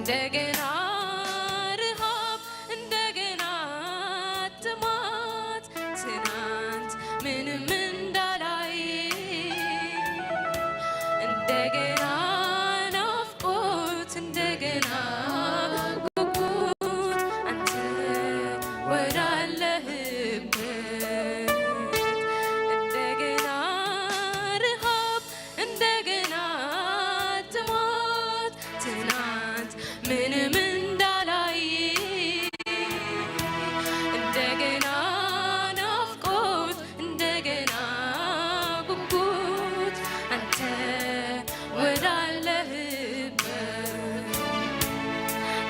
እንደገና ርሃብ፣ እንደገና ጥማት፣ ትናንት ምንም እንዳላይ፣ እንደገና ናፍቆት፣ እንደገና ጉጉት፣ አንተ ወዳለህበት፣ እንደገና ርሃብ፣ እንደገና ጥማት፣ ትናንት ምንም እንዳላይ፣ እንደገና ናፍቆት፣ እንደገና ጉጉት፣ አንተ ወዳለህበት፣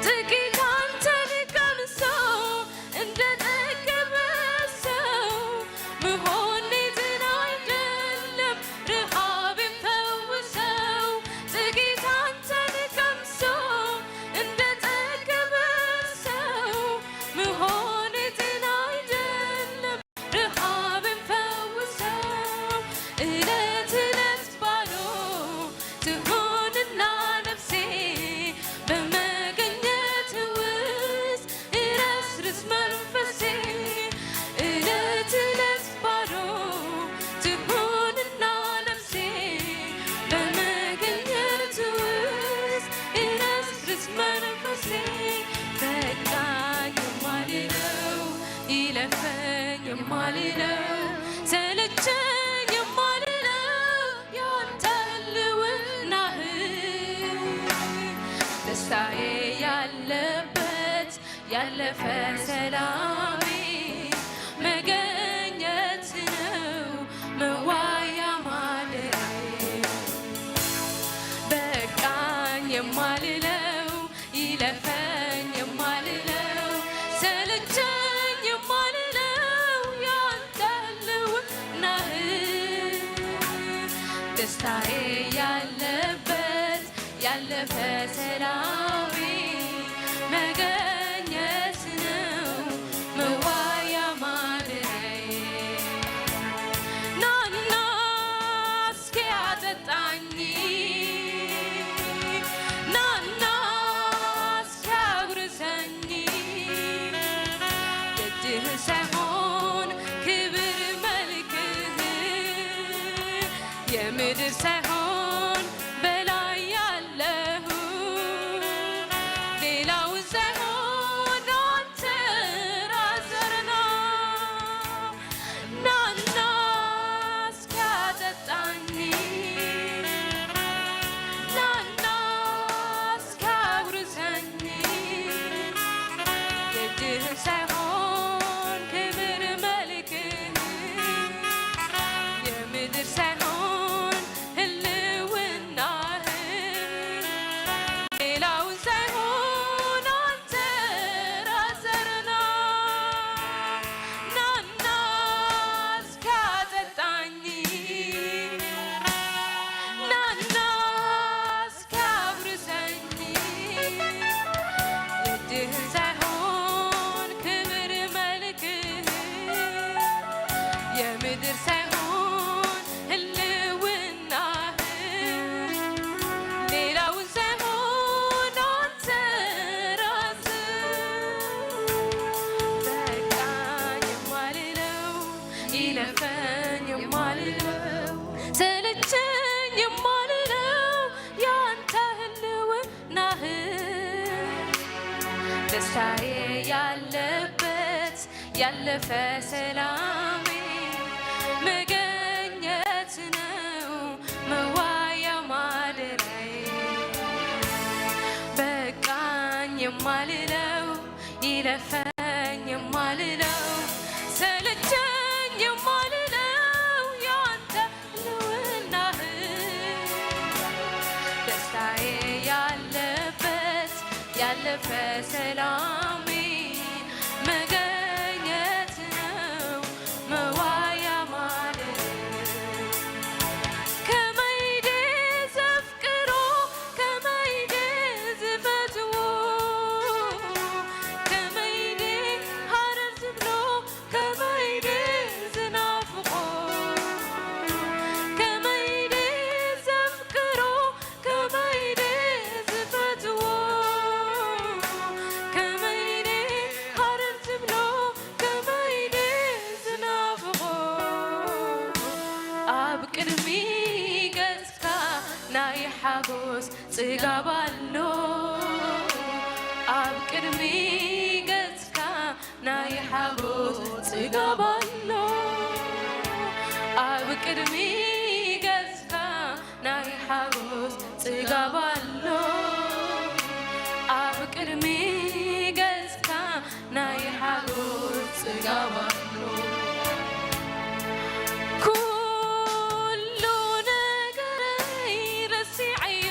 ጥቂት አንተን ቀምሶ እንደ ጠገበ ሰው መሆን ሊድን አይደለም ረሃብ የሚፈውሰው። ጥቂት አንተን ቀምሶ እንደ ጠገበ ሰው መሆን ሊድን አይደለም ረሃብ የሚፈውሰው። እለት እለት ባዶ ትሆንና ነፍሴ በመገኘት ውስጥ እረስርስ መንፈሴ። እለት እለት ባዶ ትሆንና ነፍሴ በመገኘት ውስጥ እረስርስ መንፈሴ። በቃኝ የማልለው፣ ይለፈኝ የማልለው፣ ሰለቸኝ የማልለው ያንተ ህልውናህ፣ ደስታዬ ያለበት ያለፈ ሰላሜ መገኘት ነው መዋያ ማደሪያዬ። በቃኝ የማልለው፣ ይለፈኝ የማልለው፣ ሰለቸኝ የማልለው ያንተ ህልውናህ፣ ደስታዬ ያለበት ያለፈ ሰላሜ መገኘት ነው መዋያ ማደሪያዬ። ናና እስኪ አጠጣኝ፣ ናና እስኪ አጉርሰኝ፣ ደጅህ ሳይሆን ክብር መልክህ፣ የምድር ሳይሆን በላይ ያለሁ፣ ሌላው ሳይሆን አንተ ራስህ ና፣ ናና እስኪ አጠጣኝ፣ ናና እስኪ አጉርሰኝ፣ የእጅህን ሳይሆን ክብር መልክህን፣ የምድር ሳይሆን ህልውናህን፣ ሌላውን ሳይሆን አንተ ራስህ ና፣ ናና እስኪ አጠጣኝ፣ ናና እስኪ አጉርሰኝ፣ የእጅህን ሳይሆን ክብር መልክህን፣ የምድር ሳይሆን ህልውናህን፣ ሌላውን ሳይሆን አንተ ራስህ። በቃኝ የማልለው፣ ይለፈኝ የማልለው፣ ሰለቸኝ የማልለው ያንተ ህልውናህ፣ ደስታዬ ያለበት ያለፈ ሰላሜ መገኘት ነው መዋያ ማደሪያዬ። በቃኝ የማልለው፣ ይለፈኝ የማልለው፣ ሰለቸኝ የማልለው ያንተ ህልውናህ፣ ደስታዬ ያለበት ያለፈ ሰላሜ መገኘት ነው መዋያ ማደሪያዬ። ከመይዴ ዘፍቅሮ፣ ከመይዴ ዝፈትዎ፣ ከመይዴ ሃረር ዝብሎ፣ ከመይዴ ዝናፍቆ፣ ከመይዴ ዘፍቅሮ፣ ከመይዴ ዝፈትዎ፣ ሓጎስ ጽጋብ ኣሎ ኣብ ቅድሚ ገጽካ፣ ናይ ሓጎስ ጽጋብ ኣሎ ኣብ ቅድሚ ገጽካ፣ ናይ ሓጎስ ጽጋብ ኣሎ ኣብ ቅድሚ ገጽካ፣ ናይ ሓጎስ ጽጋብ ኣሎ። ኩሉ ነገረይ ረሲዐዮ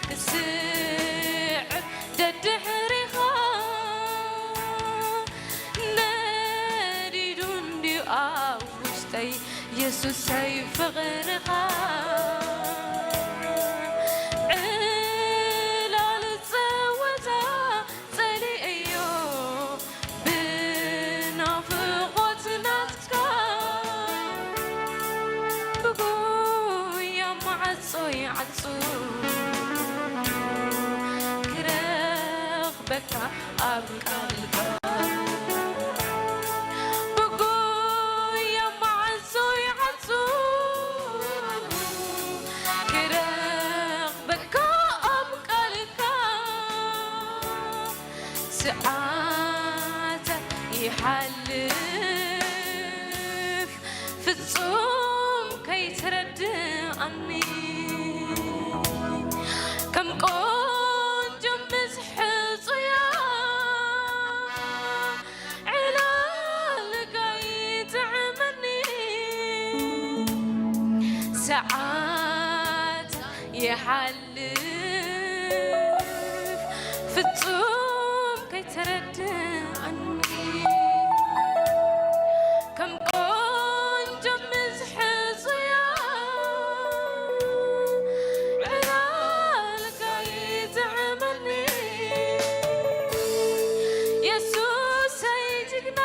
ክስዕብ ደድሕሪኻ፣ ነዲዱ እንድዩ ኣብ ውሽጠይ የሱሰይ ፍቕርኻ። ዕላል ጸወታ ጸሊኤዮ ብናፍቖት ናትካ፣ ብጉያ ማዕጾ ይዓጹ ክረኽበካ ኣብ ቃልካ። ብጉያ ማዕጾ ይዓጹ ክረኽበካ ኣብ ቃልካ። ሰዓታት ይሓልፍ ፍጹም ከይትረድኣኒ፣ ከም ቆንጆ ምስ ሕጹያ ዕላልካ ይጥዕመኒ። ሰዓት ይሓልፍ ፍጹም ከይተረድኣኒ፣ ከም ቆንጆ ምስ ሕጹያ ዕላልካ ይጥዕመኒ። የሱሰይ ጅግና፣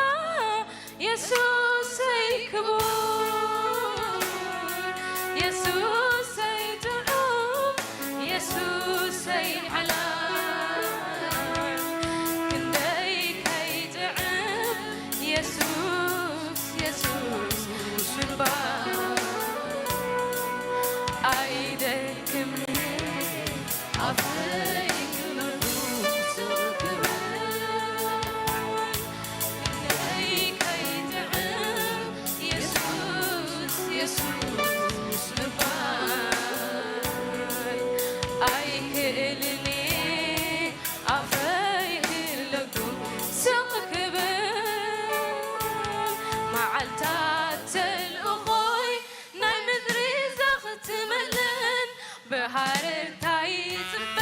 የሱሰይ ክቡር፣ የሱሰይ ጥዑም፣ የሱሰይ ሓላይ፣ ክንደይ ከይጥዕም የሱስ፣ የሱስ ምንባር። ኣይደክምን ኣፈይ ክብሩ ስክብር፣ ክንደይ ከይጥዕም የሱስ፣ የሱስ ምባል። ኣይክእልን ኣፈይ ክለጉም ስቕ ክብል፣ መዓልታት ተልእኾይ ናይ ምድሪ ዘኽትመለን፣ ብሃረርታ ይጽበ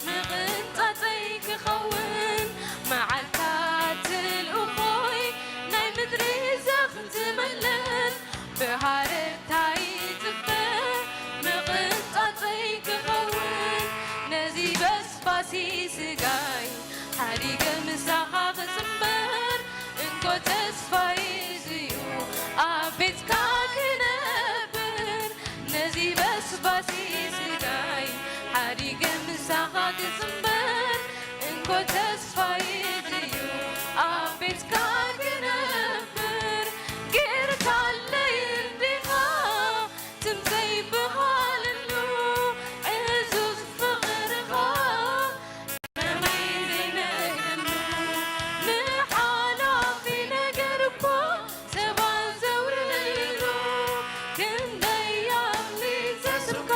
ምቕንጣጠይ ክኸውን። መዓልታት ተልእኾይ ናይ ምድሪ ዘኽትመለን፣ ብሃረርታ ይጽበ ምቕንጣጠይ ክኸውን። ነዚ በስባሲ ስጋይ ሓዲገ ምሳኻ ክጽንበር፣ እንኮ ተስፋይ እዚ እዩ ኣብ ቤትካ ክነብር። ነዚ በስባሲ ስጋይ ሓዲገ ምሳኻ ክጽንበር፣ እንኮ ተስፋይ እዚ እዩ ኣብ ቤትካ ክነብር። ጌርካለይ እንዲኻ ትም ዘይበሃለሉ ዕዙዝ ፍቕርኻ፣ ሕማመይ ዘይነግረሉ፣ ንሓላፊ ነገር እኳ ሰባት ዘውርሉ፣ ክንደይ ኣምሊጸ ስምካ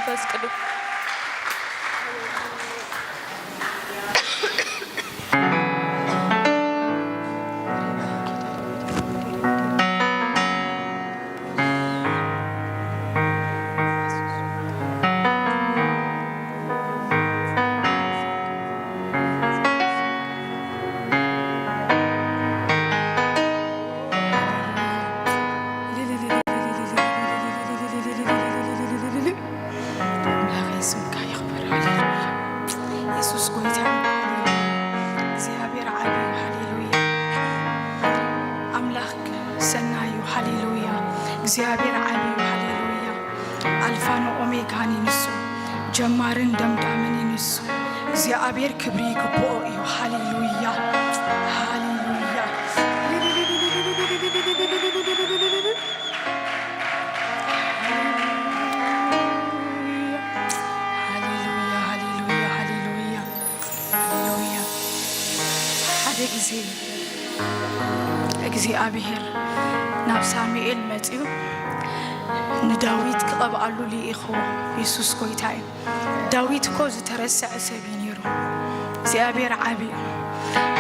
መንፈስ ቅዱስ። ኣምላኽ ስምካ ይኽበር። ሃሌሉያ። የሱስ ጎይታ እዩ። ሃሌሉያ። እግዚኣብሔር ዓቢ እዩ። ሃሌሉያ። ኣምላኽ ሰናይ እዩ። ሃሌሉያ። እግዚኣብሔር ዓቢ እዩ። ሃሌሉያ። ኣልፋን ኦሜጋን እዩ ንሱ። ጀማርን ደምዳምን እዩ ንሱ። እግዚኣብሔር ክብሪ ይግብኦ እዩ። ሃሌሉያ። ሃሌሉያ። ሃሌሉያ፣ ሃሌሉያ፣ ሃሌሉያ፣ ሃሌሉያ። ሓደ ግዜ እግዚኣብሔር ናብ ሳሙኤል መጺኡ ንዳዊት ክቐብኣሉ ልኢኽዎ። የሱስ ጎይታ እዩ። ዳዊት እኮ ዝተረስዐ ሰብ እዩ ነይሩ። እግዚኣብሔር ዓቢ እዩ።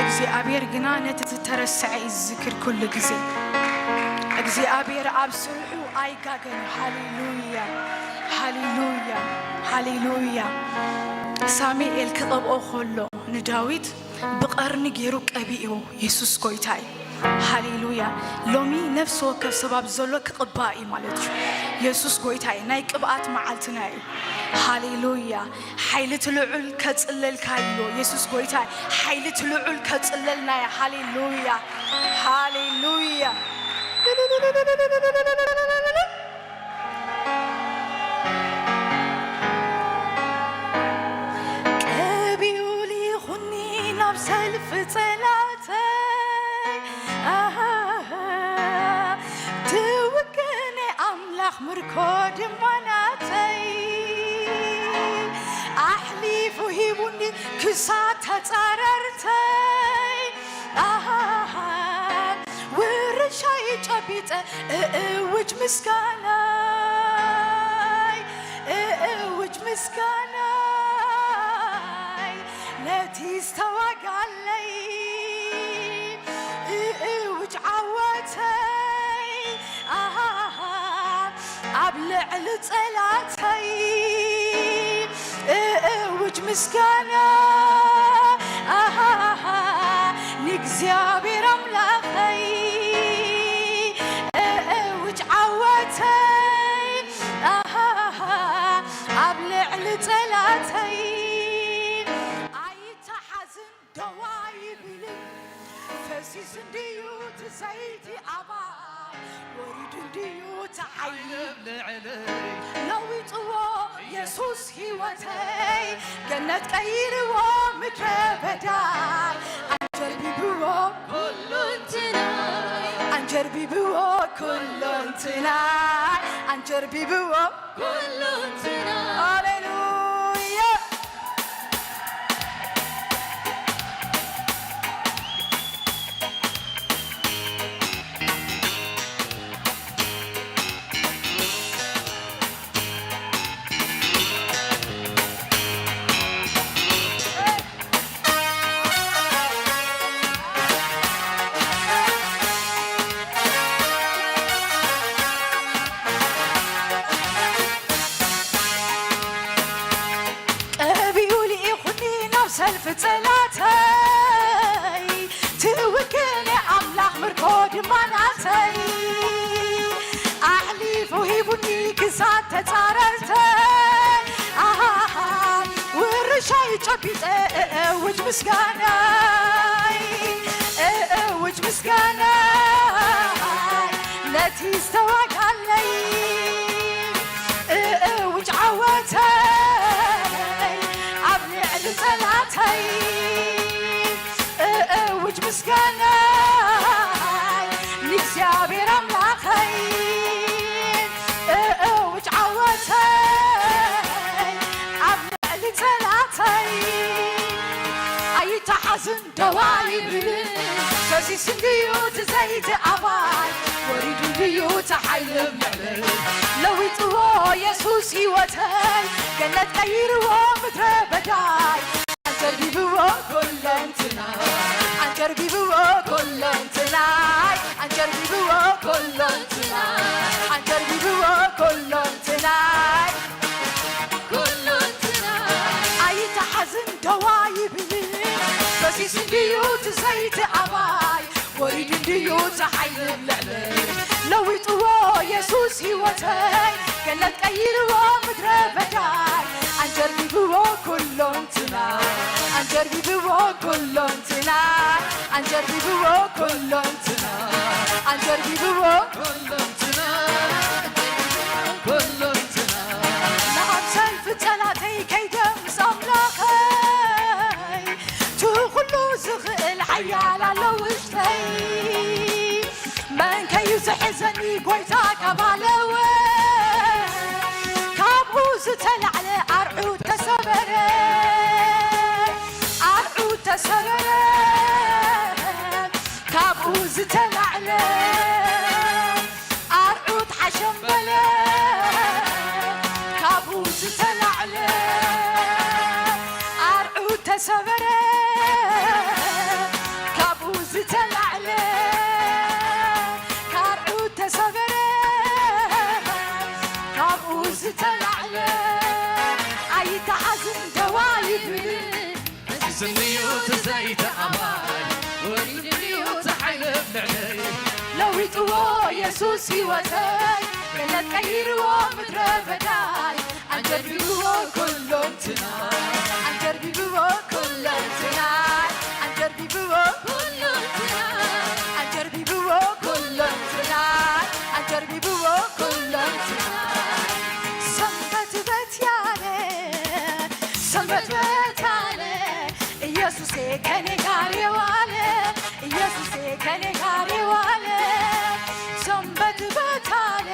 እግዚኣብሔር ግና ነቲ ዝተረስዐ እዩ ዝዝክር ኩሉ ግዜ። እግዚኣብሔር ኣብ ስርሑ ኣይጋገን። ሃሌሉያ፣ ሃሌሉያ፣ ሃሌሉያ። ሳሙኤል ክቐብኦ ከሎ ንዳዊት ብቐርኒ ገይሩ ቀቢእዎ። የሱስ ጎይታ እዩ። ሃሌሉያ። ሎሚ ነፍሲ ወከፍ ሰብ ኣብ ዘሎ ክቕባእ እዩ ማለት እዩ። የሱስ ጎይታ እዩ። ናይ ቅብኣት መዓልትና እዩ። ሃሌሉያ። ሓይሊ እቲ ልዑል ከጽለልካ እዩ። የሱስ ጎይታ እዩ። ሓይሊ እቲ ልዑል ከጽለልና እዩ። ሃሌሉያ። ሃሌሉያ። ቀቢኡ ልኢኹኒ ናብ ሰልፊ ጸላተይ፣ ኣሃ፣ ትውክኒ ኣምላኽ ምርኮ ድማ ናተይ። ኣሕሊፉ ሂቡኒ ክሳብ ተጻረርተይ፣ ኣሃ፣ ውርሻይ ጨቢጠ እእውጅ ምስጋናይ፣ እእውጅ ምስጋናይ ነቲ ዝተዋጋለይ፣ እእውጅ ዓወተይ፣ ኣሃ፣ ኣብ ልዕሊ ጸላተይ እእውጅ ምስጋና፣ ኣሃ፣ ንእግዚኣብሔር ኣምላኸይ እእውጅ ዓወተይ፣ ኣሃ፣ ኣብ ልዕሊ ጸላተይ። ኣይተሓዝን ደው ኣይብልን፣ ፈሲሱ እንድዩ እቲ ዘይቲ ኣባይ፣ ወሪዱ እንድዩ እቲ ሓይሊ። ለዊጥዎ የሱስ ህይወተይ፣ ገነት ቀይርዎ ምድረ በዳይ። ኣንጀርቢብዎ ኩሉ እንትናይ፣ ኣንጀርቢብዎ ኩሉ እንትናይ፣ ኣንጀርቢብዎ ኩሉ እንትናይ። ሃሌሉያ። ቀቢኡ ልኢኹኒ ናብ ሰልፊ ጸላተይ፣ ትውክል ኣምላኽ ምርኮ ድማ ናተይ። ኣሕሊፉ ሂቡኒ ክሳብ ተጻረርተይ፣ ኣሃ፣ ውርሻይ ጨቢጠ እእውጅ ምስጋናይ፣ እእውጅ ምስጋናይ ነቲ ዝተዋጋለይ። እእውጅ ዓወተይ ኣብ ልዕሊ ጸላተይ፣ እእውጅ ምስጋናይ ንእግዚኣብሔር ኣምላኸይ፣ እእውጅ ዓወተይ ኣብ ልዕሊ ጸላተይ። ኣይተሓዝን ደው ኣይብልን፣ ፈሲሱ እንድዩ እቲ ዘይቲ ኣባይ፣ ወሪዱ እንድዩ እቲ ሓይሊ ኣብ ልዕለይ። ለዊጥዎ የሱስ ህይወተይ፣ ገነት ቀይርዎ ምድረ በዳይ። ኣንጀርቢብዎ ኩለንትናይ፣ ኣንጀርቢብዎ ኩለንትናይ፣ ኣንጀርቢብዎ ኩለንትናይ፣ ኣንጀርቢብዎ ኩለንትናይ። ኣይተሓዝን ደዋ ይብል፣ ፈሲሱ እንድዩ እቲ ዘይቲ ኣባይ፣ ወሪዱ እንድዩ እቲ ሓይሊ ኣብ ልዕለይ። ለዊጥዎ የሱስ ህይወተይ፣ ገነት ቀይርዎ ምድረ በዳይ። ኣንጀርቢብዎ ኩለንትናይ፣ ኣንጀርቢብዎ ኩለንትናይ፣ ኣንጀርቢብዎ ኩለንትናይ፣ ኣንጀርቢብዎ ኩለንትናይ፣ ኣንጀርቢብዎ ኩለንትናይ። ንኣብ ሰልፊ ጸላተይ ከይደ ምስ ኣምላኸይ፣ እቲ ኩሉ ዝኽእል ሓያል ኣሎ ውሽጠይ። መን ከዩ ዝሕዘኒ ጎይታ ካብ ኣለወ፣ ካብኡ ዝተላዕለ ኣርዑት ተሰበረ፣ ኣርዑት ተሰበረ፣ ካብኡ ዝተላዕለ ኣርዑት ሓሸም በለ፣ ካብኡ ዝተላዕለ ኣርዑት ተሰበረ፣ ካብኡ ዝተላዕለ ኣርዑት ተሰበረ፣ ካብኡ ዝተላዕለ ኣይተሓዝን ደዋ ይብል። ስምዩ እቲ ዘይቲ ኣባይ፣ ወሪድንዩ እቲ ሓይሊ ኣብ ልዕለይ። ለዊጥዎ የሱስ ህይወተይ፣ ገነት ቀይርዎ ምድረ በዳይ። ኣንጀርቢብዎ ኩለንትናይ፣ ኣንጀርቢብዎ ኩለንትናይ፣ ኣንጀርቢብዎ ኩለንትናይ፣ ኣንጀርቢብዎ ኩለንትናይ፣ ኣንጀርቢብዎ ኩለንትናይ። ሰንበት በት ያለ፣ ሰንበት በት ያለ፣ ኢየሱሴ ከኔ ጋር የዋለ፣ ኢየሱሴ ከኔ ጋር የዋለ። ሰንበት በት አለ፣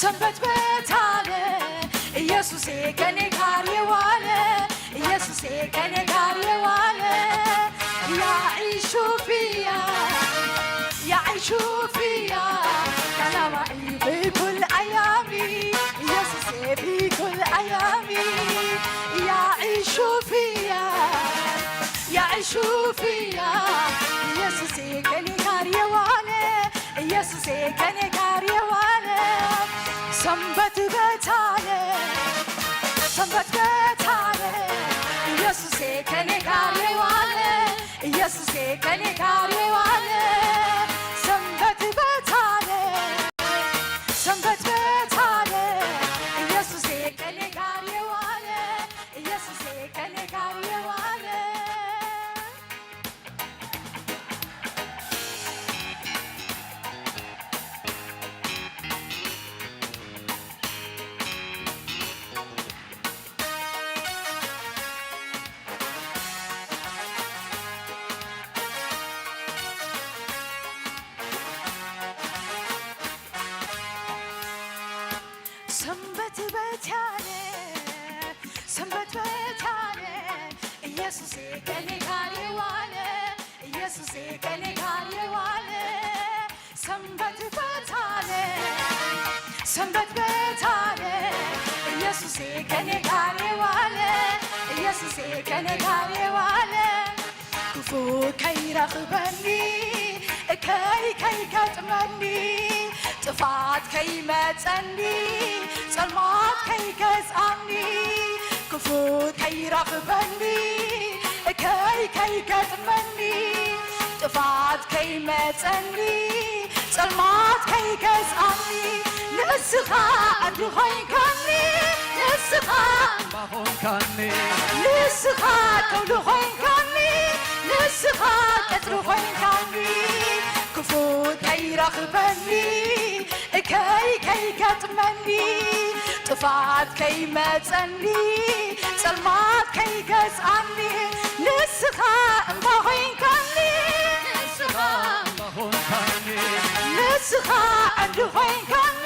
ሰንበት በት አለ፣ ኢየሱሴ ከኔ ጋር የዋለ፣ ኢየሱሴ ከኔ ጋር የዋለ። ያዒሹ ፊያ፣ ያዒሹ ፊያ፣ ካላማዒ ብኩል ኣያሚ፣ ኢየሱሴ ብኩል ኣያሚ። ያዒሹ ፊያ፣ ያዒሹ ፊያ፣ ኢየሱሴ ከኔ ጋር የዋለ፣ ኢየሱሴ ከኔ ጋር የዋለ። ሰንበት በት አለ፣ ሰንበት በት አለ፣ ኢየሱሴ ከኔ ጋር የዋለ፣ ኢየሱሴ ከኔ ጋር የዋለ። ሰንበት በት አለ፣ ሰንበት በት አለ፣ ኢየሱሴ ከኔ ጋር የዋለ፣ ኢየሱሴ ከኔ ጋር የዋለ። ሰንበት በት ያለ፣ ሰንበት በት ያለ፣ ኢየሱሴ ከኔ ጋር የዋለ፣ ኢየሱሴ ከኔ ጋር የዋለ። ሰንበት በት አለ፣ ሰንበት በት አለ፣ ኢየሱሴ ከኔ ጋር የዋለ፣ ኢየሱሴ ከኔ ጋር የዋለ። ክፉ ከይረኽበኒ፣ እከይ ከይገጥመኒ፣ ጥፋት ከይመጸኒ፣ ጸልማት ከይገዝኣኒ። ክፉ ከይረኽበኒ፣ እከይ ከይገጥመኒ፣ ጥፋት ከይመጸኒ፣ ጸልማት ከይገዝኣኒ። ንስኻ ዓዲ ኾይንካኒ፣ ንስኻ እምባ ኾንካኒ፣ ንስኻ ከውሊ ኾይንካኒ፣ ንስኻ ቀጽሪ ኾይንካኒ። ክፉ ከይረኽበኒ፣ እከይ ከይገጥመኒ፣ ጥፋት ከይመጸኒ፣ ጸልማት ከይገዝኣኒ። ንስኻ እምባ ኾይንካኒ፣ ንስኻ እምባ ኾንካኒ፣ ንስኻ ዓዲ ኾይንካኒ፣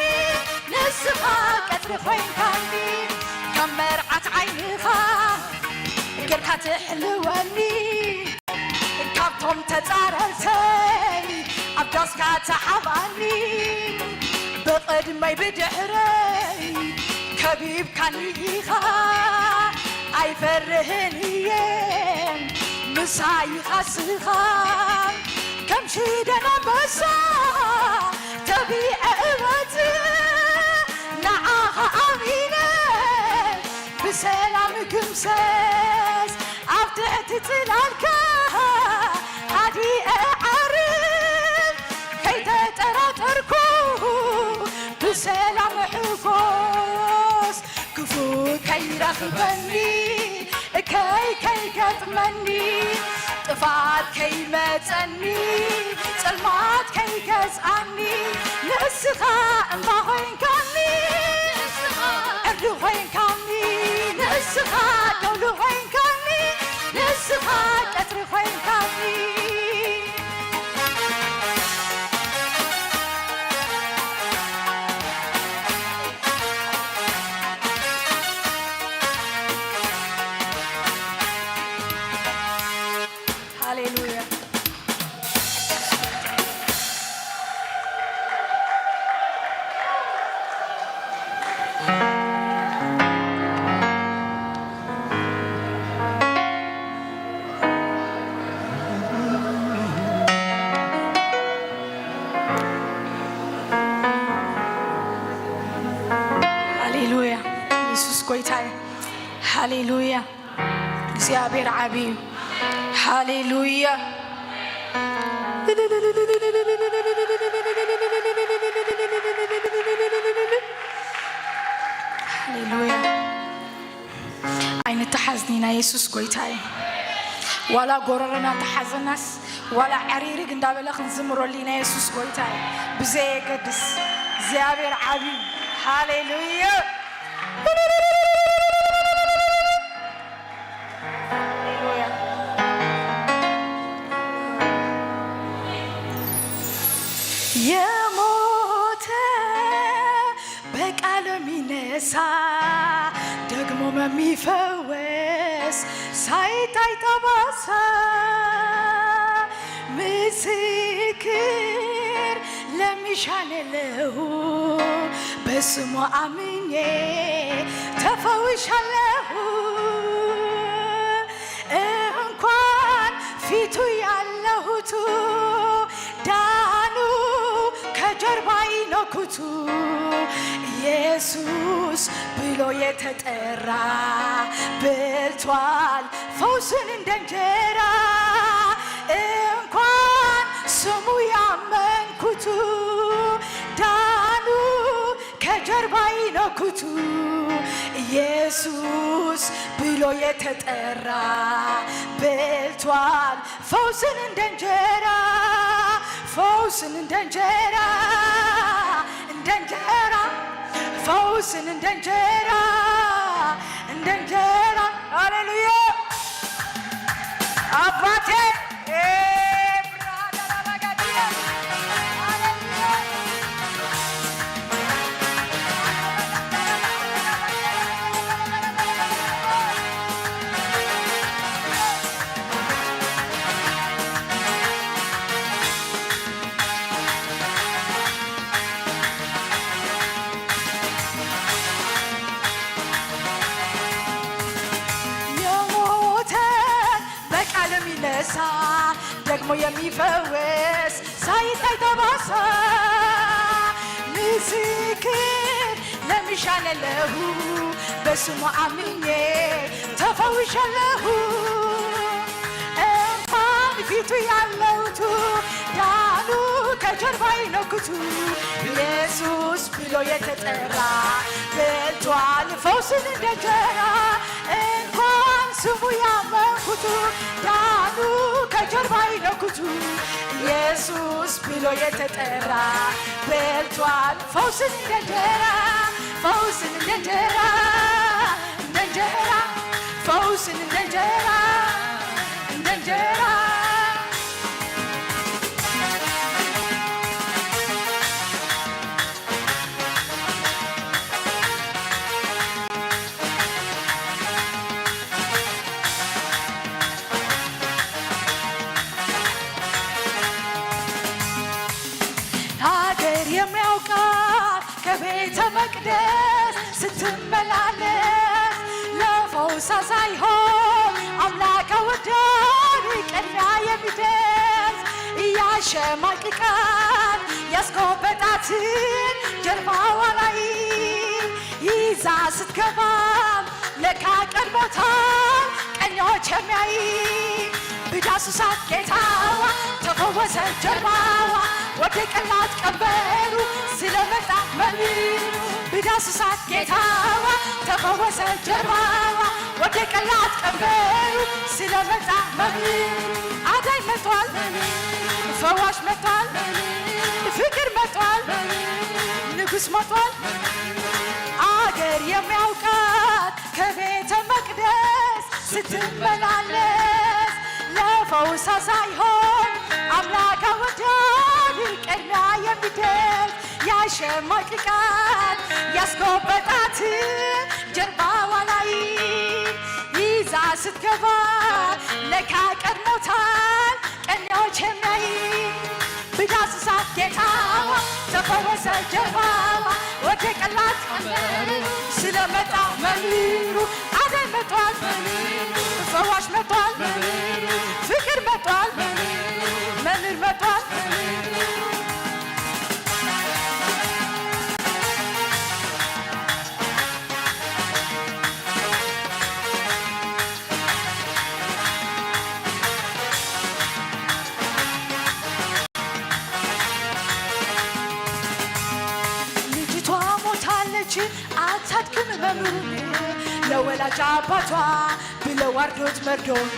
ንስኻ ቀጽሪ ኾይንካኒ። ከም መርዓት ዓይንኻ ጌርካ ትሕልወኒ፣ ካብቶ ተጻረርተይ ኣብ ዳስካ ተሓባኒ፣ ብቕድመይ ብድሕረይ ከቢብካኒ ኢኻ። ኣይፈርህን እየ ምሳይ ኢኻ ስኻ፣ ከም ሽደን ኣንበሳ ተቢዐ እወጽእ፣ ንዓኻ ኣሚነ ብሰላም ክምሰስ፣ ኣብ ትሕቲ ጽላልካ ሃዲኤ ዓርብ፣ ከይተጠራጠርኩ ብሰላም ሕጎስ። ክፉእ ከይረኽበኒ፣ እከይ ከይገጥመኒ፣ ጥፍኣት ከይመጸኒ፣ ጸልማት ከይገዝኣኒ፣ ንእስኻ እምባ ኾይንካኒ፣ ዕርዲ ኾይንካኒ፣ ንእስኻ ደውሊ ኾይንካኒ፣ ንእስኻ ቀጽሪ ኾይንካኒ። ሃሌሉያ። ሃሌሉያ። የሱስ ጎይታ እዩ። ሃሌሉያ። እግዚኣብሔር ዓቢ እዩ። ሃሌሉያ። ሃሌሉያ። ኣይንተሓዝን ኢና፣ የሱስ ጎይታ እዩ። ዋላ ጎረሮና እንተሓዘናስ፣ ዋላ ዕሪሪግ እንዳበለ ክንዝምረሉ ኢና፣ የሱስ ጎይታ እዩ። ብዘየገድስ እግዚኣብሔር ዓቢ እዩ። ሃሌሉያ። ሃሌሉያ። የሞተ በቃሉ የሚነሳ፣ ደግሞም የሚፈወስ፣ ሳይታይ ጠባሳ ምስክር ለሚሻለሁ፣ በስሙ አምኜ ተፈውሻለሁ። እንኳን ፊቱ ያለሁቱ ዳኑ፣ ከጀርባይ ነው ኩቱ። ኢየሱስ ብሎ የተጠራ በልቷል ፈውስን እንደ እንጀራ። እንኳን ስሙ ያመንኩቱ ዳኑ፣ ከጀርባይ ነው ኩቱ። ኢየሱስ ብሎ የተጠራ በልቷል ፈውስን እንደ እንጀራ፣ ፈውስን እንደ እንጀራ፣ እንደ እንጀራ፣ ፈውስን እንደ እንጀራ፣ እንደ እንጀራ። ሃሌሉያ አባቴ። የሞተ በቃሉ የሚነሳ፣ ደግሞ የሚፈወስ፣ ሳይታይ ጠባሳ ምስክር ለምሻለሁ፣ በስሙ አምኜ ተፈውሻለሁ። እንኳን ፊቱ ያለውቱ ዳኑ፣ ከጀርባይ ነው ኩቱ። ኢየሱስ ብሎ የተጠራ በልቷል ፈውስን እንደ እንጀራ። እንኳን ስሙ ያመንኩቱ ዳኑ፣ ከጀርባይ ነው ኩቱ። ኢየሱስ ብሎ የተጠራ በልቷል ፈውስን እንደ እንጀራ፣ ፈውስን እንደ እንጀራ፣ እንደ እንጀራ፣ ፈውስን እንደ እንጀራ፣ እንደ እንጀራ። ከቤተ መቅደስ ስትመላለስ ለፈውሳ ሳይሆን አምላክ ወዳድ ቅድሚያ የሚደርስ እያሸማቅቃት ያስጎበጣትን ጀርባዋ ላይ ይዛ ስትገባም ለካ ቀድሞታል ቀኞች የሚያይ ብዳሱ ሳት ጌታዋ ተፈወሰ ጀርባዋ ወደቀላት ቀንበሩ ስለመጣ መምህሩ ብዳሱ ሳት ጌታዋ ተፈወሰ ጀርባዋ ወደቀላት ቀንበሩ ስለመጣ መምህሩ አዳኝ መጥቷል ፈዋሽ መጥቷል ፍቅር መጥቷል ንጉስ መጥቷል አገር የሚያውቃት ከቤተ መቅደስ ስትመላለስ ለፈውሳ ሳይሆን አምላክ ወዳድ ቅድሚያ የሚደርስ ያሸማቅቃት ያስጎበጣት ጀርባዋ ላይ ይዛ ስትገባ ለካ ቀድሞታል ቀኛዎች የሚያይ ብዳስሳት ጌታዋ ተፈወሰ ጀርባዋ ወደቀላት ቀንበሩ ስለመጣ መምህሩ አዳኝ መጥቷል ፈዋሽ መጥቷል ፍቅር መጥቷል መምህር መጥቷል ልጅቷ ሞታለች አታድግም መምህሩን ለወላጅ አባቷ ብለው አርዶት መርዶን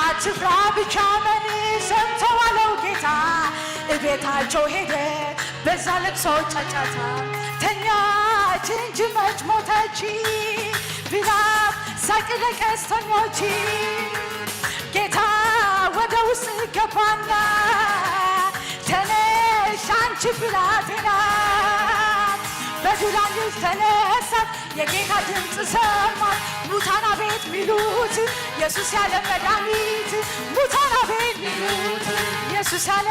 አትፍራ ብቻ መን ሰምተው አለው ጌታ እቤታቸው ሄደ በዛ ለቅሶ ጫጫታ ተኛች እንጂ መች ሞተች ቢላት ሳቅ ለቀስተኞች ጌታ ወደ ውስጥ ገባና ተነሽ አንቺ ብላቴና በዱላ ልጅ ተነሳት የጌታ ድምፅ ሰማት ሙታን አቤት ሚሉት ኢየሱስ ያለ መድኃኒት ሙታን አቤት ሚሉት ኢየሱስ ያለ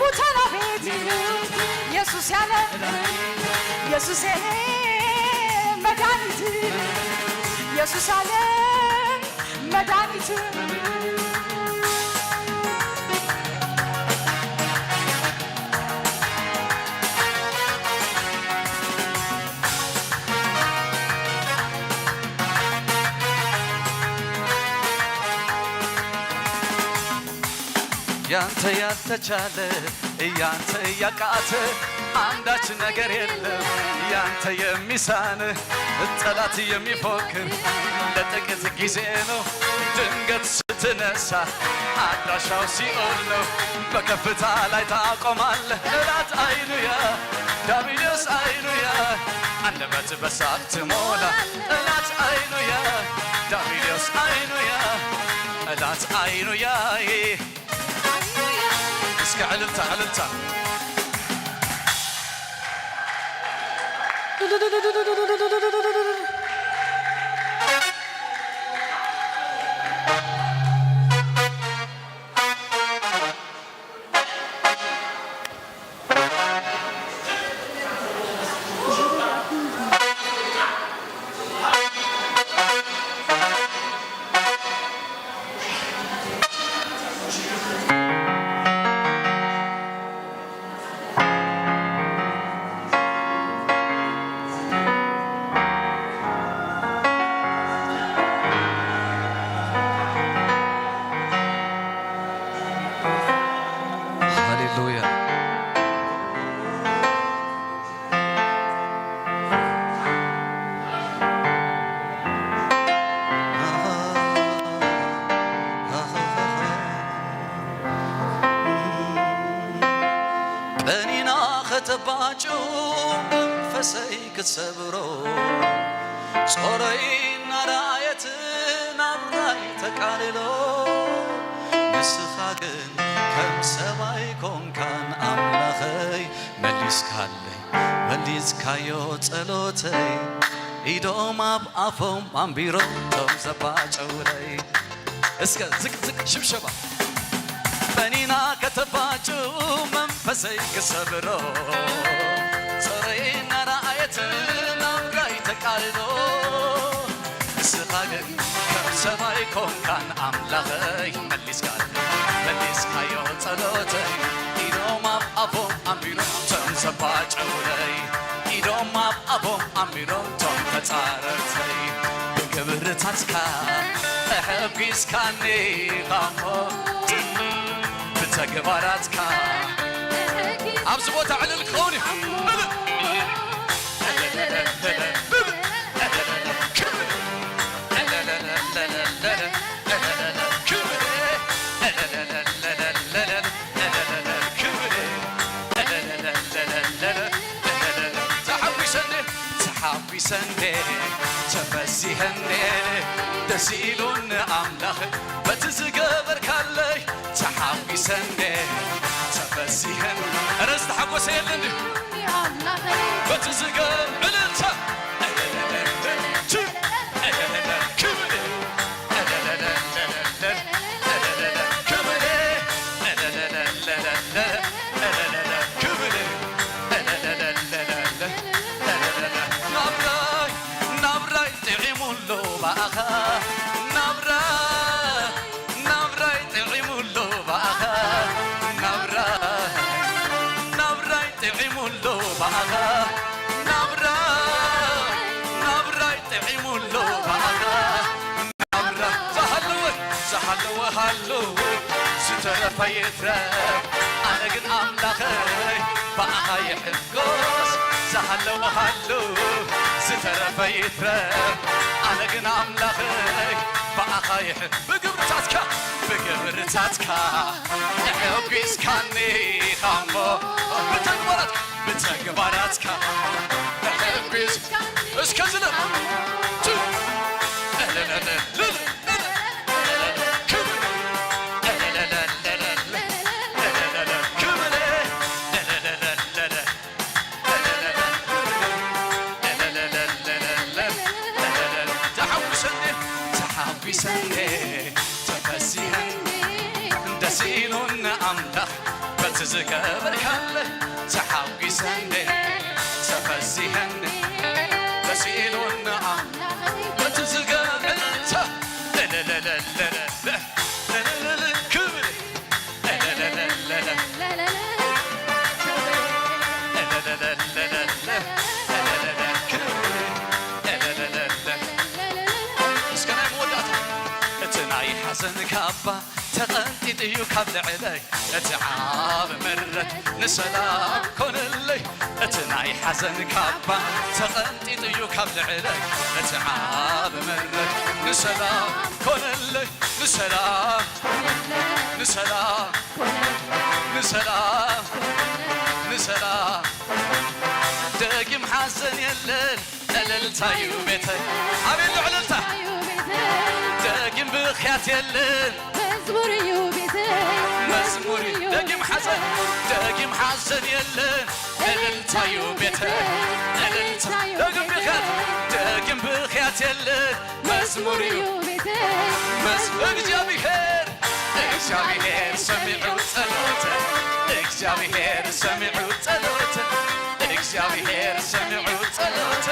ሙታን አቤት ሚሉት ኢየሱስ ያለ ኢየሱስ ያለ መድኃኒት ኢየሱስ ያለ መድኃኒት ያንተ ያልተቻለ ያንተ ያቃተ አንዳች ነገር የለም ያንተ የሚሳን ጠላት የሚፎክር ለጥቂት ጊዜ ነው ድንገት ስትነሳ አድራሻው ሲኦል ነው በከፍታ ላይ ታቆማለህ እላት አይኑያ ዳቢሎስ አይኑያ አንደበት በሳቅ ትሞላ እላት አይኑያ ዳቢሎስ አይኑያ እላት አይኑያዬ እስከ ዕልልታ ዕልልታ ሃሌሉያ ቀኒና ከተባጩ መንፈሰይ ክትሰብሮ ጾረይ እናረኣየት ናብራይ ተቃልሎ ንስኻ ግን ከም ሰብኣይ ኮንካን ኣምላኸይ መሊስካለይ መሊስካዮ ጸሎተይ ኢዶም ኣብ ኣፎም ኣንቢሮም ቶም ዘባጨውለይ እስከ ዝቅዝቅ ሽብሸባ በኒና ከተባጩ መንፈሰይ ክሰብሮ ጸረ ናብራይ ተቃልሎ። ንስኻ ግን ከም ሰማይ ኮንካን ኣምላኸይ መሊስካን፣ መሊስካዮ ጸሎተይ። ኢዶም ኣብ ኣፎም ኣንቢሮም ቶም ዘባጨውለይ፣ ኢዶም ኣብ ኣፎም ኣንቢሮም ቶም ተጻረርተይ። ብግብርታትካ ኣሐጒስካኒ ኻሞ፣ ብተግባራትካ ኣብዚ ቦታ ዕልል ክኸውን እዩ። ዕልል። ተሓጒሰኒ፣ ተሓጒሰኒ፣ ተፈሲሐኒ፣ ደስ ኢሉኒ ኣምላኽ በቲ ዝገበርካለይ። ተሓጒሰኒ፣ ተፈሲሐኒ፣ ኧረ ዝተሓጎሰ የለን ድዩ? በቲ ዝገብ ዕልልታ፣ ክብሪ፣ ክብሪ፣ ክብሪ፣ ናብራይ፣ ናብራይ ጥዒሙሉ ብኣኻ፣ ናብራይ፣ ናብራይ ጥዒሙሉ ብኣኻ፣ ናብራይ፣ ናብራይ ጥዒሙሉ ብኣኻ፣ ናብራይ፣ ናብራይ ጥዒሙሉ ብኣኻ፣ ናብራ ዝሃለወ፣ ዝሃለወ ሃለወ፣ ዝተረፈ ይትረፍ፣ ኣነ ግን ኣምላኸይ ብኣኻ ይሕጎስ። ዝሃለወ ሃለወ፣ ዝተረፈ ይትረፍ፣ ኣነ ግን ኣምላኸይ ብኣኻ ይሕ-፣ ብግብርታትካ፣ ብግብርታትካ ተሐጒስካኒ ኢኻ እሞ፣ ብተግባራትካ፣ ብተግባራትካ ተሐጒስ-፣ እስከ ዝለብ፣ ቱ-፣ እልልልልል፣ ክብር፣ እልልልልል፣ ክብር፣ እልልልልል፣ ተሓጒሰኒ፣ ተሓጒሰኒ፣ ተፈሲሐኒ፣ ደስ ኢሉኒ ኣምላኽ በቲ ዝገበርካለይ። ተሓጒሰኒ፣ ተፈሲሐኒ፣ ደስ ኢሉኒ ኣምላኽ በቲ ዝገበርካ። ክብሪ እስከ ናይ መወዳእታ። እቲ ናይ ሓዘን ካባ ተቐንጢጡ እዩ ካብ ልዕለይ፣ እቲ ዓብ ምረት ንሰላም ኮነለይ። እቲ ናይ ሓዘን ካባ ተቐንጢጡ እዩ ካብ ልዕለይ፣ እቲ ዓብ ምረት ንሰላም ኮነለይ። ንሰላም፣ ንሰላም፣ ንሰላም፣ ንሰላም። ደጊም ሓዘን የለን፣ እልልታዩ ቤተይ። ኣቤት እልልታ። ደጊም ብኽያት የለን። መዝሙር እዩ ቤተይ። መዝሙር እዩ። ደጊም ሓዘን፣ ደጊም ሓዘን የለን። እልልታዩ ቤተይ። እልልታ። ደጊም ብኽያት፣ ደጊም ብኽያት የለን። መዝሙር እዩ። መዝ-፣ እግዚኣብሔር፣ እግዚኣብሔር ሰሚዑ ጸሎተ፣ እግዚኣብሔር ሰሚዑ ጸሎተ፣ እግዚኣብሔር ሰሚዑ ጸሎተ፣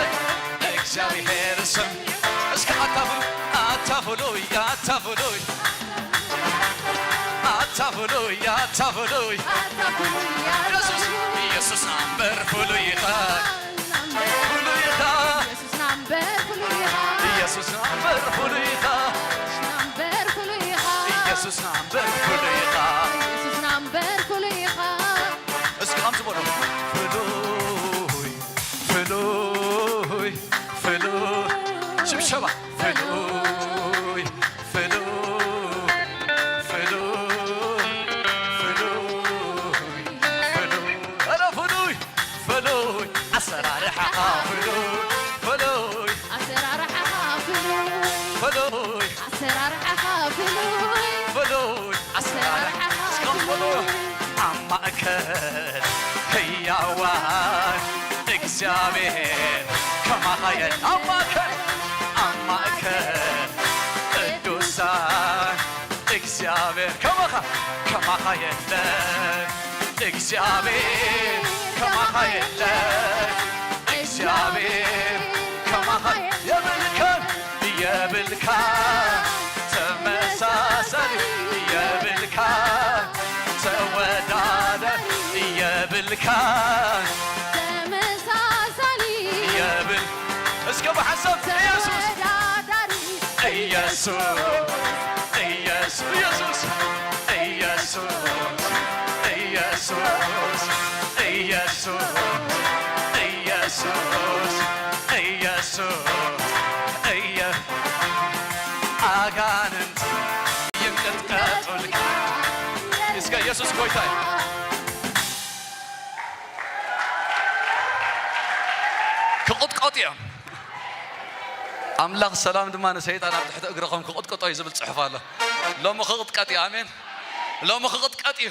እግዚኣብሔር ሰም-፣ እስከ ኣታፍሉ፣ ኣታፍሉይ፣ ኣታፍሉይ፣ ኣታፍሉይ፣ ኣታፍሉይ። ኢየሱስ፣ ኢየሱስ ናምበር ፍሉይ ኢኻ፣ ፍሉይ ኢኻ። ኢየሱስ ናምበር ፍሉይ ኢኻ። ኢየሱስ ናምበር ፍሉይ ኢኻ። ናምበር ፍሉይ ኢኻ። ኢየሱስ ናምበር ፍሉይ ኢኻ። ኢየሱስ ናምበር ፍሉይ ኢኻ። እስኪ ከምዚ በሉ። ፍሉይ፣ ፍሉይ፣ ፍሉይ። ሽብሸባ። ፍሉይ፣ ፍሉይ፣ ፍሉይ፣ ፍሉይ፣ ፍሉይ። ኧረ ፍሉይ! ፍሉይ ኣሰራርሓኻ ፍሉይ፣ ፍሉይ ኣሰራርሓኻ ፍሉይ፣ ፍሉይ ኣሰራርሓኻ ፍሉይ፣ ፍሉይ ኣሰራርሓኻ እስከ ፍሉይ። ኣብ ማእከል ህያዋን እግዚኣብሔር ከማኻ የለ። ኣብ ማእከል፣ ኣብ ማእከል ቅዱሳን እግዚኣብሔር ከማኻ፣ ከማኻ የለ። እግዚኣብሔር ከማኻ የለ። እግዚኣብሔር ከማኻ የብልካን፣ የብልካ ተመሳሳሊ፣ የብልካ ተወዳዳሪ፣ የብልካ ተመሳሳሊ፣ የብል እስከ ብሓሳብ ኢየሱስ ተወዳዳሪ ኢየሱስ ኢየሱስ ኢየሱስ ኢየሱስ ኢየሱስ ኢየሱስ ኢየሱስ ኢየሱስ እየ ኣጋንንት ይንቀጥቀጡልካ። እስከ ኢየሱስ ጎይታ እዩ። ክቕጥቀጡ እዮም። ኣምላኽ ሰላም ድማ ንሰይጣን ኣብ ትሕቲ እግርኹም ክቕጥቅጦ እዩ ዝብል ጽሑፍ ኣሎ። ሎሚ ክቕጥቀጥ እዩ። ኣሜን። ሎሚ ክቕጥቀጥ እዩ።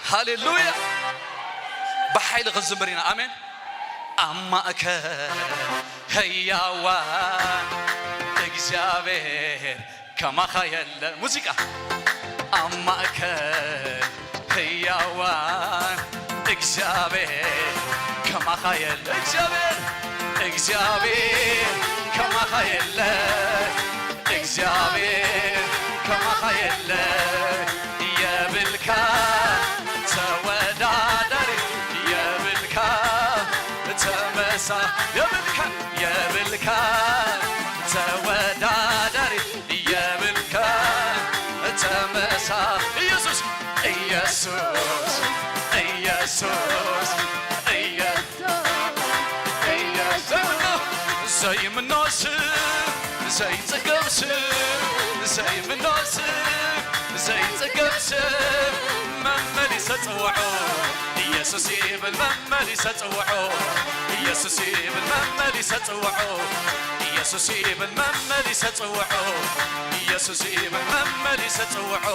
ሃሌሉያ። ብሓይሊ ክንዝምር ኢና። ኣሜን። ኣብ ማእከል ህያዋን እግዚኣብሔር ከማኻ የለ። ሙዚቃ ኣብ ማእከል ህያዋን እግዚኣብሔር ከማኻ የለ። እግዚኣብሔር እግዚኣብሔር ከማኻ የለ። እግዚኣብሔር ከማኻ የለ። የብልካ ተወዳዳሪ፣ የብልካ ተመሳ የብልካ የብልካ ተወዳዳሪ፣ የብልካ ተመሳ ኢየሱስ ኢየሱስ ኢየሱስ ኢየሱስ ዘይምኖ ስም ዘይጽገብ ስም ዘይምኖ ስም ዘይጽገብ ስም መመሊሰ ጽውዖ ኢየሱስ ይብል መመሊሰ ጽውዖ ኢየሱስ ይብል መመሊሰ ጽውዖ ኢየሱስ ይብል መመሊሰ ጽውዖ ኢየሱስ ይብል መመሊሰ ጽውዖ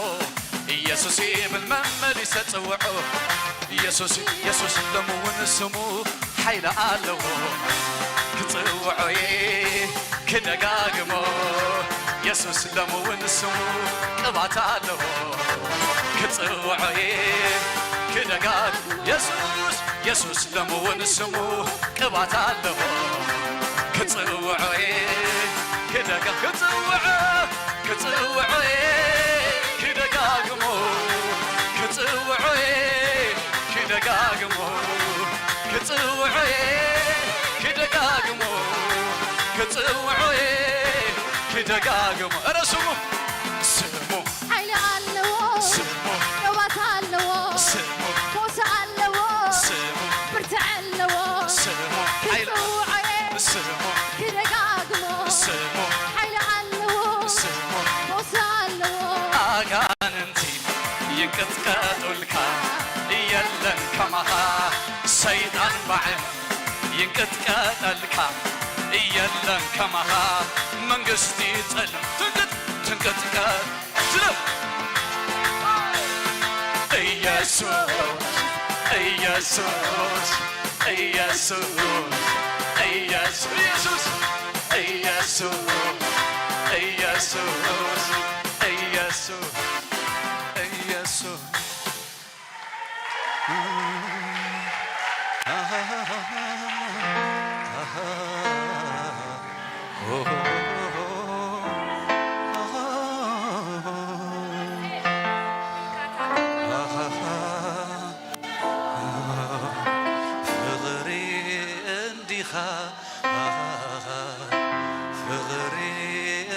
ኢየሱስ ይብል መመሊሰ ጽውዖ ኢየሱስ ኢየሱስ ደሙ እውን ስሙ ሓይሊ ኣለዎ ክጽውዖ እየ ክደጋግሞ የሱስ ደሙ እውን ስሙ ቅባት ኣለዎ ክጽውዖ እየ ክደጋግሞ የሱስ የሱስ ደሙ እውን ስሙ ቅባት ኣለዎ ክጽውዖ እየ ክደጋ ክጽውዖ ክጽውዖ እየ ክደጋግሞ ክጽውዖ እየ ክደጋግሞ ክጽውዖ እየ ክደጋግሞ ክጽውዖ እየ ክደጋግሞ ኧረ ስሙ ስሙ ሓይሊ ኣለዎ ስሙ ቅባት ኣለዎ ስሙ ፈውሲ ኣለዎ ስሙ ብርትዕ ኣለዎ ስሙ ሓይሊ ክጽውዖ እየ ስሙ ክደጋግሞ ስሙ ሓይሊ ኣለዎ ስሙ ፈውሲ ኣለዎ ኣጋንንቲ ይንቅጥቀጡልካ የለን ከማኻ ሰይጣን ባዕል ይንቅጥቀጠልካ የለን ከማኻ መንግስቲ ጸልም ትንቅጥ ትንቅጥቀጥ ትንቅጥ ኢየሱስ ኢየሱስ ኢየሱስ ኢየሱስ ኢየሱስ ኢየሱስ ኢየሱስ ኢየሱስ ኢየሱስ ፍቕሪ እንዲኻ ፍቕሪ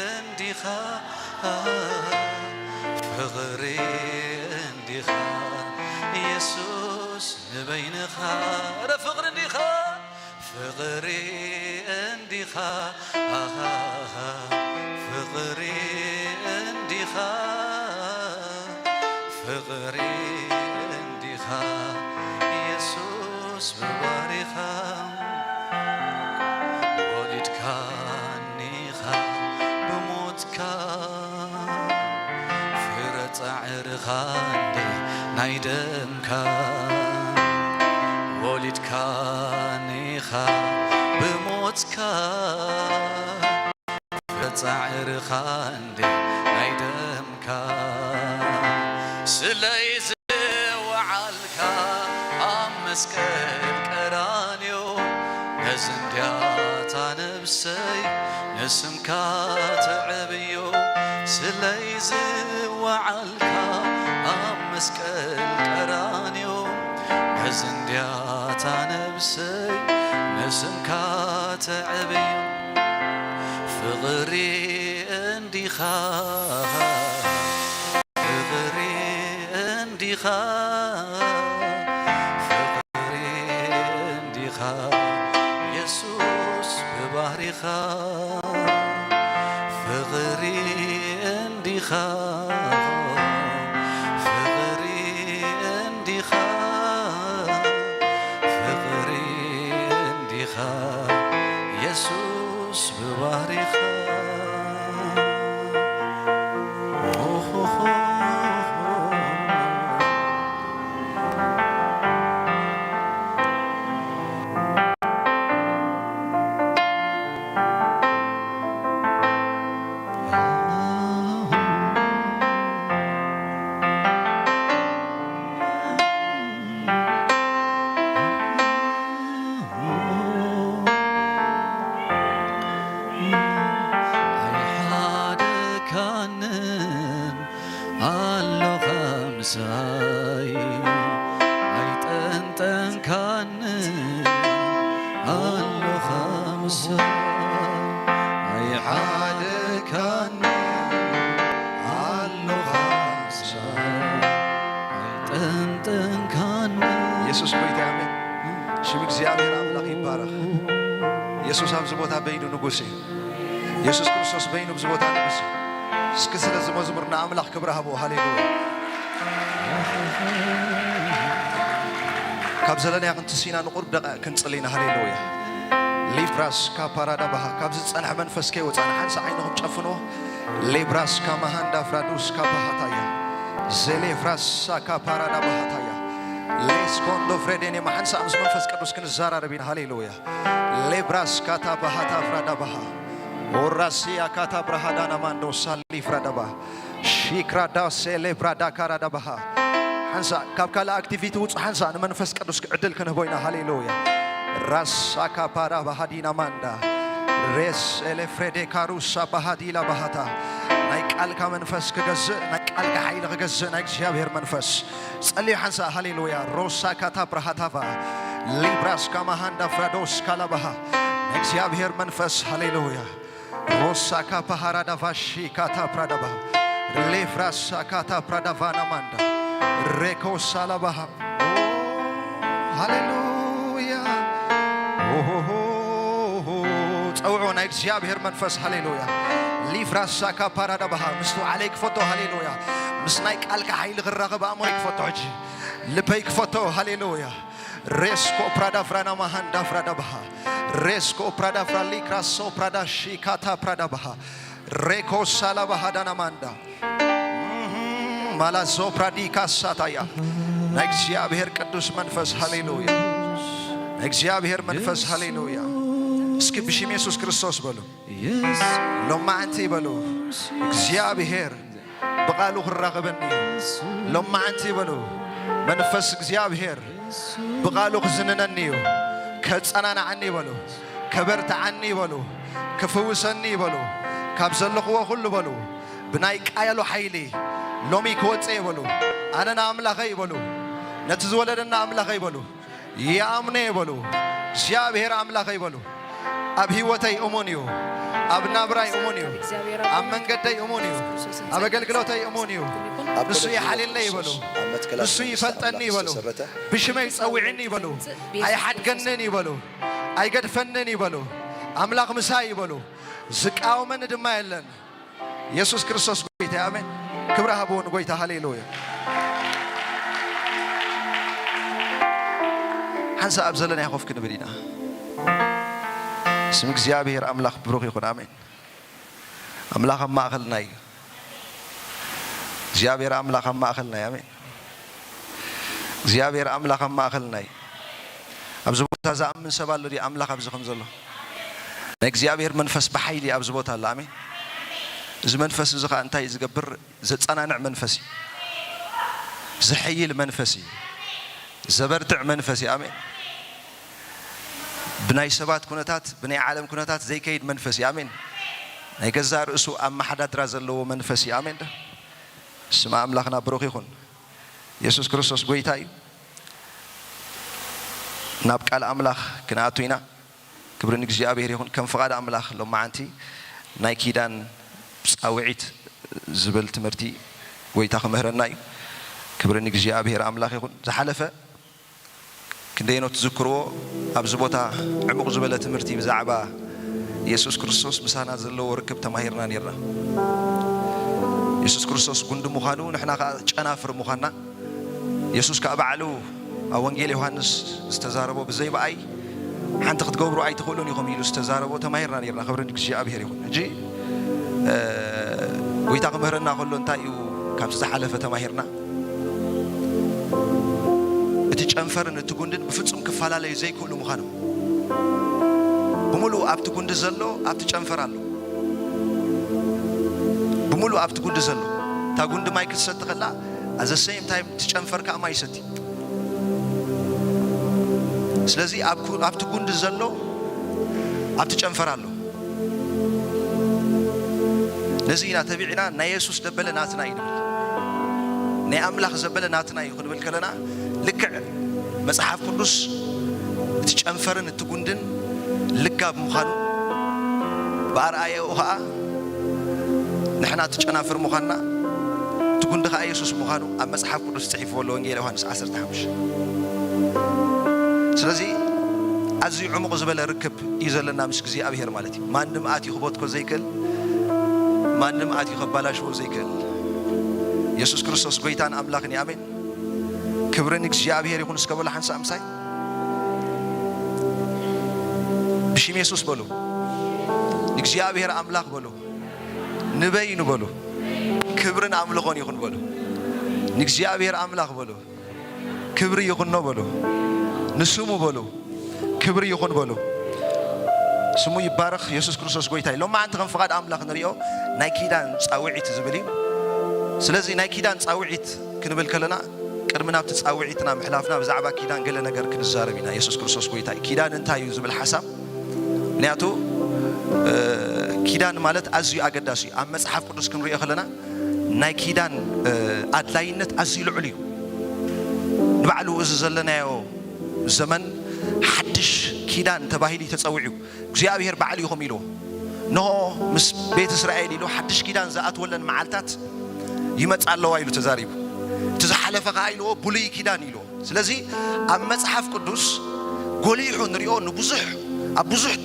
እንዲኻ ፍቕሪ እንዲኻ የሱስ ንበይንኻ ረ ፍቕሪ እንዲኻ ፍቕሪ እንዲኻ ኣሃሃ ፍቕሪ እንዲኻ ፍቕሪ እንዲኻ የሱስ ብባሪኻ ወሊድካኒኻ ብሞትካ ፍረ ጻዕርኻ እንዴ ናይ ደምካ ወሊድካኒኻ ብሞትካ ፍረ ጻዕርኻ እንዴ ናይ ደምካ ስለይ ዝወዓልካ ኣብ መስቀል ቀራንዮ በዚ እንድያታ ነብሰይ ንስምካ ተዕብዮ፣ ስለይ ዝወዓልካ ኣብ መስቀል ቀራንዮ። በዚ እንድያታ ነብሰይ ንስምካ ተዕብዮ፣ ፍቕሪ እንዲኻ፣ ፍቕሪ እንዲኻ፣ ፍቕሪ እንዲኻ የሱስ ብባህሪኻ፣ ፍቕሪ እንዲኻ፣ ፍቕሪ እንዲኻ፣ ፍቕሪ እንዲኻ የሱስ ብባህሪኻ። ኣይሓደካንን ኣሎኻ ምሳይ፣ ኣይጠንጠንካንን ኣሎኻ ምሳይ፣ ኣይሓደካንን ኣሎኻ ምሳይ፣ ኣይጠንጠንካንን። የሱስ ጎይታ፣ ኣሜን። ሽም እግዚኣብሔር ኣምላኽ ይባረኽ። የሱስ ኣብዚ ቦታ በይኑ ንጉስ እዩ። የሱስ ክርስቶስ በይኑ ኣብዚ ቦታ ንጉስ እዩ። እስኪ ስለዚ መዝሙር ንኣምላኽ ክብሪ ሃቦ። ሃሌሉያ። ካብ ዘለናዮ ክንትስ ኢና ንቑሩብ ደቂቕ ክንጽሊ ኢና። ሃሌሉያ። ሊብራስ ካፓራዳ ባሃ፣ ካብዚ ዝጸንሐ መንፈስ ከይወጻና ሓንሳእ ዓይንኹም ጨፍንዎ። ሌብራስ ካማሃንዳ ፍራዱስ ካፓሃታያ፣ ዜሌፍራስ ካፓራዳ ባሃታያ፣ ሌስኮንዶ ፍሬዴኔማ፣ ሓንሳእ ምስ መንፈስ ቅዱስ ክንዘራረብ ኢና። ሃሌሉያ። ሌብራስ ካታ ባሃታ ፍራዳ ባሃ፣ ኦራሲያ ካታ ብራሃዳና ማንዶ ሳሊ ፍራዳ ባሃ፣ ሺክራዳ ሴሌብራዳ ካራዳ ባሃ። ሓንሳእ ካብ ካልእ ኣክቲቪቲ ውጹ፣ ሓንሳእ ንመንፈስ ቅዱስ ዕድል ክንህቦ ኢና። ሃሌሉያ። ራሳ ካፓራ ባሃዲና ማንዳ፣ ሬስ ኤሌፍሬዴ ካሩሳ ባሃዲላ ባሃታ። ናይ ቃልካ መንፈስ ክገዝእ፣ ናይ ቃልካ ሓይሊ ክገዝእ ናይ እግዚኣብሔር መንፈስ። ጸልዩ ሓንሳእ። ሃሌሉያ። ሮሳ ካታ ብራሃታቫ፣ ሊብራስ ካማሃንዳ ፍራዶስ ካላባሃ። ናይ እግዚኣብሔር መንፈስ። ሃሌሉያ። ሮሳ ካፓሃራ ዳቫሺ ካታ ፕራዳባ፣ ሌፍራሳ ካታ ፕራዳቫና ማንዳ፣ ሬኮ ሳላባሃ። ሃሌሉያ። ኦሆሆሆ። ጸውዖ ናይ እግዚኣብሔር መንፈስ። ሃሌሉያ። ሊፍራሳ ካፓራዳባሃ። ምስ ተውዓለይ ክፈቶ። ሃሌሉያ። ምስ ናይ ቃልካ ሓይሊ ክራኸብ ኣእምሮይ ክፈቶ ሕጂ። ልበይ ክፈቶ። ሃሌሉያ። ሬስኮ ፕራዳ ፍራና ማሃንዳ ፍራዳ ባሃ። ሬስኮ ፕራዳ ፍራሊ ክራሶ ፕራዳ ሺካታ ፕራዳ ባሃ። ሬኮ ሳላ ባሃ ዳና ማንዳ። ማላዞ ፕራዲ ካሳታያ። ናይ እግዚኣብሔር ቅዱስ መንፈስ። ሃሌሉያ። ናይ እግዚኣብሔር መንፈስ። ሃሌሉያ። እስኪ ብሽም የሱስ ክርስቶስ በሉ። ሎማዓንቲ በሉ። እግዚኣብሔር ብቓሉ ክራኸበኒ እዩ። ሎማዓንቲ በሉ። መንፈስ እግዚኣብሔር ብቓሉ ክዝንነኒ እዩ። ከጸናንዓኒ በሉ። ከበርትዓኒ በሉ። ክፍውሰኒ በሉ። ካብ ዘለኽዎ ኩሉ በሉ። ብናይ ቃየሉ ሓይሊ ሎሚ ክወጽእ እየ በሉ። ኣነ ንኣምላኸይ በሉ። ነቲ ዝወለደና ኣምላኸይ በሉ። ይኣምነ እየ በሉ። እግዚኣብሔር ኣምላኸይ በሉ። ኣብ ህይወተይ እሙን እዩ። ኣብ ናብራይ እሙን እዩ። ኣብ መንገደይ እሙን እዩ። ኣብ ኣገልግሎተይ እሙን እዩ። ንሱ ይሓልየለይ ይበሉ። ንሱ ይፈልጠኒ ይበሉ። ብሽመይ ጸዊዕኒ ይበሉ። ኣይሓድገንን ይበሉ። ኣይገድፈንን ይበሉ። ኣምላኽ ምሳይ ይበሉ። ዝቃወመኒ ድማ የለን። የሱስ ክርስቶስ ጎይታ፣ ኣሜን። ክብሪ ሃብዎ ንጎይታ። ሃሌሉያ። ሓንሳእ ኣብ ዘለናዮ ኮፍ ክንብል ኢና። ስም እግዚኣብሔር ኣምላኽ ብሩኽ ይኹን። ኣሜን። ኣምላኽ ኣብ ማእኸልና እዩ። እግዚኣብሔር ኣምላኽ ኣብ ማእኸልና እዩ። ኣሜን። እግዚኣብሔር ኣምላኽ ኣብ ማእኸልና እዩ። ኣብዚ ቦታ ዝኣምን ሰብ ኣሎ ድዩ? ኣምላኽ ኣብዚ ከም ዘሎ ናይ እግዚኣብሔር መንፈስ ብሓይሊ ኣብዚ ቦታ ኣሎ። ኣሜን። እዚ መንፈስ እዚ ኸዓ እንታይ እዩ ዝገብር? ዘጸናንዕ መንፈስ እዩ። ዘሐይል መንፈስ እዩ። ዘበርትዕ መንፈስ እዩ። ኣሜን። ብናይ ሰባት ኩነታት፣ ብናይ ዓለም ኩነታት ዘይከይድ መንፈስ እዩ። ኣሜን። ናይ ገዛእ ርእሱ ኣመሓዳድራ ዘለዎ መንፈስ እዩ። ኣሜን። ስም ኣምላኽና ብሩኽ ይኹን። የሱስ ክርስቶስ ጎይታ እዩ። ናብ ቃል ኣምላኽ ክንኣቱ ኢና። ክብሪ ንእግዚኣብሔር ይኹን። ከም ፍቓድ ኣምላኽ ሎማዓንቲ ናይ ኪዳን ጻውዒት ዝብል ትምህርቲ ጎይታ ክምህረና እዩ። ክብሪ ንእግዚኣብሔር ኣምላኽ ይኹን። ዝሓለፈ ክንደየኖ ትዝክርዎ፣ ኣብዚ ቦታ ዕሙቕ ዝበለ ትምህርቲ ብዛዕባ የሱስ ክርስቶስ ምሳና ዘለዎ ርክብ ተማሂርና ነይርና። የሱስ ክርስቶስ ጉንዲ ምዃኑ፣ ንሕና ኸኣ ጨናፍር ምዃንና፣ የሱስ ከኣ ባዕሉ ኣብ ወንጌል ዮሃንስ ዝተዛረቦ፣ ብዘይ ብኣይ ሓንቲ ክትገብሩ ኣይትኽእሉን ኢኹም ኢሉ ዝተዛረቦ ተማሂርና ነይርና። ክብሪ ንእግዚኣብሔር ይኹን። ሕጂ፣ እ፣ ጎይታ ክምህረና ከሎ እንታይ እዩ ካብቲ ዝሓለፈ ተማሂርና? እቲ ጨንፈርን እቲ ጉንድን ብፍጹም ክፈላለዩ ዘይክእሉ ምዃኖም። ብምሉእ ኣብቲ ጉንዲ ዘሎ ኣብቲ ጨንፈር ኣሎ። ብምሉእ ኣብቲ ጉንዲ ዘሎ፣ እታ ጉንዲ ማይ ክትሰቲ ከላ፣ at the same time እቲ ጨንፈር ከኣ ማይ ይሰቲ። ስለዚ ኣብ ኩ-፣ ኣብቲ ጉንዲ ዘሎ ኣብቲ ጨንፈር ኣሎ። ነዚ ኢና ተቢዕና ናይ የሱስ ዘበለ ናትና እዩ ንብል። ናይ ኣምላኽ ዘበለ ናትና እዩ ክንብል ከለና፣ ልክዕ መጽሓፍ ቅዱስ እቲ ጨንፈርን እቲ ጉንድን ልጋብ ምዃኑ፣ ብኣርኣያኡ ኸኣ ንሕና እቲ ጨናፍር ምዃንና፣ እቲ ጉንዲ ኸኣ የሱስ ምዃኑ ኣብ መጽሓፍ ቅዱስ ጽሒፍዎ ኣሎ። ወንጌል ዮሃንስ ዓሰርተ ሓሙሽተ። ስለዚ ኣዝዩ ዕሙቕ ዝበለ ርክብ እዩ ዘለና ምስ እግዚኣብሔር ማለት እዩ። ማንም ኣትዩ ክቦትኮ ዘይክእል፣ ማንም ኣትዩ ከባላሽዎ ዘይክእል፣ የሱስ ክርስቶስ ጎይታን ኣምላኽን እዩ። ኣሜን። ክብሪ ንእግዚኣብሔር ይኹን። እስከ በሉ ሓንሳእ ምሳይ፣ ብሽም የሱስ በሉ፣ ንእግዚኣብሔር ኣምላኽ በሉ፣ ንበይኑ በሉ፣ ክብርን ኣምልኾን ይኹን በሉ፣ ንእግዚኣብሔር ኣምላኽ በሉ፣ ክብሪ ይኹኖ በሉ፣ ንስሙ በሉ፣ ክብሪ ይኹን በሉ። ስሙ ይባረኽ። የሱስ ክርስቶስ ጎይታ እዩ። ሎማዓንቲ ከም ፍቓድ ኣምላኽ ንሪኦ ናይ ኪዳን ጻውዒት ዝብል እዩ። ስለዚ ናይ ኪዳን ጻውዒት ክንብል ከለና፣ ቅድሚ ናብቲ ጻውዒትና ምሕላፍና ብዛዕባ ኪዳን ገለ ነገር ክንዛረብ ኢና። የሱስ ክርስቶስ ጎይታ እዩ። ኪዳን እንታይ እዩ ዝብል ሓሳብ፣ ምኽንያቱ፣ እ፣ ኪዳን ማለት ኣዝዩ ኣገዳሲ እዩ። ኣብ መጽሓፍ ቅዱስ ክንሪኦ ከለና ናይ ኪዳን፣ እ፣ ኣድላይነት ኣዝዩ ልዑል እዩ። ንባዕሉ እዚ ዘለናዮ ዘመን ሓድሽ ኪዳን ተባሂሉ እዩ ተጸዊዑ። እግዚኣብሔር ባዕሉ እዩ ከምኡ ኢልዎ። እንሆ ምስ ቤት እስራኤል ኢሉ ሓድሽ ኪዳን ዝኣትወለን መዓልታት ይመጻ ኣለዋ ኢሉ ተዛሪቡ። እቲ ዝሓለፈ ከኣ ኢልዎ ብሉይ ኪዳን ኢልዎ። ስለዚ ኣብ መጽሓፍ ቅዱስ ጎሊሑ ንሪኦ ንብዙሕ፣ ኣብ ብዙሕ፣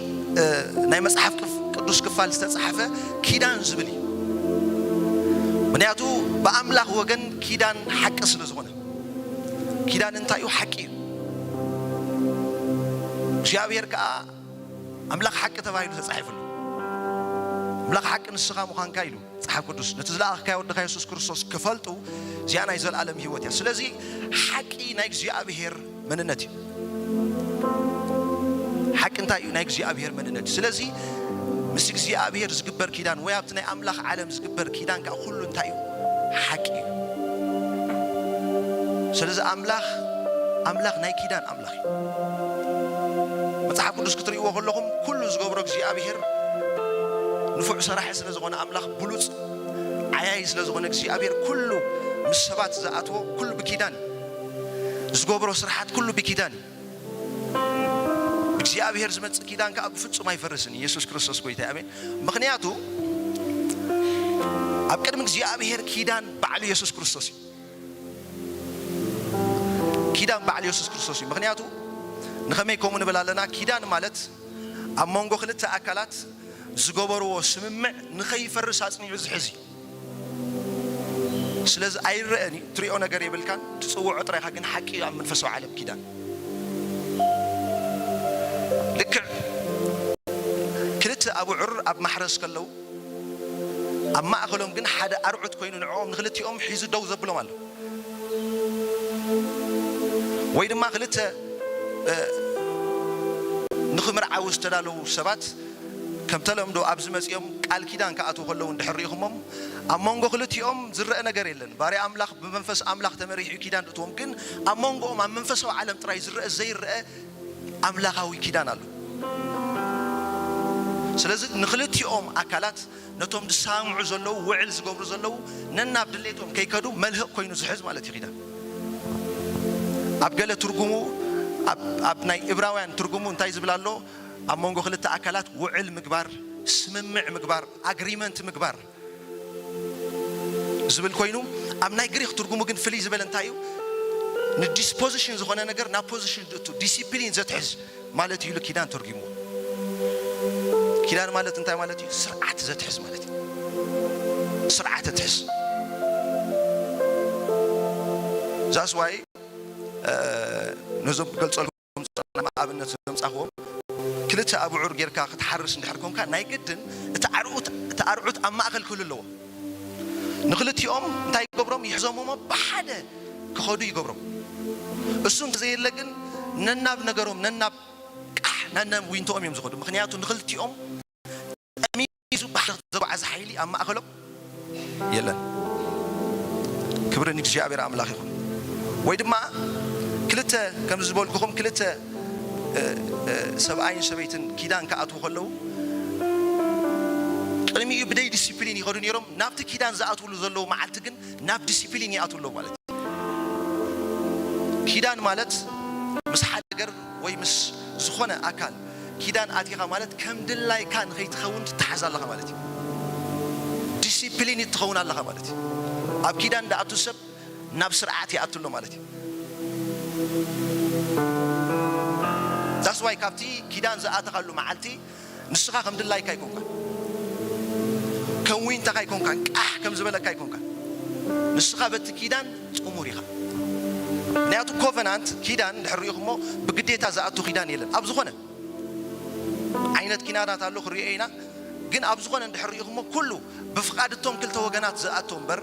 እ፣ ናይ መጽሓፍ ቅፍ-፣ ቅዱስ ክፋል ዝተጻሕፈ ኪዳን ዝብል እዩ። ምኽንያቱ ብኣምላኽ ወገን ኪዳን ሓቂ ስለ ዝኾነ። ኪዳን እንታይ እዩ? ሓቂ እዩ። እግዚኣብሔር ከኣ ኣምላኽ ሓቂ ተባሂሉ ተጻሒፉሉ። ኣምላኽ ሓቂ ንስኻ ምዃንካ ኢሉ መጽሓፍ ቅዱስ፣ ነቲ ዝለኣኽካዮ ወድኻ የሱስ ክርስቶስ ክፈልጡ፣ እዚኣ ናይ ዘለኣለም ህይወት እያ። ስለዚ ሓቂ ናይ እግዚኣብሔር መንነት እዩ። ሓቂ እንታይ እዩ? ናይ እግዚኣብሔር መንነት እዩ። ስለዚ ምስ እግዚኣብሔር ዝግበር ኪዳን ወይ ኣብቲ ናይ ኣምላኽ ዓለም ዝግበር ኪዳን ከኣ ኩሉ እንታይ እዩ? ሓቂ እዩ። ስለዚ ኣምላኽ፣ ኣምላኽ ናይ ኪዳን ኣምላኽ እዩ። መጽሓፍ ቅዱስ ክትርእይዎ ከለኹም ኩሉ ዝገብሮ እግዚኣብሔር ንፉዕ ሰራሒ ስለ ዝኾነ፣ ኣምላኽ ብሉጽ ዓያዪ ስለ ዝኾነ እግዚኣብሔር ኩሉ ምስ ሰባት ዝኣትዎ ኩሉ ብኪዳን እዩ። ዝገብሮ ስራሓት ኩሉ ብኪዳን እዩ። እግዚኣብሔር ዝመጽእ ኪዳን ከኣ ብፍጹም ኣይፈርስን። ኢየሱስ ክርስቶስ ጎይታ እዩ። ኣሜን። ምኽንያቱ ኣብ ቅድሚ እግዚኣብሔር ኪዳን ባዕሉ ኢየሱስ ክርስቶስ እዩ። ኪዳን ባዕሉ ኢየሱስ ክርስቶስ እዩ። ምኽንያቱ ንኸመይ ከምኡ ንብል ኣለና? ኪዳን ማለት ኣብ መንጎ ክልተ ኣካላት ዝገበርዎ ስምምዕ ንኸይፈርስ ኣጽኒዑ ዝሕዝ እዩ። ስለዚ ኣይረኣን እዩ፣ ትሪኦ ነገር የብልካን፣ ትጽውዖ ጥራይኻ ግን ሓቂ እዩ ኣብ መንፈሳዊ ዓለም ኪዳን። ልክዕ ክልተ ኣቡዑር ኣብ ማሕረስ ከለዉ፣ ኣብ ማእከሎም ግን ሓደ ኣርዑት ኮይኑ ንዕኦም ንክልቲኦም ሒዙ ደው ዘብሎም ኣሎ። ወይ ድማ ክልተ፣ እ፣ ንኽምርዓዉ ዝተዳለዉ ሰባት ከም ተለምዶ ኣብዚ መጺኦም ቃል ኪዳን ክኣትዉ ከለዉ እንድሕር ርኢኹሞም፣ ኣብ መንጎ ክልቲኦም ዝረአ ነገር የለን። ባርያ ኣምላኽ ብመንፈስ ኣምላኽ ተመሪሑ እዩ ኪዳን ዝእትዎም፣ ግን ኣብ መንጎኦም ኣብ መንፈሳዊ ዓለም ጥራይ ዝረአ ዘይረአ ኣምላኻዊ ኪዳን ኣሎ። ስለዚ ንክልቲኦም ኣካላት፣ ነቶም ዝሰማምዑ ዘለዉ፣ ውዕል ዝገብሩ ዘለዉ፣ ነናብ ድሌቶም ከይከዱ መልህቕ ኮይኑ ዝሕዝ ማለት እዩ ኪዳን። ኣብ ገለ ትርጉሙ፣ ኣብ፣ ኣብ ናይ እብራውያን ትርጉሙ እንታይ ዝብል ኣሎ? ኣብ መንጎ ክልተ ኣካላት ውዕል ምግባር፣ ስምምዕ ምግባር፣ ኣግሪመንት ምግባር ዝብል ኮይኑ፣ ኣብ ናይ ግሪክ ትርጉሙ ግን ፍልይ ዝበለ እንታይ እዩ? ንዲስፖዚሽን ዝኾነ ነገር ናብ ፖዚሽን ዝእቱ፣ ዲሲፕሊን ዘትሕዝ ማለት እዩ ኢሉ ኪዳን ተርጉሙ። ኪዳን ማለት እንታይ ማለት እዩ? ስርዓት ዘትሕዝ ማለት እዩ። ስርዓት ዘትሕዝ። ዛስ ዋይ ነዞም ክገልጸልኩም ዝጸናማ ኣብነት ዘምጻኽዎም፣ ክልተ ኣብዑር ጌርካ ክትሓርስ እንድሕር ኮንካ፣ ናይ ግድን እቲ ኣርዑት፣ እቲ ኣርዑት ኣብ ማእከል ክህሉ ኣለዎ። ንክልቲኦም እንታይ ይገብሮም? ይሕዞም እሞ ብሓደ ክኸዱ ይገብሮም። እሱ እንተዘየለ ግን ነናብ ነገሮም፣ ነናብ ቃሕ፣ ነናብ ዊንቶኦም እዮም ዝኸዱ። ምኽንያቱ ንክልቲኦም ጠሚዙ ብሓደ ዘጓዓዝ ሓይሊ ኣብ ማእከሎም የለን። ክብሪ ንእግዚኣብሔር ኣምላኽ ይኹን። ወይ ድማ ክልተ፣ ከም ዝበልኩኹም፣ ክልተ፣ እ፣ እ፣ ሰብኣይን ሰበይትን ኪዳን ክኣትዉ ከለዉ፣ ቅድሚኡ ብደይ ዲሲፕሊን ይኸዱ ነይሮም። ናብቲ ኪዳን ዝኣትውሉ ዘለዉ መዓልቲ ግን ናብ ዲሲፕሊን ይኣትዉ ኣለዉ ማለት እዩ። ኪዳን ማለት ምስ ሓደ ነገር ወይ ምስ ዝኾነ ኣካል ኪዳን ኣቲኻ ማለት፣ ከም ድላይካ ንኸይትኸውን ትተሓዝ ኣለኻ ማለት እዩ። ዲሲፕሊን ትኸውን ኣለኻ ማለት እዩ። ኣብ ኪዳን ዝኣቱ ሰብ ናብ ስርዓት ይኣቱ ኣሎ ማለት እዩ። ዛስ ዋይ ካብቲ ኪዳን ዝኣተኻሉ መዓልቲ ንስኻ ከም ድላይካ ኣይኮንካን፣ ከም ዊንታኻ ኣይኮንካን፣ ቃሕ ከም ዝበለካ ኣይኮንካን። ንስኻ በቲ ኪዳን ጥሙር ኢኻ። ምክንያቱ ኮቨናንት፣ ኪዳን እንድሕር ርኢኹሞ፣ ብግዴታ ዝኣቱ ኪዳን የለን። ኣብ ዝኾነ ዓይነት ኪዳናት ኣሎ፣ ክሪኦ ኢና። ግን ኣብ ዝኾነ እንድሕር ርኢኹሞ፣ ኩሉ ብፍቓድ እቶም ክልተ ወገናት ዝኣቶ እምበር፣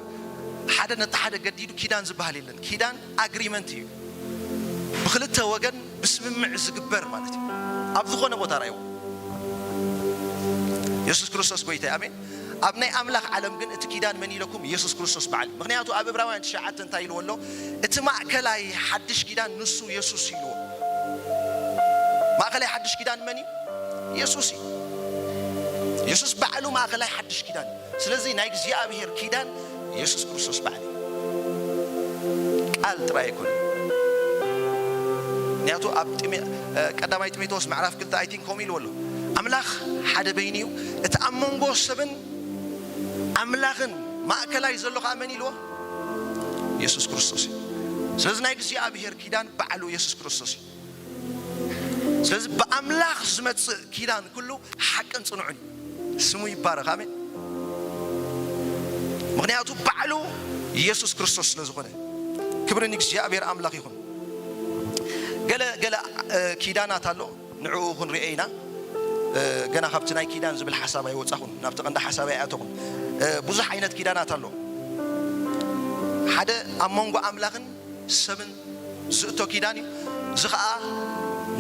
ሓደ ነቲ ሓደ ገዲዱ ኪዳን ዝበሃል የለን። ኪዳን ኣግሪመንት እዩ። ብክልተ ወገን ብስምምዕ ዝግበር ማለት እዩ። ኣብ ዝኾነ ቦታ ርኣይዎ። የሱስ ክርስቶስ ጎይታ እዩ። ኣሜን። ኣብ ናይ ኣምላኽ ዓለም ግን እቲ ኪዳን መን ኢለኩም? የሱስ ክርስቶስ በዓል። ምኽንያቱ ኣብ ዕብራውያን ትሽዓተ እንታይ ኢልዎ ኣሎ? እቲ ማእከላይ ሓድሽ ኪዳን ንሱ የሱስ ኢልዎ። ማእከላይ ሓድሽ ኪዳን መን እዩ? የሱስ እዩ። የሱስ ባዕሉ ማእከላይ ሓድሽ ኪዳን እዩ። ስለዚ ናይ እግዚኣብሔር ኪዳን የሱስ ክርስቶስ ባዕሉ እዩ። ቃል ጥራይ ኣይኮነን። ምክንያቱ ኣብ ጢሜ-፣ እ፣ ቀዳማይ ጢሞቴዎስ ምዕራፍ ክልተ፣ ኣይ ቲንክ፣ ከምኡ ኢልዎ ኣሎ። ኣምላኽ ሓደ በይኑ እዩ። እቲ ኣብ መንጎ ሰብን ኣምላኽን ማእከላይ ዘሎ ኸኣ መን ኢልዎ? የሱስ ክርስቶስ እዩ። ስለዚ ናይ እግዚኣብሔር ኪዳን ባዕሉ የሱስ ክርስቶስ እዩ። ስለዚ ብኣምላኽ ዝመጽእ ኪዳን ኩሉ ሓቅን ጽኑዕን እዩ። ስሙ ይባረኽ። ኣሜን። ምኽንያቱ ባዕሉ የሱስ ክርስቶስ ስለ ዝኾነ፣ ክብሪ ንእግዚኣብሔር ኣምላኽ ይኹን። ገለ፣ ገለ፣ እ፣ ኪዳናት ኣሎ፣ ንዕኡ ክንሪኦ ኢና። እ፣ ገና ካብቲ ናይ ኪዳን ዝብል ሓሳብ ኣይወጻኹን፣ ናብቲ ቀንዲ ሓሳብ ኣይኣተኹን። እ፣ ብዙሕ ዓይነት ኪዳናት ኣሎ። ሓደ ኣብ መንጎ ኣምላኽን ሰብን ዝእቶ ኪዳን እዩ። እዚ ኸኣ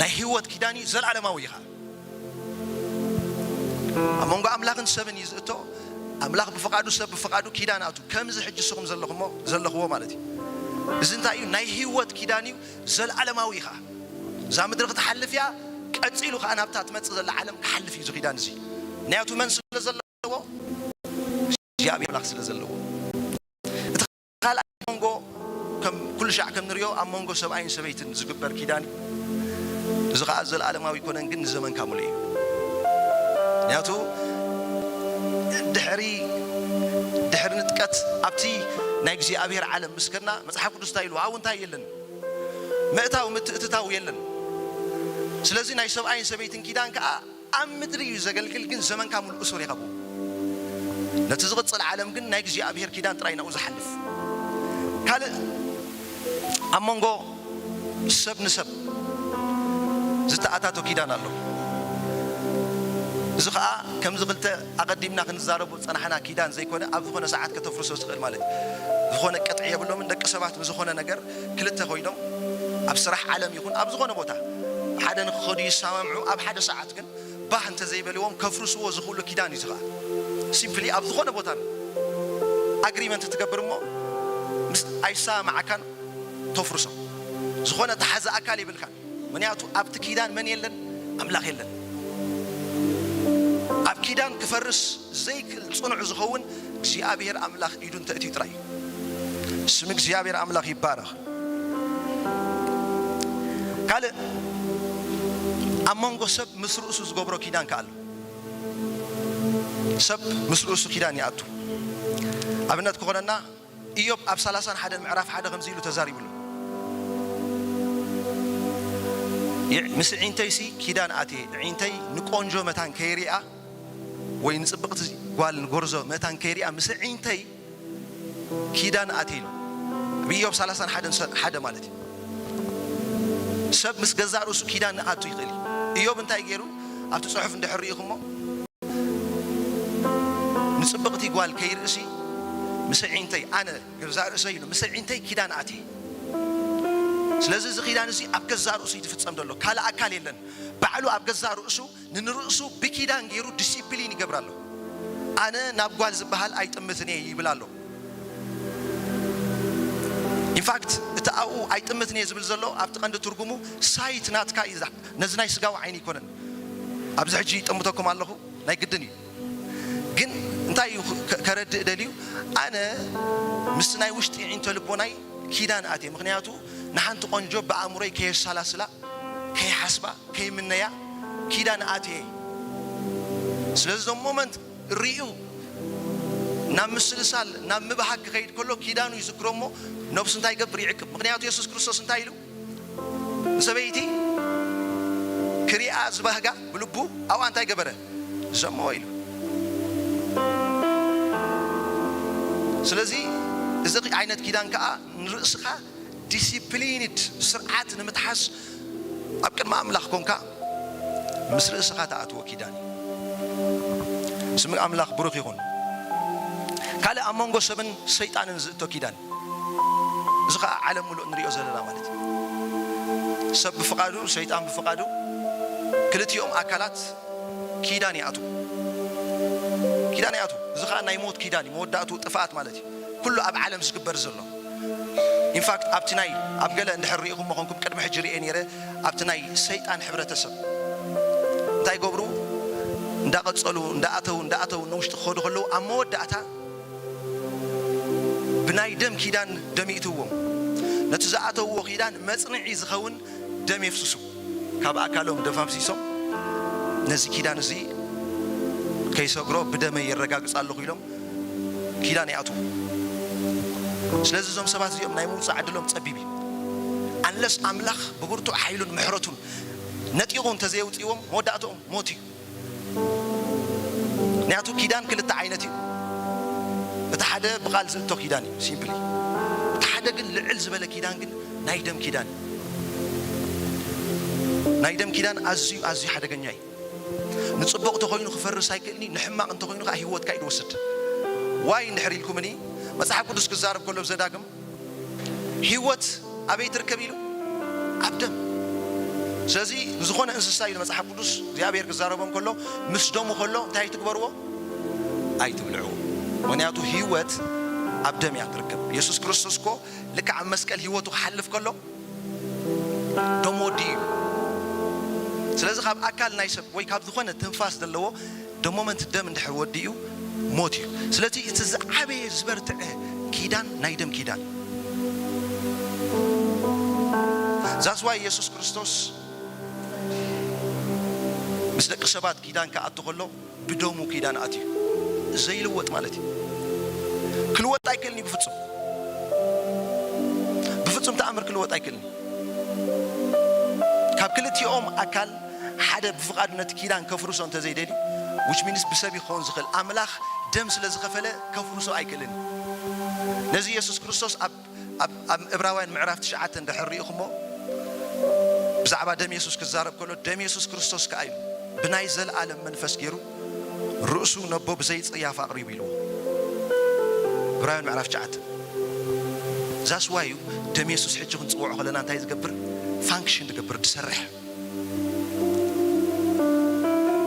ናይ ህይወት ኪዳን እዩ፣ ዘለዓለማዊ እዩ ኸኣ። ኣብ መንጎ ኣምላኽን ሰብን እዩ ዝእቶ። ኣምላኽ ብፍቓዱ፣ ሰብ ብፍቓዱ ኪዳን ኣቱ። ከምዚ ሕጂ ንስኹም ዘለኹሞ፣ ዘለኽዎ ማለት እዩ። እዚ እንታይ እዩ? ናይ ህይወት ኪዳን እዩ፣ ዘለዓለማዊ እዩ ኸኣ። እዛ ምድሪ ክትሓልፍ እያ፣ ቀጺሉ ኸኣ ናብታ ትመጽእ ዘላ ዓለም ክሓልፍ እዩ እዚ ኪዳን እዚ። ምኽንያቱ መን ስለ ዘለዎ? እግዚኣብሔር ኣምላኽ ስለ ዘለዎ። እቲ ካልኣይ መንጎ፣ ከም ኩሉ ሻዕ ከም ንሪኦ፣ ኣብ መንጎ ሰብኣይን ሰበይትን ዝግበር ኪዳን እዩ። እዚ ኸኣ ዘለኣለማዊ ኣይኮነን፣ ግን ንዘመንካ ምሉእ እዩ። ምኽንያቱ ድሕሪ፣ ድሕሪ ንጥቀት ኣብቲ ናይ እግዚኣብሔር ዓለም ምስ ከድና፣ መጽሓፍ ቅዱስ እንታይ ኢሉ? ኣብኡ እንታይ የለን? ምእታው ምትእትታው የለን። ስለዚ ናይ ሰብኣይን ሰበይትን ኪዳን ከኣ ኣብ ምድሪ እዩ ዘገልግል፣ ግን ዘመንካ ሙሉእ እሱር ኢኻ ብኡ። ነቲ ዝቕጽል ዓለም ግን ናይ እግዚኣብሔር ኪዳን ጥራይ ናብኡ ዝሓልፍ። ካልእ ኣብ መንጎ ሰብ ንሰብ ዝተኣታቶ ኪዳን ኣሎ። እዚ ኸኣ ከምዚ ክልተ ኣቐዲምና ክንዛረቦ ዝጸናሕና ኪዳን ዘይኮነ፣ ኣብ ዝኾነ ሰዓት ከተፍርሶ ትኽእል ማለት እዩ። ዝኾነ ቅጥዒ የብሎምን ደቂ ሰባት ንዝኾነ ነገር። ክልተ ኮይኖም ኣብ ስራሕ ዓለም ይኹን ኣብ ዝኾነ ቦታ ሓደ ንክኸዱ ይሰማምዑ። ኣብ ሓደ ሰዓት ግን ባህ እንተዘይበልዎም ከፍርስዎ ዝኽእሉ ኪዳን እዩ። እዚ ኸኣ ሲምፕሊ ኣብ ዝኾነ ቦታ ኣግሪመንት ትገብር እሞ ምስ ኣይሰማማዓካን ተፍርሶ። ዝኾነ ተሓዚ ኣካል የብልካን። ምኽንያቱ ኣብቲ ኪዳን መን የለን? ኣምላኽ የለን። ኪዳን ክፈርስ ዘይክእል ጽኑዕ ዝኸውን እግዚኣብሔር ኣምላኽ ኢዱ እንተእትዩ ጥራይ እዩ። ስም እግዚኣብሔር ኣምላኽ ይባረኽ። ካልእ፣ ኣብ መንጎ ሰብ ምስ ርእሱ ዝገብሮ ኪዳን ከኣ ኣሎ። ሰብ ምስ ርእሱ ኪዳን ይኣቱ። ኣብነት ክኾነና፣ ኢዮብ ኣብ ሰላሳን ሓደን ምዕራፍ ሓደ ከምዚ ኢሉ ተዛሪቡሉ። ይ-፣ ምስ ዒንተይሲ ኪዳን ኣትየ፣ ዒንተይ ንቆንጆ መታን ከይሪኣ፣ ወይ ንጽብቕቲ ጓል ንጎርዞ መታን ከይሪኣ፣ ምስ ዒንተይ ኪዳን ኣትየ ኢሉ። ኣብ ኢዮብ ሰላሳን ሓደን ሰ-፣ ሓደ ማለት እዩ። ሰብ ምስ ገዛእ ርእሱ ኪዳን ክኣቱ ይኽእል እዩ። ኢዮብ እንታይ ገይሩ? ኣብቲ ጽሑፍ እንድሕር ርኢኹሞ፣ ንጽብቕቲ ጓል ከይርእሲ ምስ ዒንተይ፣ ኣነ ገዛእ ርእሰይ ኢሉ፣ ምስ ዒንተይ ኪዳን ኣትየ። ስለዚ እዚ ኪዳን እዚ ኣብ ገዛእ ርእሱ እዩ ዝፍጸም ዘሎ። ካልእ ኣካል የለን። ባዕሉ ኣብ ገዛእ ርእሱ ንንርእሱ ብኪዳን ገይሩ ዲሲፕሊን ይገብር ኣሎ። ኣነ ናብ ጓል ዝበሃል ኣይጥምትን እየ ይብል ኣሎ። ኢንፋክት፣ እቲ ኣብኡ ኣይጥምትን እየ ዝብል ዘሎ ኣብቲ ቀንዲ ትርጉሙ ሳይት ናትካ እዩ። ነዚ ናይ ስጋዊ ዓይኒ ኣይኮነን። ኣብዚ ሕጂ ይጥምተኩም ኣለኹ፣ ናይ ግድን እዩ። ግን እንታይ እዩ ከ-፣ ከረድእ ደልዩ? ኣነ ምስ ናይ ውሽጢ ዒንቶ ልቦናይ ኪዳን ኣትየ። ምኽንያቱ ንሓንቲ ቆንጆ ብኣእምሮይ ከየሰላስላ፣ ከይሓስባ፣ ከይምነያ ኪዳን ኣትየ። ስለዚ እዞም ሞመንት ርእዩ ናብ ምስልሳል፣ ናብ ምብሃግ ክኸይድ ከሎ ኪዳኑ ይዝክሮ እሞ ነብሱ እንታይ ይገብር? ይዕቅብ። ምኽንያቱ የሱስ ክርስቶስ እንታይ ኢሉ? ንሰበይቲ ክሪኣ ዝበህጋ ብልቡ ኣብኣ እንታይ ገበረ? ዘመወ ኢሉ። ስለዚ እዚ ዓይነት ኪዳን ከኣ ንርእስኻ ዲሲፕሊንድ፣ ስርዓት ንምትሓዝ ኣብ ቅድሚ ኣምላኽ ኮንካ ምስ ርእስኻ ትኣትዎ ኪዳን እዩ። ስም ኣምላኽ ብሩኽ ይኹን። ካልእ ኣብ መንጎ ሰብን ሰይጣንን ዝእቶ ኪዳን፣ እዚ ኸኣ ዓለም ምሉእ ንሪኦ ዘለና ማለት እዩ። ሰብ ብፍቓዱ፣ ሰይጣን ብፍቓዱ፣ ክልቲኦም ኣካላት ኪዳን ይኣትዉ። ኪዳን ይኣትዉ። እዚ ኸኣ ናይ ሞት ኪዳን እዩ፣ መወዳእትኡ ጥፍኣት ማለት እዩ። ኩሉ ኣብ ዓለም ዝግበር ዘሎ። ኢንፋክት ኣብቲ ናይ፣ ኣብ ገለ እንድሕር ርኢኹሞ ኾንኩም፣ ቅድሚ ሕጂ ርኤ ነይረ፣ ኣብቲ ናይ ሰይጣን ሕብረተሰብ እንታይ ይገብሩ? እንዳቐጸሉ፣ እንዳኣተዉ፣ እንዳኣተዉ ንውሽጢ ክኸዱ ከለዉ፣ ኣብ መወዳእታ ብናይ ደም ኪዳን ደም ይእትዎም። ነቲ ዝኣተውዎ ኪዳን መጽንዒ ዝኸውን ደም የፍስሱ። ካብ ኣካሎም ደም ኣፍሲሶም፣ ነዚ ኪዳን እዚ ከይሰግሮ ብደመይ የረጋግጽ ኣለኹ ኢሎም ኪዳን ይኣትዉ። ስለዚ እዞም ሰባት እዚኦም ናይ ምውጻእ ዕድሎም ጸቢብ እዩ። ኣንለስ ኣምላኽ ብብርቱዕ ሓይሉን ምሕረቱን ነጢቑ እንተዘየውጽእዎም፣ መወዳእትኦም ሞት እዩ። ምኽንያቱ ኪዳን ክልተ ዓይነት እዩ። እቲ ሓደ ብቓል ዝእቶ ኪዳን እዩ፣ ሲምፕሊ። እቲ ሓደ ግን ልዕል ዝበለ ኪዳን ግን ናይ ደም ኪዳን እዩ። ናይ ደም ኪዳን ኣዝዩ፣ ኣዝዩ ሓደገኛ እዩ። ንጽቡቕ እንተኾይኑ ክፈርስ ኣይክእልኒ፣ ንሕማቕ እንተኾይኑ ከዓ ህይወትካ እዩ ዝወስድ። ዋይ እንድሕር ኢልኩምኒ፣ መጽሓፍ ቅዱስ ክዛረብ ከሎ ኣብ ዘዳግም፣ ህይወት ኣበይ ትርከብ ኢሉ? ኣብ ደም። ስለዚ ንዝኾነ እንስሳ ኢሉ መጽሓፍ ቅዱስ እግዚኣብሔር ክዛረቦም ከሎ፣ ምስ ደሙ ከሎ እንታይ ትግበርዎ? ኣይትብልዕዎ። ምኽንያቱ ህይወት ኣብ ደም እያ ትርከብ። የሱስ ክርስቶስ እኮ ልክዕ ኣብ መስቀል ህይወቱ ክሓልፍ ከሎ ደም ወዲኡ እዩ። ስለዚ ካብ ኣካል ናይ ሰብ ወይ ካብ ዝኾነ ትንፋስ ዘለዎ ደም፣ ሞመንት ደም እንድሕር ወዲኡ ሞት እዩ። ስለዚ እቲ ዝዓበየ ዝበርትዐ ኪዳን ናይ ደም ኪዳን። ዛስዋይ የሱስ ክርስቶስ ምስ ደቂ ሰባት ኪዳን ክኣቱ ከሎ ብደሙ ኪዳን ኣትዩ። ዘይልወጥ ማለት እዩ። ክልወጥ ኣይክእልን እዩ ብፍጹም። ብፍጹም ተኣምር ክልወጥ ኣይክእልን እዩ። ካብ ክልቲኦም ኣካል ሓደ ብፍቓዱ ነቲ ኪዳን ከፍርሶ እንተዘይደልዩ፣ which means ብሰብ ይኸውን ዝኽእል፣ ኣምላኽ ደም ስለ ዝኸፈለ ከፍርሶ ኣይክእልን እዩ። ነዚ የሱስ ክርስቶስ ኣብ፣ ኣብ፣ ኣብ ዕብራውያን ምዕራፍ ትሽዓተ እንድሕር ርኢኹሞ፣ ብዛዕባ ደም የሱስ ክዛረብ ከሎ፣ ደም የሱስ ክርስቶስ ከኣ እዩ ብናይ ዘለኣለም መንፈስ ገይሩ ርእሱ ነቦ ብዘይጽያፍ ኣቕሪቡ ኢልዎ። ዕብራውያን ምዕራፍ ትሽዓተ። ዛስዋይ እዩ ደም የሱስ ሕጂ ክንጽውዖ ከለና እንታይ ዝገብር? ፋንክሽን ዝገብር፣ ዝሰርሕ።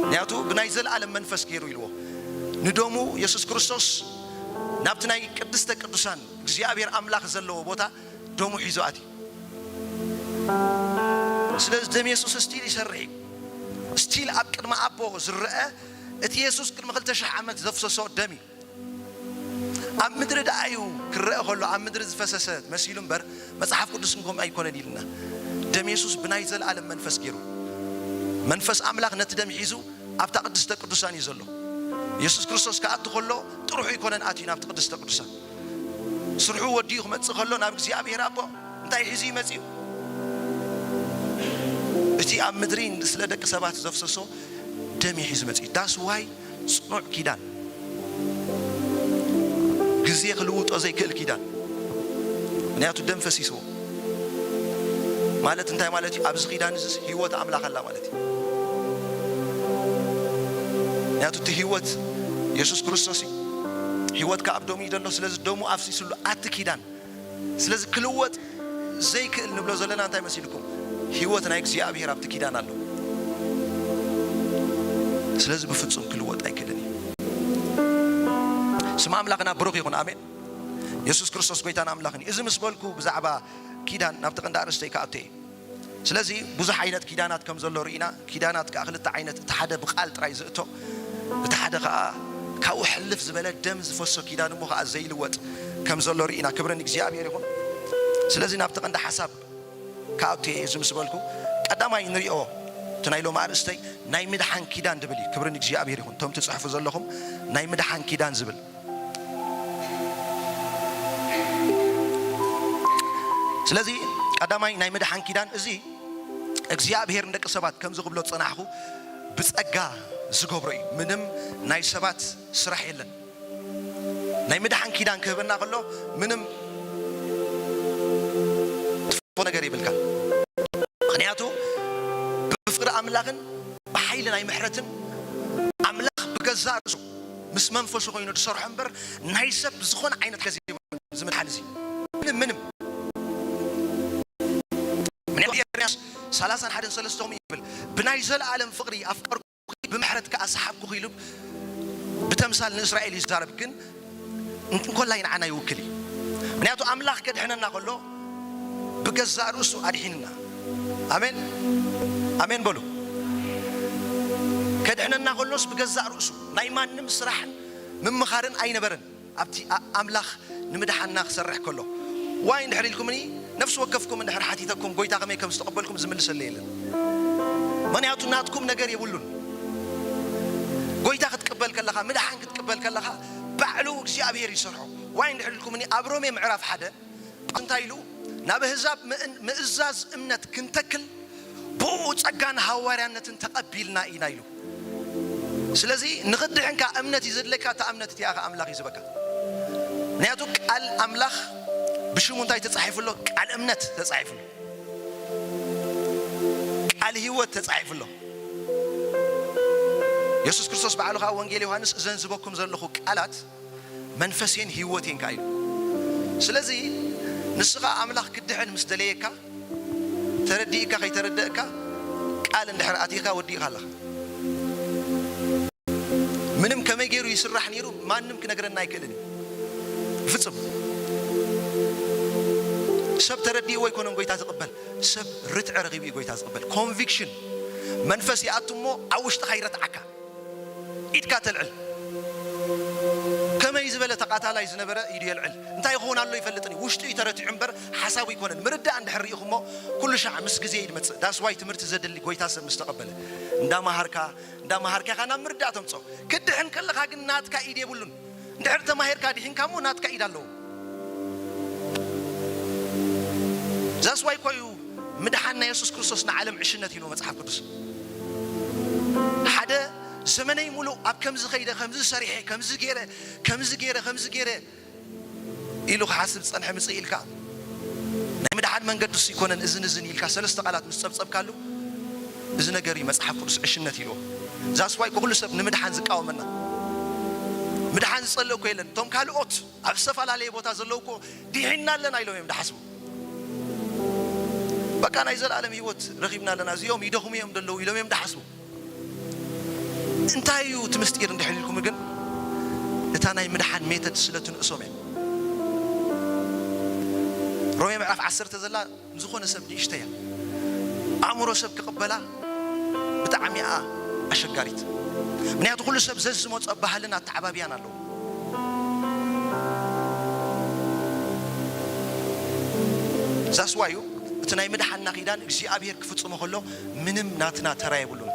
ምኽንያቱ ብናይ ዘለኣለም መንፈስ ገይሩ ኢልዎ። ንደሙ የሱስ ክርስቶስ ናብቲ ናይ ቅድስተ ቅዱሳን እግዚኣብሔር ኣምላኽ ዘለዎ ቦታ ደሙ ሒዙ ኣትዩ። ስለዚ ደም የሱስ ስቲል ይሰርሕ እዩ። ስቲል ኣብ ቅድሚ ኣቦ ዝረአ እቲ የሱስ ቅድሚ ክልተ ሽሕ ዓመት ዘፍሰሶ ደም እዩ። ኣብ ምድሪ ደኣ እዩ ክረአ ከሎ ኣብ ምድሪ ዝፈሰሰ መሲሉ እምበር፣ መጽሓፍ ቅዱስ ግን ከምኡ ኣይኮነን ኢልና። ደም የሱስ ብናይ ዘለኣለም መንፈስ ገይሩ፣ መንፈስ ኣምላኽ ነቲ ደም ሒዙ ኣብታ ቅድስተ ቅዱሳን እዩ ዘሎ። የሱስ ክርስቶስ ክኣቱ ከሎ ጥርሑ ኣይኮነን ኣትዩ ናብቲ ቅድስተ ቅዱሳን። ስርሑ ወዲኡ ክመጽእ ከሎ ናብ እግዚኣብሔር ኣቦ እንታይ ሒዙ እዩ መጺኡ? እቲ ኣብ ምድሪ ስለ ደቂ ሰባት ዘፍሰሶ ደም እዩ ሒዙ መጺኡ። ዳስ ዋይ ጽኑዕ ኪዳን፣ ግዜ ክልውጦ ዘይክእል ኪዳን። ምክንያቱ ደም ፈሲስዎ ማለት እንታይ ማለት እዩ? ኣብዚ ኪዳን እዚ ህይወት ኣምላኽ ኣላ ማለት እዩ። ምክንያቱ እቲ ህይወት የሱስ ክርስቶስ እዩ። ህይወት ከኣ ኣብ ደሙ እዩ ዘሎ። ስለዚ ደሙ ኣፍሲስሉ ኣቲ ኪዳን። ስለዚ ክልወጥ ዘይክእል ንብሎ ዘለና እንታይ መሲልኩም? ህይወት ናይ እግዚኣብሔር ኣብቲ ኪዳን ኣሎ። ስለዚ ብፍጹም ክልወጥ ኣይክእልን እዩ። ስም ኣምላኽና ብሩኽ ይኹን። ኣሜን። የሱስ ክርስቶስ ጎይታን ኣምላኽን እዩ። እዚ ምስ በልኩ ብዛዕባ ኪዳን ናብቲ ቀንዲ ኣርእስተይ ክኣቱ እየ። ስለዚ ብዙሕ ዓይነት ኪዳናት ከም ዘሎ ርኢና። ኪዳናት ከኣ ክልተ ዓይነት፣ እቲ ሓደ ብቓል ጥራይ ዝእቶ፣ እቲ ሓደ ከኣ ካብኡ ሕልፍ ዝበለ ደም ዝፈሶ ኪዳን እሞ ከኣ ዘይልወጥ ከም ዘሎ ርኢና። ክብሪ ንእግዚኣብሔር ይኹን። ስለዚ ናብቲ ቀንዲ ሓሳብ ክኣቱ እየ እዚ ምስ በልኩ፣ ቀዳማይ ንሪኦ እቲ ናይ ሎሚ ኣርእስተይ ናይ ምድሓን ኪዳን ዝብል እዩ። ክብሪ ንእግዚኣብሔር ይኹን። እቶም ትጽሕፉ ዘለኹም ናይ ምድሓን ኪዳን ዝብል። ስለዚ ቀዳማይ ናይ ምድሓን ኪዳን እዚ እግዚኣብሔር ንደቂ ሰባት ከምዚ ክብሎ ዝጸናሕኩ ብጸጋ ዝገብሮ እዩ። ምንም ናይ ሰባት ስራሕ የለን። ናይ ምድሓን ኪዳን ክህበና ከሎ ምንም ትፈትዎ ነገር የብልካን። ምኽንያቱ ብፍቕሪ ኣምላኽን ብሓይሊ ናይ ምሕረትን ኣምላኽ ብገዛእ ርእሱ ምስ መንፈሱ ኮይኑ ዝሰርሖ እምበር ናይ ሰብ ዝኾነ ዓይነት ገንዘብ የብሉን። እዚ ምድሓን እዚ ምንም ምንም። ምኽንያቱ ኤርምያስ ሰላሳን ሓደን ሰለስተ ከምኡ ይብል፣ "ብናይ ዘለኣለም ፍቕሪ ኣፍቀርኩኺ፣ ብምሕረት ከኣ ሰሓብኩኺ" ኢሉ ብተምሳል ንእስራኤል ይዛረብ። ግን እንኮላይ ንዓና ይውክል እዩ። ምኽንያቱ ኣምላኽ ከድሕነና ከሎ ብገዛእ ርእሱ ኣድሒንና። ኣሜን፣ ኣሜን በሉ። ከድሕነና ከሎስ ብገዛእ ርእሱ ናይ ማንም ስራሕን ምምኻርን ኣይነበረን። ኣብቲ ኣ-፣ ኣምላኽ ንምድሓንና ክሰርሕ ከሎ። ዋይ እንድሕር ኢልኩምኒ፣ ነፍሲ ወከፍኩም እንድሕር ሓቲተኩም፣ "ጎይታ ከመይ ከም ዝተቐበልኩም?" ዝምልሰለይ የለን። ምኽንያቱ ናትኩም ነገር የብሉን። ጎይታ ክትቅበል ከለኻ፣ ምድሓን ክትቅበል ከለኻ፣ ባዕሉ እግዚኣብሔር ይሰርሖ። ዋይ እንድሕር ኢልኩምኒ፣ ኣብ ሮሜ ምዕራፍ ሓደ እንታይ ኢሉ? "ናብ ኣህዛብ ምእን-፣ ምእዛዝ እምነት ክንተክል ብኡ ጸጋን ሃዋርያነትን ተቐቢልና ኢና" ኢሉ። ስለዚ ንኽድሕንካ እምነት እዩ ዘድለካ፣ እታ እምነት እቲኣ ኸኣ ኣምላኽ እዩ ዝህበካ። ምኽንያቱ ቃል ኣምላኽ ብሽሙ እንታይ ተጻሒፉ ኣሎ? ቃል እምነት ተጻሒፉ ኣሎ። ቃል ህይወት ተጻሒፉ ኣሎ። የሱስ ክርስቶስ ባዕሉ ኸኣ ወንጌል ዮሃንስ "እዘን ዝህበኩም ዘለኹ ቃላት መንፈሴን ህይወቴን" ከኣ ኢሉ። ስለዚ ንስኻ ኣምላኽ ክድሕን ምስ ደለየካ፣ ተረዲእካ ከይተረደእካ፣ ቃል እንድሕር ኣቲኻ ወዲእካ ኣለኻ። ምንም ከመይ ገይሩ ይስራሕ ነይሩ ማንም ክነግረና ኣይክእልን እዩ። ብፍጹም። ሰብ ተረዲእዎ ኣይኮነን ጎይታ ዝቕበል፣ ሰብ ርትዐ ረኺቡ እዩ ጎይታ ዝቕበል። ኮንቪክሽን መንፈስ ይኣቱ እሞ ኣብ ውሽጥኻ ይረትዓካ። ኢድካ ተልዕል። ከመይ ዝበለ ተቓታላይ ዝነበረ ኢዱ የልዕል። እንታይ ይኸውን ኣሎ ይፈልጥን እዩ። ውሽጡ እዩ ተረቲዑ እምበር ሓሳቡ ኣይኮነን። ምርዳእ እንድሕር ርኢኹሞ ኩሉ ሻዕ ምስ ግዜ እዩ ዝመጽእ። ዳስ ዋይ ትምህርቲ ዘድሊ ጎይታ ሰብ ምስ ተቐበለ። እንዳመሃርካ፣ እንዳመሃርካ ኢኻ ናብ ምርዳእ ተምጽኦ። ክድሕን ከለኻ ግን ናትካ ኢድ የብሉን። እንድሕር ተማሂርካ ድሒንካ እሞ ናትካ ኢድ ኣለዎ። ዛስ ዋይ እኮ እዩ ምድሓን ናይ የሱስ ክርስቶስ ንዓለም ዕሽነት ኢሉ መጽሓፍ ቅዱስ። ሓደ ዘመነይ ሙሉእ ኣብ ከምዚ ኸይደ፣ ከምዚ ሰሪሐ፣ ከምዚ ገይረ፣ ከምዚ ገይረ፣ ከምዚ ገይረ ኢሉ ክሓስብ ዝጸንሐ ምጽእ ኢልካ፣ ናይ ምድሓን መንገዲ እሱ ኣይኮነን፣ እዝን እዝን ኢልካ ሰለስተ ቃላት ምስ ጸብጸብካሉ፣ እዚ ነገር እዩ መጽሓፍ ቅዱስ ዕሽነት ኢልዎ። ዛስ ዋይ ኩሉ ሰብ ንምድሓን ዝቃወመና። ምድሓን ዝጸልእ እኮ የለን። እቶም ካልኦት ኣብ ዝተፈላለየ ቦታ ዘለዉ እኮ ድሒንና ኣለና ኢሎም እዮም ድሓስቡ። በቃ ናይ ዘለኣለም ህይወት ረኺብና ኣለና፣ እዚኦም ይደኽሙ እዮም ዘለዉ ኢሎም እዮም ድሓስቡ። እንታይ እዩ እቲ ምስጢር እንድሕር ኢልኩም ግን፣ እታ ናይ ምድሓን ሜተድ ስለ ትንእሶም እያ። ሮሜ ምዕራፍ ዓሰርተ ዘላ ንዝኾነ ሰብ ንእሽተይ እያ። ኣእምሮ ሰብ ክቕበላ ብጣዕሚ እያ ኣሸጋሪት። ምክንያቱ ኩሉ ሰብ ዘዝመጾ ባህልን ኣተዓባብያን ኣለዎ። ዛስዋዩ እቲ ናይ ምድሓንና ኺዳን እግዚኣብሔር ክፍጽሞ ከሎ ምንም ናትና ተራ የብሉን።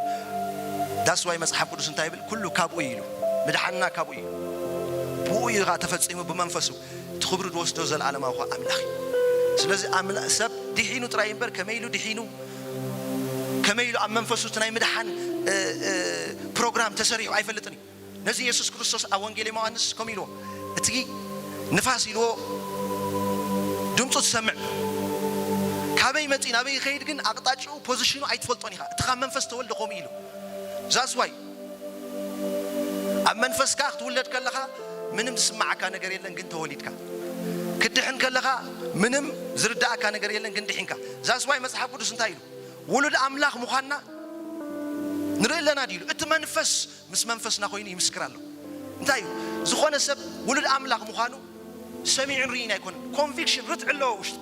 ዛስዋይ መጽሓፍ ቅዱስ እንታይ ይብል? ኩሉ ካብኡ እዩ ኢሉ። ምድሓንና ካብኡ እዩ። ብኡ እዩ ኸዓ ተፈጺሙ ብመንፈሱ። እቲ ክብሪ ዝወስዶ ዘለዓለማዊ ኸዓ ኣምላኽ እዩ። ስለዚ ኣምላ-፣ ሰብ ድሒኑ ጥራይ እምበር ከመይ ኢሉ ድሒኑ፣ ከመይ ኢሉ ኣብ መንፈሱ እቲ ናይ ምድሓን፣ እ፣ እ፣ ፕሮግራም ተሰሪሑ ኣይፈልጥን እዩ። ነዚ የሱስ ክርስቶስ ኣብ ወንጌል ዮሃንስ ከምኡ ኢልዎ፣ እቲ ንፋስ ኢልዎ ድምፁ ትሰምዕ፣ ካበይ መፂ ናበይ ይኸይድ ግን ኣቕጣጭኡ ፖዚሽኑ ኣይትፈልጦን ኢኻ። እቲ ካብ መንፈስ ተወልደ ከምኡ ኢሉ። ዛስዋይ ኣብ መንፈስካ ክትውለድ ከለኻ ምንም ዝስማዓካ ነገር የለን፣ ግን ተወሊድካ። ክድሕን ከለኻ ምንም ዝርዳእካ ነገር የለን፣ ግን ድሒንካ። ዛስዋይ መጽሓፍ ቅዱስ እንታይ ኢሉ? ውሉድ ኣምላኽ ምዃንና ንርኢ ኣለና ድዩ ኢሉ? እቲ መንፈስ ምስ መንፈስና ኮይኑ ይምስክር ኣሎ። እንታይ እዩ? ዝኾነ ሰብ ውሉድ ኣምላኽ ምዃኑ ሰሚዑን ርኢን ኣይኮነን። ኮንቪክሽን፣ ርትዒ ኣለዎ ውሽጡ።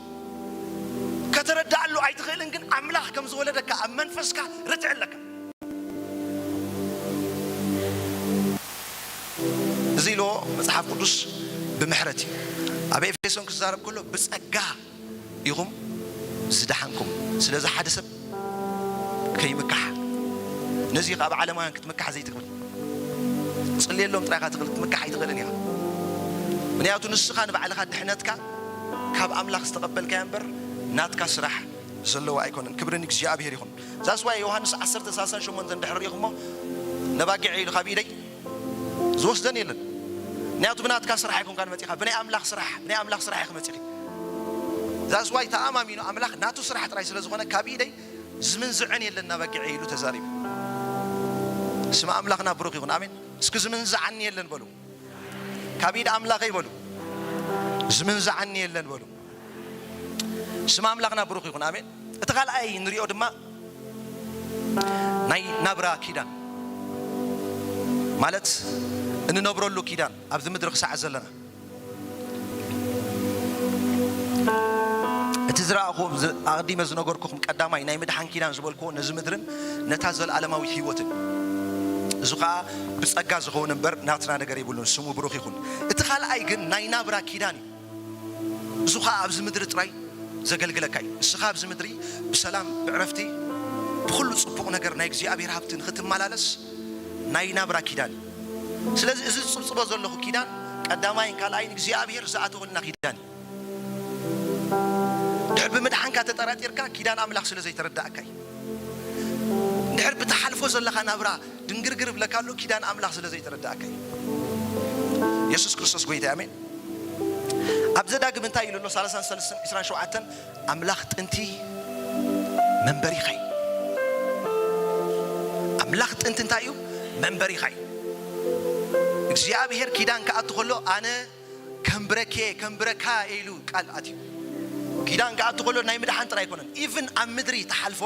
ከተረድኣሉ ኣይትኽእልን፣ ግን ኣምላኽ ከም ዝወለደካ ኣብ መንፈስካ ርትዒ ኣለካ። እዚ ኢልዎ መጽሓፍ ቅዱስ ብምሕረት እዩ። ኣብ ኤፌሶን ክዛረብ ከሎ ብጸጋ ኢኹም ዝደሓንኩም። ስለዚ ሓደ ሰብ ከይምካሕ፣ ነዚ ካብ ዓለማውያን ክትምካሕ ዘይትኽእል፣ ጽልየሎም ጥራይ ኢኻ ትኽእል፣ ክትምካሕ ኣይትኽእልን ኢኻ። ምክንያቱ ንስኻ ንባዕልኻ ድሕነትካ ካብ ኣምላኽ ዝተቐበልካዮ እምበር ናትካ ስራሕ ዘለዎ ኣይኮነን። ክብሪ ንእግዚኣብሔር ይኹን። ዛስዋይ ዮሃንስ ዓሰርተ ሰላሳን ሸሞንተን እንድሕር ርኢኹሞ፣ ነባጊዕ ኢሉ ካብ ኢደይ ዝወስደን የለን። ምክንያቱ ብናትካ ስራሕ ኣይኮንካን መጺኻ፣ ብናይ ኣምላኽ ስራሕ፣ ብናይ ኣምላኽ ስራሕ ኢኺ መጺኺ። ዛስዋይ ተኣማሚኑ ኣምላኽ ናቱ ስራሕ ጥራይ ስለ ዝኾነ ካብ ኢደይ ዝምንዝዐን የለን ነባጊዕ ኢሉ ተዛሪቡ። ስም ኣምላኽና ብሩኽ ይኹን። ኣሜን። እስኪ ዝምንዝዓኒ የለን በሉ። ካብ ኢድ ኣምላኸይ በሉ። ዝምንዝዓኒ የለን በሉ። ስም ኣምላኽና ብሩኽ ይኹን። ኣሜን። እቲ ካልኣይ ንሪኦ ድማ ናይ ናብራ ኪዳን፣ ማለት እንነብረሉ ኪዳን፣ ኣብዚ ምድሪ ክሳዕ ዘለና። እቲ ዝረኣኹ፣ ዝ-፣ ኣቐዲመ ዝነገርኩኹም ቀዳማይ ናይ ምድሓን ኪዳን ዝበልክዎ ነዚ ምድርን ነታ ዘለኣለማዊት ህይወትን። እዚ ኸኣ ብጸጋ ዝኸውን እምበር ናትና ነገር የብሉን። ስሙ ብሩኽ ይኹን። እቲ ካልኣይ ግን ናይ ናብራ ኪዳን እዩ። እዚ ኸኣ ኣብዚ ምድሪ ጥራይ ዘገልግለካ እዩ። ንስኻ ኣብዚ ምድሪ ብሰላም፣ ብዕረፍቲ፣ ብኹሉ ጽቡቕ ነገር ናይ እግዚኣብሔር ሃብቲ ንኽትመላለስ ናይ ናብራ ኪዳን እዩ። ስለዚ እዚ ዝጽብጽቦ ዘለኹ ኪዳን ቀዳማይን ካልኣይን እግዚኣብሔር ዝኣተወልና ኪዳን እዩ። ድሕር ብምድሓንካ ተጠራጢርካ ኪዳን ኣምላኽ ስለ ዘይተረዳእካ እዩ። ድሕር ብትሓልፎ ዘለኻ ናብራ ድንግርግር ብለካ ኣሎ ኪዳን ኣምላኽ ስለ ዘይተረዳእካ እዩ። የሱስ ክርስቶስ ጎይታ፣ ኣሜን። ኣብ ዘዳግም እንታይ ኢሉ ኣሎ? ሰላሳን ሰለስተን፣ ዕስራን ሸውዓተን፣ ኣምላኽ ጥንቲ መንበሪኻ እዩ። ኣምላኽ ጥንቲ እንታይ እዩ? መንበሪኻ እዩ። እግዚኣብሔር ኪዳን ክኣቱ ከሎ ኣነ ከም ብረኬ፣ ከም ብረካ እየ ኢሉ ቃል ኣትዩ። ኪዳን ክኣቱ ከሎ ናይ ምድሓን ጥራይ ኣይኮነን። ኢቭን ኣብ ምድሪ ትሓልፎ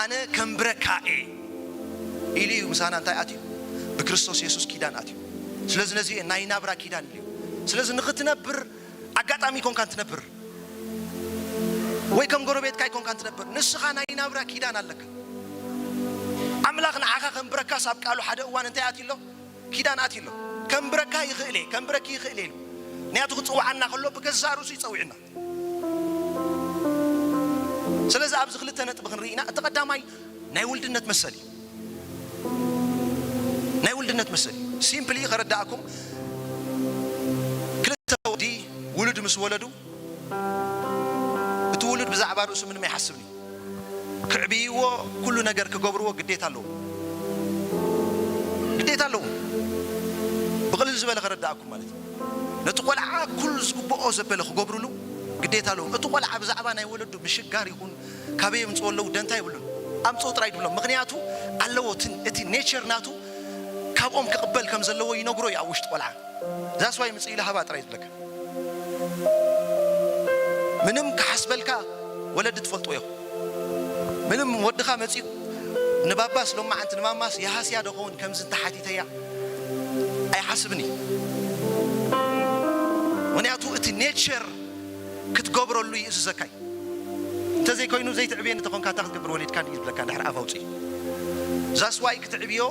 ኣነ ከም ብረካ እየ ኢሉ እዩ ምሳና እንታይ ኣትዩ? ብክርስቶስ የሱስ ኪዳን ኣትዩ። ስለዚ ነዚ ናይ ናብራ ኪዳን ኢሉ እዩ። ስለዚ ንኽትነብር ኣጋጣሚ ኣይኮንካን ትነብር፣ ወይ ከም ጎረቤትካ ኣይኮንካን ትነብር። ንስኻ ናይ ናብራ ኪዳን ኣለካ። ኣምላኽ ንዓኻ ከም ብረካስ ኣብ ቃሉ ሓደ እዋን እንታይ ኣትዩ ኣሎ? ኪዳን ኣትዩ ኣሎ። ከም ብረካ ይኽእል እየ፣ ከም ብረኪ ይኽእል እየ ኢሉ። ምክንያቱ ክጽውዓና ከሎ ብገዛእ ርእሱ ይጸውዕና። ስለዚ ኣብዚ ክልተ ነጥቢ ክንርኢ ኢና። እቲ ቀዳማይ ናይ ውልድነት መሰል እዩ። ናይ ውልድነት መሰል እዩ። ሲምፕሊ ከረዳእኩም፣ ክልተ ወዲ ውሉድ ምስ ወለዱ፣ እቲ ውሉድ ብዛዕባ ርእሱ ምንም ኣይሓስብን እዩ። ክዕብይዎ፣ ኩሉ ነገር ክገብርዎ ግዴታ ኣለዎ። ግዴታ ኣለዎ። ብቕልል ዝበለ ከረዳእኩም ማለት እዩ። ነቲ ቆልዓ ኩሉ ዝግብኦ ዘበለ ክገብርሉ ግዴታ ኣለዎ። እቲ ቆልዓ ብዛዕባ ናይ ወለዱ ምሽጋር ይኹን ካበይ የምፅኡ ኣለዉ ደንታ የብሉን። ኣምፅኡ ጥራይ ድብሎም። ምኽንያቱ ኣለዎ፣ እቲ፣ እቲ ኔቸር ናቱ ካብኦም ክቕበል ከም ዘለዎ ይነግሮ እዩ ኣብ ውሽጢ ቆልዓ። ዛስዋይ ምፅእ ኢለ ሃባ ጥራይ ዝብለካ። ምንም ክሓስበልካ ወለዲ ትፈልጥዎ ኢኹም። ምንም ወድኻ መፂኡ ንባባስ ሎማዓንቲ ንማማስ የሃስያ ዶ ኸውን ከምዚ እንተሓቲተያ ኣይሓስብን እዩ። ምኽንያቱ እቲ ኔቸር ክትገብረሉ ይእዝዘካ እዩ። እንተዘይኮይኑ ዘይትዕብየኒ ተኾንካ እንታይ ክትገብር ወሊድካ እዩ ዝብለካ፣ ድሕሪ ኣፍ ኣውፅእ። ዛስዋይ ክትዕብዮ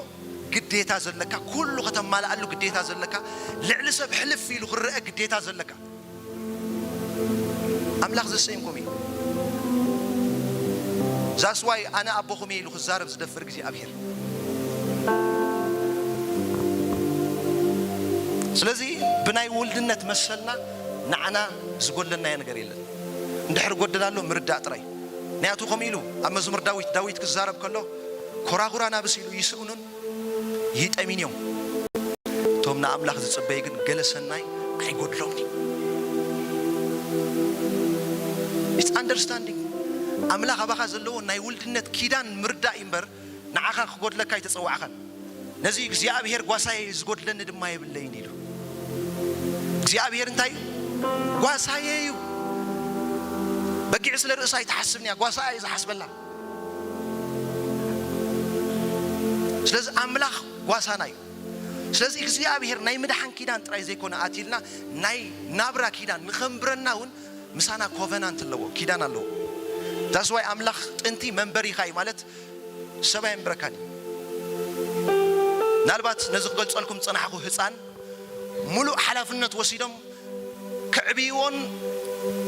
ግዴታ ዘለካ፣ ኩሉ ከተማልኣሉ ግዴታ ዘለካ፣ ልዕሊ ሰብ ሕልፍ ኢሉ ክረአ ግዴታ ዘለካ ኣምላኽ ዘሰይምኩም እዩ። ዛስዋይ ኣነ ኣቦኹም እየ ኢሉ ክዛረብ ዝደፍር እግዚኣብሔር። ስለዚ ብናይ ውልድነት መሰልና ንዓና ዝጎድለናዮ ነገር የለን። እንድሕር ጎደል ኣሎ ምርዳእ ጥራይ። ምክንያቱ ከምኡ ኢሉ ኣብ መዝሙር ዳዊት፣ ዳዊት ክዛረብ ከሎ፣ "ኮራኹራ ናብስ ኢሉ ይስእኑን ይጠሚን እዮም፣ እቶም ንኣምላኽ ዝጽበዩ ግን ገለ ሰናይ ኣይጎድሎምን እዩ።" It's understanding። ኣምላኽ ኣባኻ ዘለዎ ናይ ውልድነት ኪዳን ምርዳእ እዩ እምበር፣ ንዓኻ ክጎድለካ ኣይተጸዋዕኻን። ነዚ እግዚኣብሔር ጓሳየ እዩ፣ ዝጎድለኒ ድማ የብለይን ኢሉ። እግዚኣብሔር እንታይ እዩ? ጓሳየ እዩ። በጊዕ ስለ ርእሳ ኣይትሓስብን እያ፣ ጓሳኣ እዩ ዝሓስበላ። ስለዚ ኣምላኽ ጓሳና እዩ። ስለዚ እግዚኣብሔር ናይ ምድሓን ኪዳን ጥራይ ዘይኮነ ኣትይልና፣ ናይ ናብራ ኪዳን ንኸንብረና እውን ምሳና ኮቨናንት ኣለዎ፣ ኪዳን ኣለዎ። That's why ኣምላኽ ጥንቲ መንበሪኻ እዩ ማለት ሰብ ኣየንብረካን እዩ። ምናልባት ነዚ ክገልጸልኩም ዝጸናሕኩ ህፃን ሙሉእ ሓላፍነት ወሲዶም ከዕብይዎን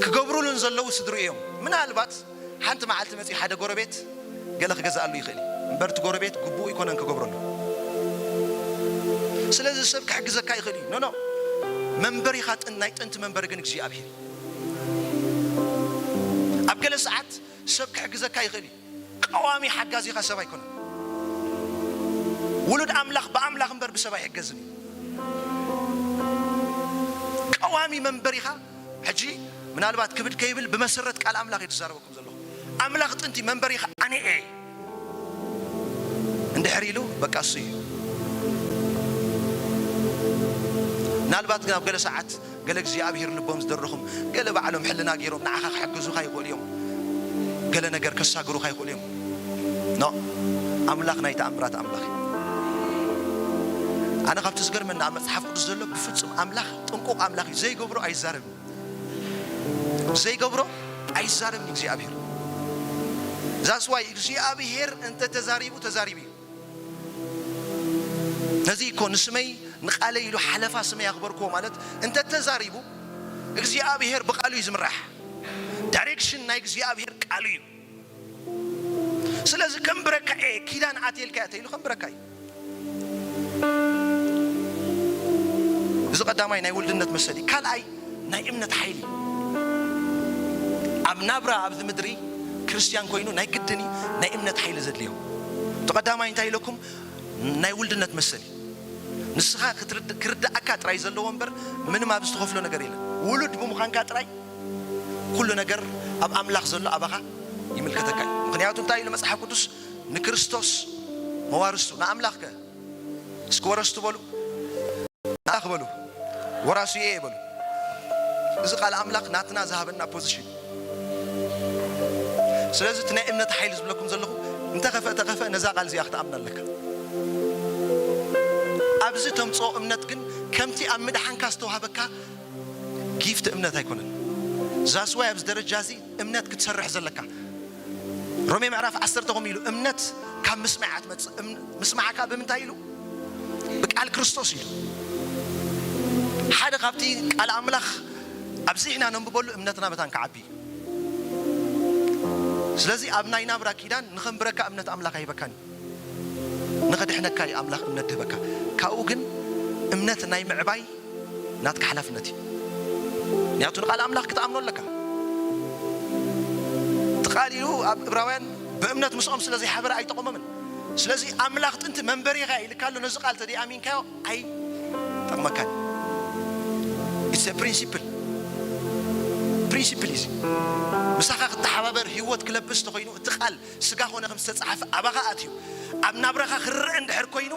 ክገብሩሉን ዘለዉ ስድሩ እዮም። ምናልባት ሓንቲ መዓልቲ መጺኡ ሓደ ጎረቤት ገለ ክገዝኣሉ ይኽእል እዩ። እምበር እቲ ጎረቤት ግቡእ ኣይኮነን ክገብረሉ። ስለዚ ሰብ ክሕግዘካ ይኽእል እዩ። ኖ፣ ኖ። መንበሪኻ ጥን-፣ ናይ ጥንቲ መንበሪ ግን እግዚኣብሔር እዩ። ኣብ ገለ ሰዓት ሰብ ክሕግዘካ ይኽእል እዩ። ቀዋሚ ሓጋዚኻ ሰብ ኣይኮነን። ውሉድ ኣምላኽ ብኣምላኽ እምበር ብሰብ ኣይሕገዝን እዩ። ቀዋሚ መንበሪኻ ሕጂ ምናልባት ክብድ ከይብል ብመሰረት ቃል ኣምላኽ እዩ ዝዛረበኩም ዘለኹ። ኣምላኽ ጥንቲ መንበሪኻ ኣነ እየ እንድሕር ኢሉ በቃ እሱ እዩ። ምናልባት ግን ኣብ ገለ ሰዓት ገለ እግዚኣብሔር ልቦም ዝደረኹም፣ ገለ ባዕሎም ሕልና ገይሮም ንዓኻ ክሕግዙኻ ይኽእሉ እዮም። ገለ ነገር ከሳግሩኻ ይኽእሉ እዮም። ኖ፣ ኣምላኽ ናይ ተኣምራት ኣምላኽ እዩ። ኣነ ካብቲ ዝገርመኒ ኣብ መጽሓፍ ቅዱስ ዘሎ ብፍጹም ኣምላኽ ጥንቁቕ ኣምላኽ እዩ። ዘይገብሮ ኣይዛረብን። ዘይገብሮ ኣይዛረብን እግዚኣብሔር። That's why እግዚኣብሔር እንተ ተዛሪቡ ተዛሪቡ እዩ። ነዚ እኮ ንስመይ ንቃለይ ኢሉ ሓለፋ ስመይ ኣኽበርክዎ ማለት እንተ ተዛሪቡ እግዚኣብሔር ብቃሉ እዩ ዝምራሕ። ዳይሬክሽን ናይ እግዚኣብሔር ቃሉ እዩ። ስለዚ ከንብረካ እየ፣ ኪዳን ኣትየልካ እየ ተይሉ ከንብረካ እዩ። እዚ ቀዳማይ ናይ ውልድነት መሰል እዩ። ካልኣይ ናይ እምነት ሓይሊ። ኣብ ናብራ ኣብዚ ምድሪ ክርስትያን ኮይኑ ናይ ግድን እዩ ናይ እምነት ሓይሊ ዘድልዮ። እቲ ቀዳማይ እንታይ ኢለኩም? ናይ ውልድነት መሰል እዩ። ንስኻ ክትርድ-፣ ክርድኣካ ጥራይ ዘለዎ እምበር ምንም ኣብ ዝተኸፍሎ ነገር የለን። ውሉድ ብምዃንካ ጥራይ ኩሉ ነገር ኣብ ኣምላኽ ዘሎ ኣባኻ ይምልከተካ እዩ። ምኽንያቱ እንታይ ኢሉ መጽሓፍ ቅዱስ? ንክርስቶስ መዋርስቱ፣ ንኣምላኽ ከ እስኪ ወረስቱ በሉ፣ ንኣምላኽ በሉ፣ ወራሱ እየ በሉ። እዚ ቃል ኣምላኽ ናትና ዝሃበና ፖዚሽን። ስለዚ እቲ ናይ እምነት ሓይሊ ዝብለኩም ዘለኹ እንተኸፈ ተኸፈ ነዛ ቃል እዚኣ ክትኣምና ኣለካ። ኣብዚ ተምጽኦ እምነት ግን ከምቲ ኣብ ምድሓንካ ዝተዋህበካ ጊፍት እምነት ኣይኮነን። ዛስዋይ ኣብዚ ደረጃ እዚ እምነት ክትሰርሕ ዘለካ። ሮሜ ምዕራፍ ዓሰርተ ከምኡ ኢሉ፣ "እምነት ካብ ምስማዕ እያ ትመጽእ። እም-፣ ምስማዕካ ብምንታይ?" ኢሉ፣ "ብቃል ክርስቶስ" ኢሉ። ሓደ ካብቲ ቃል ኣምላኽ ኣብዚሕና ነንብበሉ እምነትና መታን ክዓቢ እዩ። ስለዚ ኣብ ናይ ናብራ ኪዳን ንኸንብረካ እምነት ኣምላኽ ኣይበካን እዩ። ንኸድሕነካ እዩ ኣምላኽ እምነት ድህበካ። ካብኡ ግን እምነት ናይ ምዕባይ ናትካ ሓላፍነት እዩ። ምክንያቱ ንቃል ኣምላኽ ክትኣምኖ ኣለካ። እቲ ቃል እዩ ኣብ ዕብራውያን ብእምነት ምስኦም ስለ ዘይሓበረ ኣይጠቐሞምን። ስለዚ ኣምላኽ ጥንቲ መንበሪኻ ኢልካ ኣሎ፣ ነዚ ቃል ተደይ ኣሚንካዮ ኣይጠቕመካን። It's a principle። ፕሪንሲፕል እዩ። ምሳኻ ክተሓባበር ህይወት ክለብስ ተኾይኑ እቲ ቃል ስጋ ኾነ ከም ዝተጻሕፈ ኣባኻ ኣትዩ ኣብ ናብራኻ ክረአ እንድሕር ኮይኑ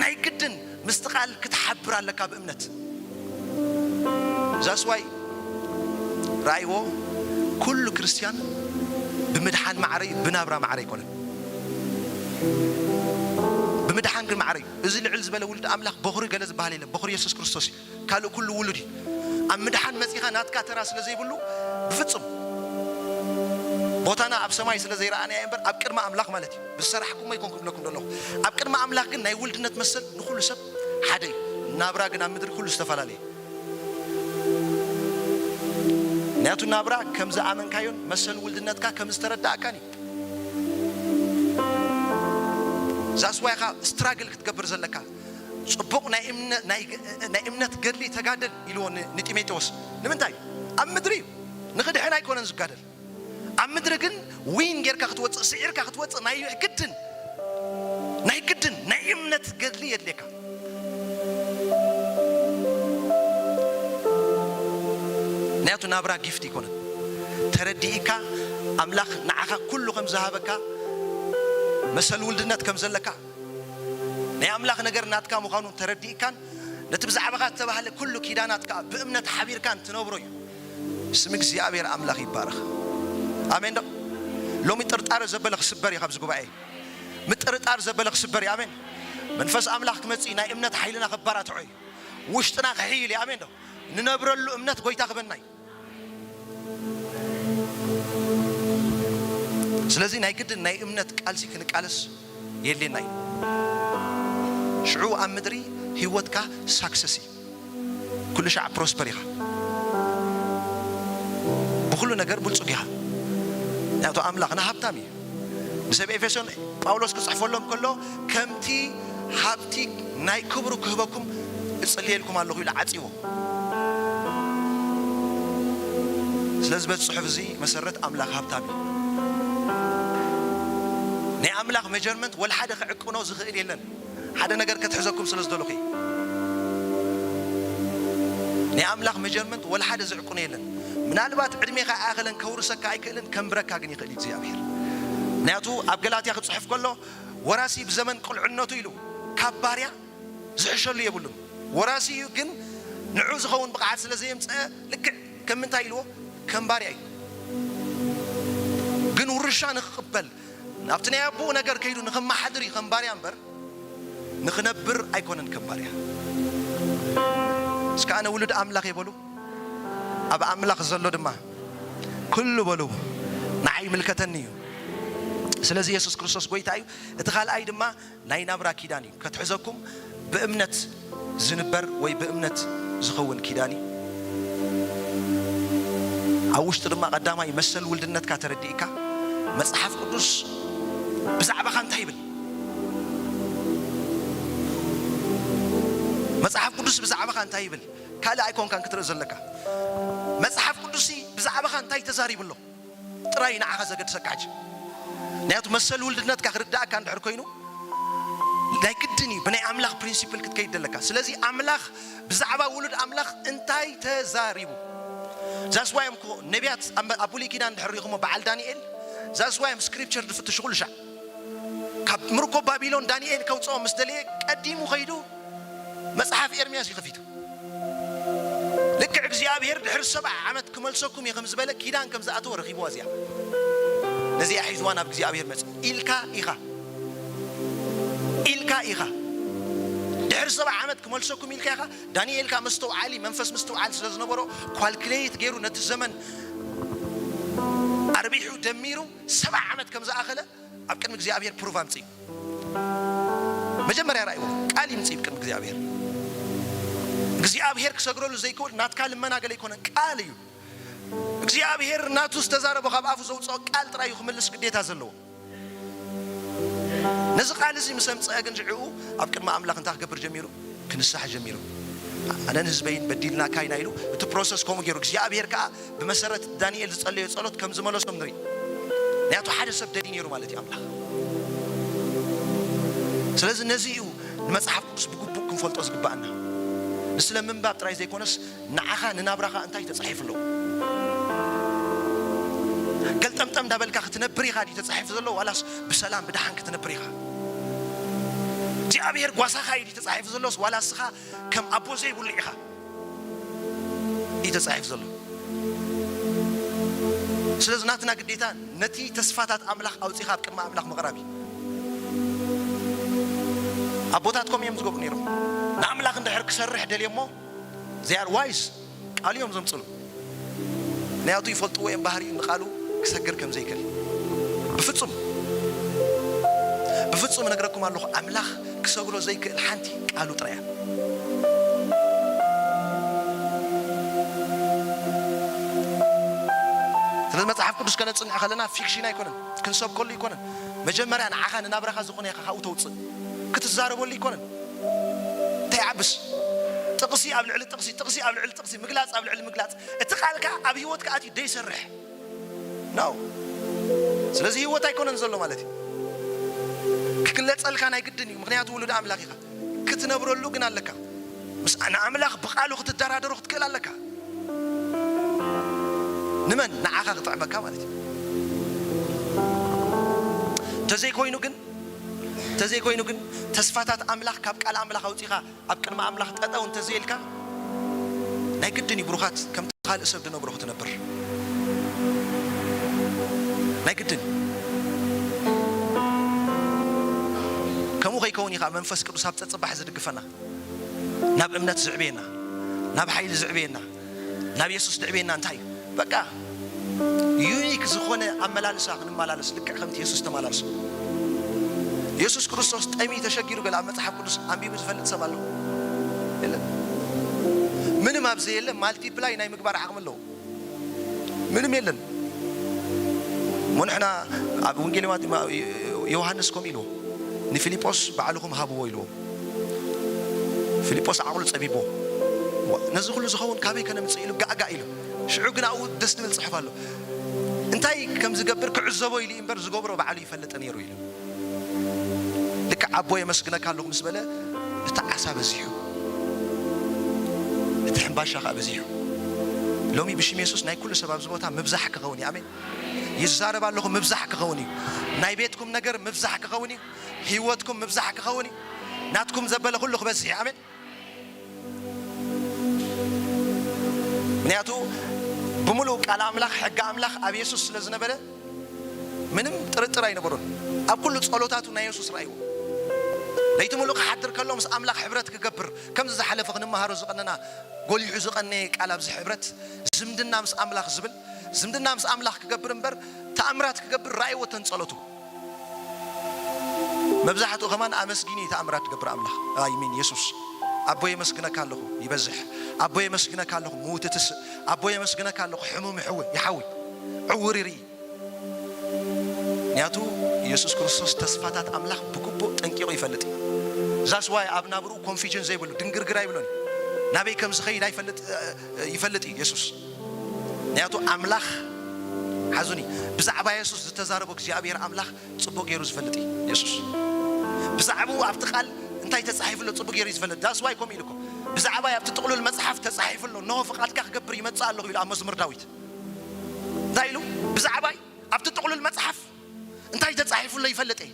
ናይ ግድን ምስቲ ቃል ክትሓብር ኣለካ ብእምነት። ዛስዋይ ረኣይዎ፣ ኩሉ ክርስትያን ብምድሓን ማዕረ እዩ፣ ብናብራ ማዕረ ኣይኮነን። ብምድሓን ግን ማዕረ እዩ። እዚ ልዕል ዝበለ ውልድ ኣምላኽ በኹሪ ገለ ዝበሃል የለን። በኹሪ የሱስ ክርስቶስ እዩ። ካልእ ኩሉ ውሉድ እዩ። ኣብ ምድሓን መጺኻ ናትካ ተራ ስለ ዘይብሉ ብፍጹም ቦታና ኣብ ሰማይ ስለ ዘይረኣናዮ እምበር ኣብ ቅድሚ ኣምላኽ ማለት እዩ። ብዝሰራሕኩሞ ኣይኮንኩ ብለኩም ዘለኹ። ኣብ ቅድሚ ኣምላኽ ግን ናይ ውልድነት መሰል ንኹሉ ሰብ ሓደ እዩ። ናብራ ግን ኣብ ምድሪ ኩሉ ዝተፈላለየ። ምክንያቱ ናብራ ከም ዝኣመንካዮን መሰል ውልድነትካ ከም ዝተረዳእካን እዩ። ዛስዋይኻ ስትራግል ክትገብር ዘለካ ጽቡቕ ናይ እምነ-፣ ናይ፣ ናይ እምነት ገድሊ ተጋደል ኢልዎ ን-፣ ንጢሞቴዎስ። ንምንታይ? ኣብ ምድሪ እዩ። ንኽድሕን ኣይኮነን ዝጋደል። ኣብ ምድሪ ግን ዊን ጌርካ ክትወጽእ፣ ስዒርካ ክትወጽእ ናይ ግድን፣ ናይ ግድን ናይ እምነት ገድሊ የድልየካ። ምክንያቱ ናብራ ጊፍት ይኮነን። ተረዲእካ ኣምላኽ ንዓኻ ኩሉ ከም ዝሃበካ፣ መሰል ውልድነት ከም ዘለካ፣ ናይ ኣምላኽ ነገር ናትካ ምዃኑ ተረዲእካን ነቲ ብዛዕባኻ ዝተባህለ ኩሉ ኪዳናት ከኣ ብእምነት ሓቢርካን ትነብሮ እዩ። ስም እግዚኣብሔር ኣምላኽ ይባረኽ። ኣሜን ዶ? ሎሚ ጥርጣረ ዘበለ ክስበር እዩ። ካብዚ ጉባኤ ምጥርጣር ዘበለ ክስበር እዩ። ኣሜን። መንፈስ ኣምላኽ ክመጽእ እዩ። ናይ እምነት ሓይልና ከባራትዖ እዩ። ውሽጥና ክሕይል እዩ። ኣሜን ዶ? ንነብረሉ እምነት ጎይታ ክበና እዩ። ስለዚ ናይ ግድን ናይ እምነት ቃልሲ ክንቃለስ የድልየና እዩ። ሽዑ ኣብ ምድሪ ህይወትካ ሳክሰስ እዩ። ኩሉ ሻዕ ፕሮስፐር ኢኻ። ብኹሉ ነገር ብልጹግ ኢኻ። ምክንያቱ ኣምላኽና ሃብታም እዩ። ንሰብ ኤፌሶን ጳውሎስ ክጽሕፈሎም ከሎ፣ "ከምቲ ሃብቲ ናይ ክብሩ ክህበኩም እጽልየልኩም ኣለኹ" ኢሉ ዓጺዎ። ስለዚ በዚ ጽሑፍ እዚ መሰረት ኣምላኽ ሃብታም እዩ። ናይ ኣምላኽ ሜጀርመንት ወላ ሓደ ክዕቅኖ ዝኽእል የለን። ሓደ ነገር ከትሕዘኩም ስለ ዝደለኹ እዩ። ናይ ኣምላኽ ሜጀርመንት ወላ ሓደ ዝዕቅኖ የለን። ምናልባት ዕድሜኻ ኣይኣኸለን፣ ከውርሰካ ኣይክእልን፣ ከንብረካ ግን ይኽእል እዩ እግዚኣብሔር። ምክንያቱ ኣብ ገላትያ ክጽሕፍ ከሎ፣ "ወራሲ ብዘመን ቁልዕነቱ" ኢሉ፣ ካብ ባርያ ዝሕሸሉ የብሉን። ወራሲ እዩ፣ ግን ንዑ ዝኸውን ብቕዓት ስለ ዘየምጸአ፣ ልክዕ ከም ምንታይ ኢልዎ? ከም ባርያ እዩ። ግን ውርሻ ንኽቕበል፣ ናብቲ ናይ ኣቦኡ ነገር ከይዱ ንኸመሓድር እዩ ከም ባርያ እምበር፣ ንኽነብር ኣይኮነን ከም ባርያ። እስከ ኣነ ውሉድ ኣምላኽ እየ በሉ። ኣብ ኣምላኽ ዘሎ ድማ ኩሉ በሉ ንዓይ ይምልከተኒ እዩ። ስለዚ የሱስ ክርስቶስ ጎይታ እዩ። እቲ ካልኣይ ድማ ናይ ናብራ ኪዳን እዩ። ከትሕዘኩም ብእምነት ዝንበር ወይ ብእምነት ዝኸውን ኪዳን እዩ። ኣብ ውሽጡ ድማ ቀዳማይ መሰል ውልድነትካ ተረዲእካ፣ መጽሓፍ ቅዱስ ብዛዕባኻ እንታይ ይብል? መጽሓፍ ቅዱስ ብዛዕባኻ እንታይ ይብል? ካልእ ኣይኮንካን ክትርኢ ዘለካ። መጽሓፍ ቅዱስ ብዛዕባኻ እንታይ ተዛሪቡ ኣሎ? ጥራይ ንዓኻ ዘገድሰካ ሕጂ። ምክንያቱ መሰል ውልድነትካ ክርዳእካ እንድሕር ኮይኑ፣ ናይ ግድን እዩ ብናይ ኣምላኽ ፕሪንሲፕል ክትከይድ ዘለካ። ስለዚ ኣምላኽ፣ ብዛዕባ ውሉድ ኣምላኽ እንታይ ተዛሪቡ? ዛስዋዮም እኮ ነቢያት ኣብ፣ ኣብ ብሉይ ኪዳን እንድሕር ርኢኹሞ በዓል ዳንኤል፣ ዛስዋዮም ስክሪፕቸር ዝፍትሹ ኩሉ ሻዕ። ካብ ምርኮ ባቢሎን ዳንኤል ከውፅኦም ምስ ደለየ ቀዲሙ ኸይዱ መጽሓፍ ኤርምያስ እዩ ከፊቱ። ልክዕ እግዚኣብሔር ድሕሪ ሰብዓ ዓመት ክመልሰኩም እየ ከም ዝበለ ኪዳን ከም ዝኣተወ ረኺብዋ እዚኣ። ነዚኣ ሒዝዋ ናብ እግዚኣብሔር መጽእ ኢልካ ኢኻ። ኢልካ ኢኻ። ድሕሪ ሰብዓ ዓመት ክመልሰኩም ኢልካ ኢኻ። ዳንኤል ከኣ መስተውዓሊ፣ መንፈስ ምስትውዓል ስለ ዝነበሮ፣ ኳልኩሌት ገይሩ ነቲ ዘመን ኣርቢሑ ደሚሩ ሰብዓ ዓመት ከም ዝኣኸለ ኣብ ቅድሚ እግዚኣብሔር ፕሩቭ ኣምጽእ እዩ። መጀመርያ ራእይዎ ቃል ይምጽእ እዩ ቅድሚ እግዚኣብሔር። እግዚኣብሔር ክሰግረሉ ዘይክእል ናትካ ልመና ገለ ኣይኮነን፣ ቃል እዩ። እግዚኣብሔር ናቱ ዝተዛረቦ ካብ ኣፉ ዘውፅኦ ቃል ጥራይ እዩ ክምልስ ግዴታ ዘለዎ። ነዚ ቃል እዚ ምስ ኣምጽአ ግን ሽዑ ኣብ ቅድሚ ኣምላኽ እንታይ ክገብር ጀሚሩ? ክንሳሕ ጀሚሩ። ኣነን ህዝበይን በዲልናካ ኢና ኢሉ እቲ ፕሮሰስ ከምኡ ገይሩ። እግዚኣብሔር ከኣ ብመሰረት ዳንኤል ዝጸለዮ ጸሎት ከም ዝመለሶም ንርኢ። ምክንያቱ ሓደ ሰብ ደልዩ ነይሩ ማለት እዩ ኣምላኽ። ስለዚ ነዚ እዩ ንመጽሓፍ ቅዱስ ብግቡእ ክንፈልጦ ዝግባኣና። ንስለ ምንባብ ጥራይ ዘይኮነስ ንዓኻ ንናብራኻ እንታይ ተጻሒፉ ኣሎ? ገልጠምጠም እንዳበልካ ክትነብር ኢኻ ድዩ ተጻሒፉ ዘሎ ዋላስ ብሰላም ብደሓን ክትነብር ኢኻ? እግዚኣብሔር ጓሳኻ እዩ ድዩ ተጻሒፉ ዘሎስ ዋላ እስኻ ከም ኣቦ ዘይብሉ ኢኻ እዩ ተጻሒፉ ዘሎ? ስለዚ ናትና ግዴታ ነቲ ተስፋታት ኣምላኽ ኣውጺኻ ኣብ ቅድሚ ኣምላኽ ምቕራብ እዩ። ኣቦታት ከምኡ እዮም ዝገብሩ ነይሮም። ንኣምላኽ እንድሕር ክሰርሕ ደልዮ እሞ they are wise ቃሉ እዮም ዘምጽሉ። ምክንያቱ ይፈልጥዎ እዮም ባህሪኡ ንቃሉ። ክሰግር ከም ዘይክእል ብፍጹም፣ ብፍጹም እነግረኩም ኣለኹ። ኣምላኽ ክሰግሮ ዘይክእል ሓንቲ ቃሉ ጥራይ እያ። ስለዚ መጽሓፍ ቅዱስ ከነጽንዕ ከለና ፊክሽን ኣይኮነን፣ ክንሰብከሉ ኣይኮነን። መጀመርያ ንዓኻ ንናብራኻ ዝኾነ ኢኻ ካብኡ ተውጽእ፣ ክትዛረበሉ ኣይኮነን። ተይዓብስ። ጥቕሲ ኣብ ልዕሊ ጥቕሲ፣ ጥቕሲ ኣብ ልዕሊ ጥቕሲ፣ ምግላጽ ኣብ ልዕሊ ምግላጽ። እቲ ቃልካ ኣብ ህይወትካ ኣትዩ ደይሰርሕ። No። ስለዚ ህይወት ኣይኮነን ዘሎ ማለት እዩ። ክግለጸልካ ናይ ግድን እዩ፣ ምኽንያቱ ውሉድ ኣምላኽ ኢኻ። ክትነብረሉ ግን ኣለካ። ምስ ንኣምላኽ ብቓሉ ክትደራደሮ ክትክእል ኣለካ። ንመን? ንዓኻ ክጥዕመካ ማለት እዩ። እንተዘይኮይኑ ግን፣ እንተዘይኮይኑ ግን፣ ተስፋታት ኣምላኽ ካብ ቃል ኣምላኽ ኣውጺኻ ኣብ ቅድሚ ኣምላኽ ጠጠው እንተዘይልካ፣ ናይ ግድን እዩ ብሩኻት ከምቲ ካልእ ሰብ ዝነብሮ ክትነብር። ናይ ግድን። ከምኡ ከይከውን እዩ ከዓ መንፈስ ቅዱስ ኣብ ጸጽባሕ ዝድግፈና፣ ናብ እምነት ዝዕብየና፣ ናብ ሓይሊ ዝዕብየና፣ ናብ የሱስ ዝዕብየና። እንታይ እዩ? በቃ ዩኒክ ዝኾነ ኣመላልሳ ክንመላለስ፣ ልክዕ ከምቲ የሱስ ተመላልሶ። የሱስ ክርስቶስ ጠሚ ተሸጊሩ ገለ ኣብ መጽሓፍ ቅዱስ ኣንቢቡ ዝፈልጥ ሰብ ኣሎ? የለን። ምንም ኣብ ዘየለ ማልቲፕላይ ናይ ምግባር ዓቕሚ ኣለዎ። ምንም የለን። እሞ ንሕና ኣብ ወንጌል ማቴ-፣ ማ-፣ ዮሃንስ ከምኡ ኢልዎ፣ ንፊልጶስ ባዕልኹም ሃብዎ ኢልዎ። ፊልጶስ ዓቕሉ ጸቢብዎ። ዋ፣ ነዚ ኩሉ ዝኸውን ካበይ ከነምጽእ ኢሉ ጋእጋእ ኢሉ። ሽዑ ግን ኣብኡ ደስ ዝብል ጽሑፍ ኣሎ። እንታይ ከም ዝገብር ክዕዘቦ ኢሉ እምበር ዝገብሮ ባዕሉ ይፈልጥ ነይሩ ኢሉ። ልክዕ ኣቦ የመስግነካ ኣለኹ ምስ በለ፣ እቲ ዓሳ በዚሑ፣ እቲ ሕምባሻ ከኣ በዚሑ። ሎሚ ብሽም የሱስ ናይ ኩሉ ሰብ ኣብዚ ቦታ ምብዛሕ ክኸውን እዩ። ኣሜን። ይዛረብ ኣለኹ፣ ምብዛሕ ክኸውን እዩ። ናይ ቤትኩም ነገር ምብዛሕ ክኸውን እዩ። ህይወትኩም ምብዛሕ ክኸውን እዩ። ናትኩም ዘበለ ኩሉ ክበዝሕ እዩ። ኣሜን። ምክንያቱ ብምሉእ ቃል ኣምላኽ፣ ሕጊ ኣምላኽ ኣብ የሱስ ስለ ዝነበረ፣ ምንም ጥርጥር ኣይነበሮን። ኣብ ኩሉ ጸሎታቱ ናይ የሱስ ረኣይዎ። ለይቲ ምሉእ ክሓድር ከሎ ምስ ኣምላኽ ሕብረት ክገብር፣ ከምዚ ዝሓለፈ ክንመሃሮ ዝቐነና፣ ጎሊሑ ዝቐነየ ቃል ኣብዚ ሕብረት፣ ዝምድና ምስ ኣምላኽ ዝብል፣ ዝምድና ምስ ኣምላኽ ክገብር እምበር፣ ተኣምራት ክገብር ረኣይዎ ተን ጸሎቱ። መብዛሕትኡ ከማን ኣመስጊኑ እዩ ተኣምራት ዝገብር ኣምላኽ። ኣይ ሚን የሱስ። ኣቦ የመስግነካ ኣለኹ፣ ይበዝሕ። ኣቦ የመስግነካ ኣለኹ፣ ምዉት ትስእ። ኣቦ የመስግነካ ኣለኹ፣ ሕሙም ይሕዊ፣ ይሓዊ። ዕውር ይርኢ። ምክንያቱ የሱስ ክርስቶስ ተስፋታት ኣምላኽ ብግቡእ ጠንቂቑ ይፈልጥ እዩ። ዛስ ዋይ ኣብ ናብርኡ ኮንፊዥን ዘይብሉ፣ ድንግርግር ኣይብሎን እዩ። ናበይ ከም ዝኸይድ ኣይፈልጥ፣ ይፈልጥ እዩ የሱስ። ምክንያቱ ኣምላኽ፣ ሓዙኒ፣ ብዛዕባ የሱስ ዝተዛረቦ እግዚኣብሔር ኣምላኽ ጽቡቕ ገይሩ ዝፈልጥ እዩ የሱስ። ብዛዕባኡ ኣብቲ ቃል እንታይ ተጻሒፉ ኣሎ ጽቡቕ ገይሩ እዩ ዝፈልጥ። ዛስ ዋይ ከምኡ ኢሉ እኮ፣ ብዛዕባይ ኣብቲ ጥቕሉል መጽሓፍ ተጻሒፉ ኣሎ፣ እንሆ ፍቓድካ ክገብር ይመጽእ ኣለኹ ኢሉ ኣብ መዝሙር ዳዊት። እንታይ ኢሉ? ብዛዕባይ ኣብቲ ጥቕሉል መጽሓፍ እንታይ ተጻሒፉ ኣሎ ይፈልጥ እየ።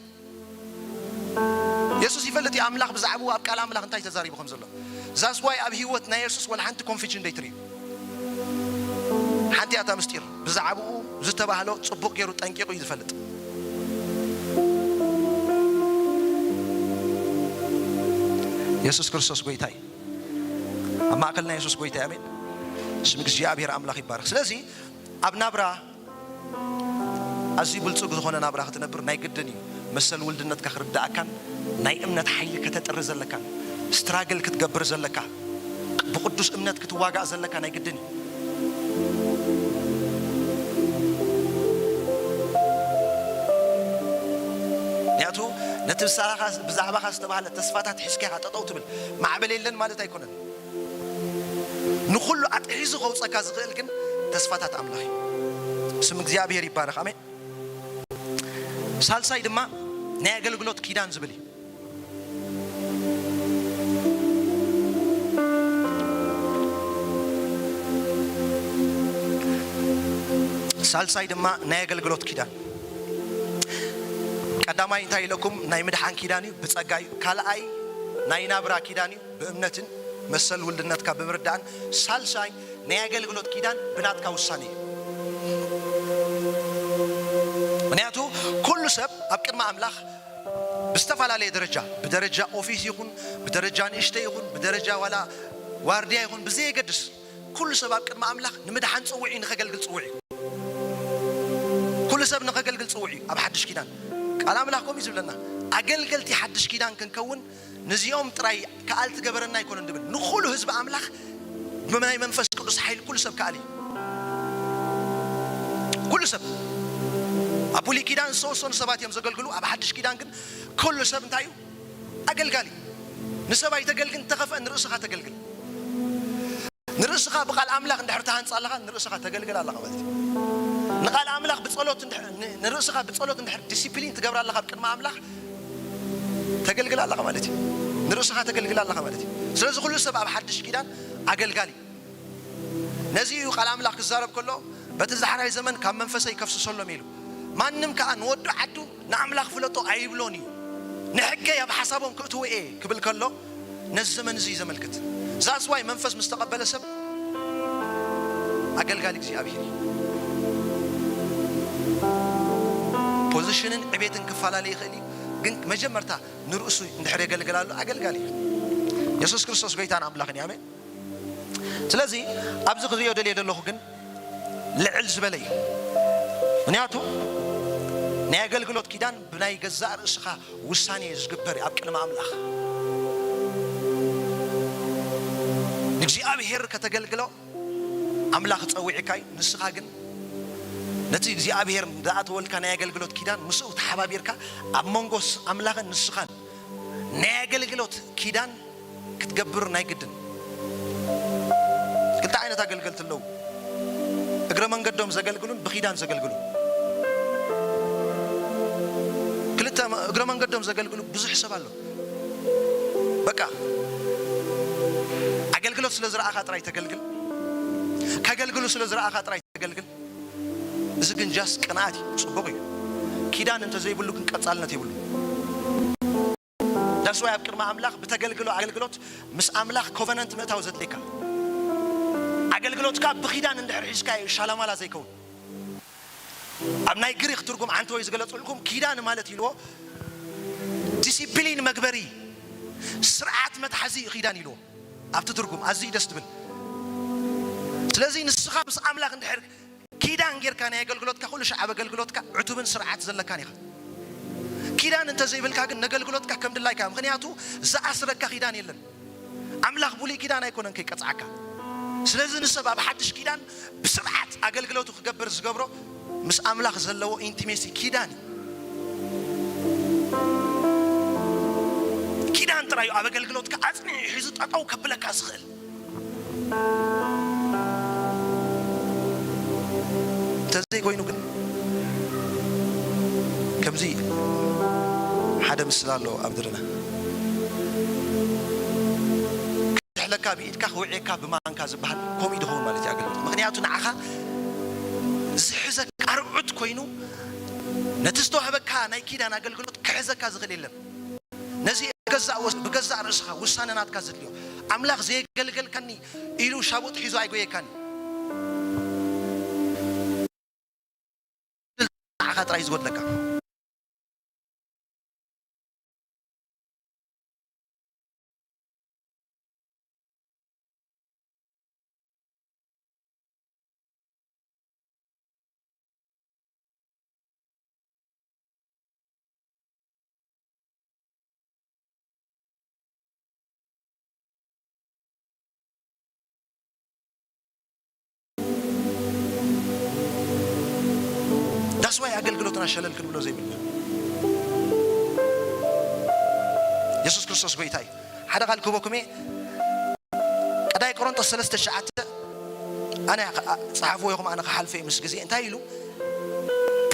የሱስ ይፈልጥ እዩ ኣምላኽ ብዛዕባኡ ኣብ ቃል ኣምላኽ እንታይ ተዛሪቡ ከም ዘሎ። ዛስ ዋይ ኣብ ህይወት ናይ የሱስ ወላ ሓንቲ ኮንፊዥን ደይትርእዩ። ሓንቲ እያ እታ ምስጢር። ብዛዕባኡ ዝተባህሎ ጽቡቕ ገይሩ ጠንቂቑ እዩ ዝፈልጥ። የሱስ ክርስቶስ ጎይታ እዩ። ኣብ ማእከልና የሱስ ጎይታ እዩ። ኣሜን። ስም እግዚኣብሔር ኣምላኽ ይባረኽ። ስለዚ ኣብ ናብራ ኣዝዩ ብልጹግ ዝኾነ ናብራ ክትነብር ናይ ግድን እዩ። መሰል ውልድነትካ ክርድኣካን ናይ እምነት ሓይሊ ከተጥሪ ዘለካን፣ ስትራግል ክትገብር ዘለካ፣ ብቕዱስ እምነት ክትዋጋእ ዘለካ ናይ ግድን እዩ። ምክንያቱ ነቲ ብሳኻ፣ ብዛዕባኻ ዝተባህለ ተስፋታት ሒዝካ ኢኻ ጠጠው ትብል። ማዕበል የለን ማለት ኣይኮነን። ንኹሉ ኣጥሒዙ ከውጸካ ዝኽእል ግን ተስፋታት ኣምላኽ እዩ። ስም እግዚኣብሔር ይባረኽ። ኣሜን። ሳልሳይ ድማ ናይ ኣገልግሎት ኪዳን ዝብል እዩ። ሳልሳይ ድማ ናይ ኣገልግሎት ኪዳን። ቀዳማይ እንታይ ኢለኩም? ናይ ምድሓን ኪዳን እዩ፣ ብጸጋ እዩ። ካልኣይ ናይ ናብራ ኪዳን እዩ፣ ብእምነትን መሰል ውልድነትካ ብምርዳእን። ሳልሳይ ናይ ኣገልግሎት ኪዳን ብናትካ ውሳኔ እዩ። ምክንያቱ ኩሉ ሰብ ኣብ ቅድሚ ኣምላኽ ብዝተፈላለየ ደረጃ፣ ብደረጃ ኦፊስ ይኹን፣ ብደረጃ ንእሽተይ ይኹን፣ ብደረጃ ዋላ ዋርድያ ይኹን፣ ብዘየገድስ ኩሉ ሰብ ኣብ ቅድሚ ኣምላኽ ንምድሓን ጽውዕ እዩ፣ ንኸገልግል ጽውዕ እዩ። ኩሉ ሰብ ንኸገልግል ጽውዕ እዩ ኣብ ሓድሽ ኪዳን። ቃል ኣምላኽ ከምኡ እዩ ዝብለና። ኣገልገልቲ ሓድሽ ኪዳን ክንከውን ነዚኦም ጥራይ ከኣል ትገበረና ኣይኮነን ድብል። ንኹሉ ህዝቢ ኣምላኽ ብናይ መንፈስ ቅዱስ ሓይሊ ኩሉ ሰብ ከኣል እዩ። ኩሉ ሰብ። ኣብ ብሉይ ኪዳን ዝተወሰኑ ሰባት እዮም ዘገልግሉ፣ ኣብ ሓድሽ ኪዳን ግን ኩሉ ሰብ እንታይ እዩ? ኣገልጋሊ። ንሰብ ኣይተገልግል፣ እንተኸፍአ ንርእስኻ ተገልግል። ንርእስኻ ብቓል ኣምላኽ እንድሕር ትሃንጻ ኣለኻ፣ ንርእስኻ ተገልግል ኣለኻ ማለት እዩ። ንቓል ኣምላኽ ብጸሎት እንድሕር፣ ን-፣ ንርእስኻ ብጸሎት እንድሕር ዲሲፕሊን ትገብር ኣለኻ ኣብ ቅድሚ ኣምላኽ፣ ተገልግል ኣለኻ ማለት እዩ። ንርእስኻ ተገልግል ኣለኻ ማለት እዩ። ስለዚ ኩሉ ሰብ ኣብ ሓድሽ ኪዳን ኣገልጋሊ። ነዚ እዩ ቃል ኣምላኽ ክዛረብ ከሎ፣ "በቲ ዳሕራይ ዘመን ካብ መንፈሰይ ከፍስሰሎም" ኢሉ። "ማንም ከኣ ንወዱ ዓዱ ንኣምላኽ ፍለጦ ኣይብሎን እዩ፣ ንሕገይ ኣብ ሓሳቦም ክእትዎ እየ" ክብል ከሎ፣ ነዚ ዘመን እዚ እዩ ዘመልክት። ዛስዋይ መንፈስ ምስ ተቐበለ ሰብ ኣገልጋሊ እግዚኣብሔር እዩ። ፖዚሽንን ዕቤትን ክፈላለ ይኽእል እዩ፣ ግን መጀመርታ ንርእሱ እንድሕር የገልግል ኣሎ ኣገልጋሊ እዩ። የሱስ ክርስቶስ ጎይታን ኣምላኽን እዩ። ኣሜን። ስለዚ ኣብዚ ክርእዮ ደልየ ዘለኹ ግን ልዕል ዝበለ እዩ። ምክንያቱ ናይ ኣገልግሎት ኪዳን ብናይ ገዛእ ርእስኻ ውሳኔ ዝግበር እዩ ኣብ ቅድሚ ኣምላኽ። ንእግዚኣብሔር ከተገልግሎ ኣምላኽ ጸዊዕካ እዩ። ንስኻ ግን ነቲ እግዚኣብሔር ዝኣተወልካ ናይ ኣገልግሎት ኪዳን ምስኡ ተሓባቢርካ ኣብ መንጎ ኣምላኽን ንስኻን ናይ ኣገልግሎት ኪዳን ክትገብር ናይ ግድን። ክልተ ዓይነት ኣገልገልቲ ኣለዉ። እግረ መንገዶም ዘገልግሉን ብኪዳን ዘገልግሉን። ክልተ መ-፣ እግረ መንገዶም ዘገልግሉ ብዙሕ ሰብ ኣሎ። በቃ ኣገልግሎት ስለ ዝረኣኻ ጥራይ ተገልግል። ከገልግሉ ስለ ዝረኣኻ ጥራይ ተገልግል። እዚ ግን ጃስ ቅንኣት እዩ። ጽቡቕ እዩ። ኪዳን እንተዘይብሉ ግን ቀጻልነት የብሉ። ዳስዋይ ኣብ ቅድሚ ኣምላኽ ብተገልግሎ ኣገልግሎት ምስ ኣምላኽ ኮቨነንት ምእታው ዘድልየካ። ኣገልግሎትካ ብኪዳን እንድሕር ሒዝካ እዩ ሻላማላ ዘይከውን። ኣብ ናይ ግሪኽ ትርጉም ዓንተወይ ዝገለጽልኩም ኪዳን ማለት ኢልዎ ዲሲፕሊን መግበሪ፣ ስርዓት መትሓዚ እዩ ኪዳን ኢልዎ ኣብቲ ትርጉም። ኣዝዩ ደስ ትብል። ስለዚ ንስኻ ምስ ኣምላኽ እንድሕር ኪዳን ጌርካ ናይ ኣገልግሎትካ ኩሉ ሻዕ ኣብ ኣገልግሎትካ ዕቱብን ስርዓት ዘለካን ኢኻ። ኪዳን እንተዘይብልካ ግን ነገልግሎትካ ከም ድላይካ፣ ምኽንያቱ ዝኣስረካ ኪዳን የለን። ኣምላኽ ብሉይ ኪዳን ኣይኮነን ከይቀጽዓካ። ስለዚ ንሰብ ኣብ ሓድሽ ኪዳን ብስርዓት ኣገልግሎቱ ክገብር ዝገብሮ ምስ ኣምላኽ ዘለዎ ኢንቲሜሲ ኪዳን እዩ። ኪዳን ጥራይ እዩ ኣብ ኣገልግሎትካ ኣጽኒዑ ሒዙ ጠጠው ከብለካ ዝኽእል። እንተዘይኮይኑ ግን ከምዚ ሓደ ምስላ ኣሎ ኣብ ድርና። ክሕለካ ብኢድካ ክውዕየካ ብማንካ ዝበሃል ከምኡ እዩ ዝኸውን ማለት እዩ ኣገልግሎት። ምኽንያቱ ንዓኻ ዝሕዘካ ኣርዑት ኮይኑ ነቲ ዝተዋህበካ ናይ ኪዳን ኣገልግሎት ክሕዘካ ዝኽእል የለን። ነዚ ገዛእ ወስ-፣ ብገዛእ ርእስኻ ውሳነ ናትካ ዘድልዮ። ኣምላኽ ዘየገልገልካኒ ኢሉ ሻቡጥ ሒዙ ኣይጎየካን። ንዓኻ ጥራይ ዝጎድለካ። ዳስዋይ ኣገልግሎትና ሸለል ክንብሎ ዘይብልና። የሱስ ክርስቶስ ጎይታ እዩ። ሓደ ቃል ክህበኩም እየ። ቀዳይ ቆሮንጦስ ሰለስተ ትሽዓተ፣ ኣነ ኸ-፣ ጸሓፍዎ ኢኹም፣ ኣነ ክሓልፎ እየ ምስ ግዜ። እንታይ ኢሉ?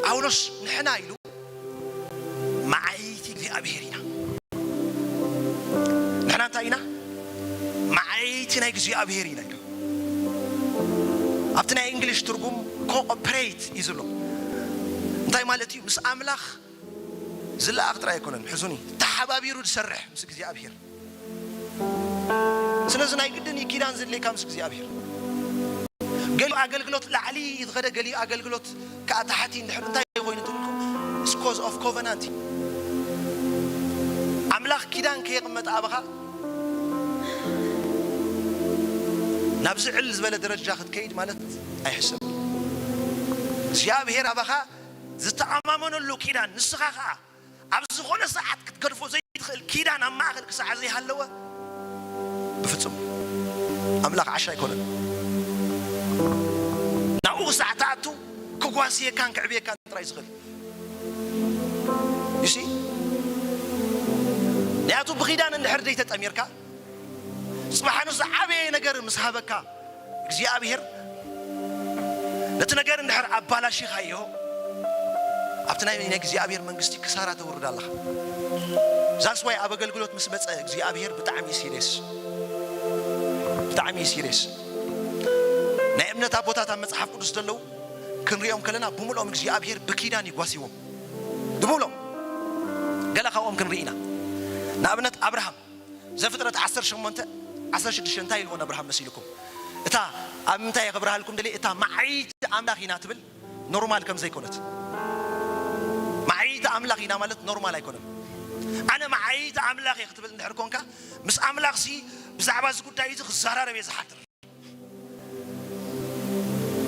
ጳውሎስ ንሕና ኢሉ መዓይቲ እግዚኣብሔር ኢና። ንሕና እንታይ ኢና? መዓይቲ ናይ እግዚኣብሔር ኢና ኢሉ። ኣብቲ ናይ እንግሊሽ ትርጉም ኮኦፕሬት እዩ ዝብሎ። እንታይ ማለት እዩ? ምስ ኣምላኽ ዝለኣኽ ጥራይ ኣይኮነን፣ ሕዙኒ፣ ተሓባቢሩ ዝሰርሕ ምስ እግዚኣብሔር። ስለዚ ናይ ግድን እዩ ኪዳን ዘድልየካ ምስ እግዚኣብሔር። ገሊኡ ኣገልግሎት ላዕሊ ዝኸደ፣ ገሊኡ ኣገልግሎት ከኣ ታሕቲ እንድሕር እንታይ ኮይኑ ትብልኩም፣ it's cause of covenant። ኣምላኽ ኪዳን ከየቕመጠ ኣባኻ ናብ ዝዕል ዝበለ ደረጃ ክትከይድ ማለት ኣይሕሰብ። እግዚኣብሔር ኣባኻ ዝተኣማመነሉ ኪዳን፣ ንስኻ ኸኣ ኣብ ዝኾነ ሰዓት ክትገድፎ ዘይትኽእል ኪዳን ኣብ ማእከል ክሳዕ ዘይሃለወ፣ ብፍጹም ኣምላኽ ዓሻ ኣይኮነን። ናብኡ ክሳዕ ትኣቱ ክጓስየካን ክዕብየካን ጥራይ ዝኽእል። You see? ምኽንያቱ ብኺዳን እንድሕር ዘይተጠሚርካ፣ ጽባሕ ንሱ ዝዓበየ ነገር ምስ ሃበካ እግዚኣብሔር፣ ነቲ ነገር እንድሕር ኣባላሺኻዮ፣ ኣብቲ ናይ ናይ እግዚኣብሔር መንግስቲ ክሳራ ተውርድ ኣለኻ። That's why ኣብ ኣገልግሎት ምስ መጸ እግዚኣብሔር ብጣዕሚ እዩ serious። ብጣዕሚ እዩ serious። ናይ እምነት ኣቦታት ኣብ መጽሓፍ ቅዱስ ዘለዉ ክንሪኦም ከለና፣ ብምልኦም እግዚኣብሔር ብኪዳን ይጓስዎም። ብምልኦም። ገለ ካብኦም ክንርኢ ኢና። ንኣብነት ኣብርሃም፣ ዘፍጥረት ዓሰርተ ሸሞንተ ዓሰርተ ሽዱሽተ እንታይ ኢልዎ ንኣብርሃም መሲልኩም? እታ ኣብ ምንታይ ከብርሃልኩም ደልየ፣ እታ መዓይቲ ኣምላኽ ኢና ትብል ኖርማል ከም ዘይኮነት። መዓይቲ ኣምላኽ ኢና ማለት ኖርማል ኣይኮነን። ኣነ መዓይቲ ኣምላኽ እየ ክትብል እንድሕር ኮንካ፣ ምስ ኣምላኽሲ ብዛዕባ እዚ ጉዳይ እዚ ክዘራረብ እየ ዝሓድር።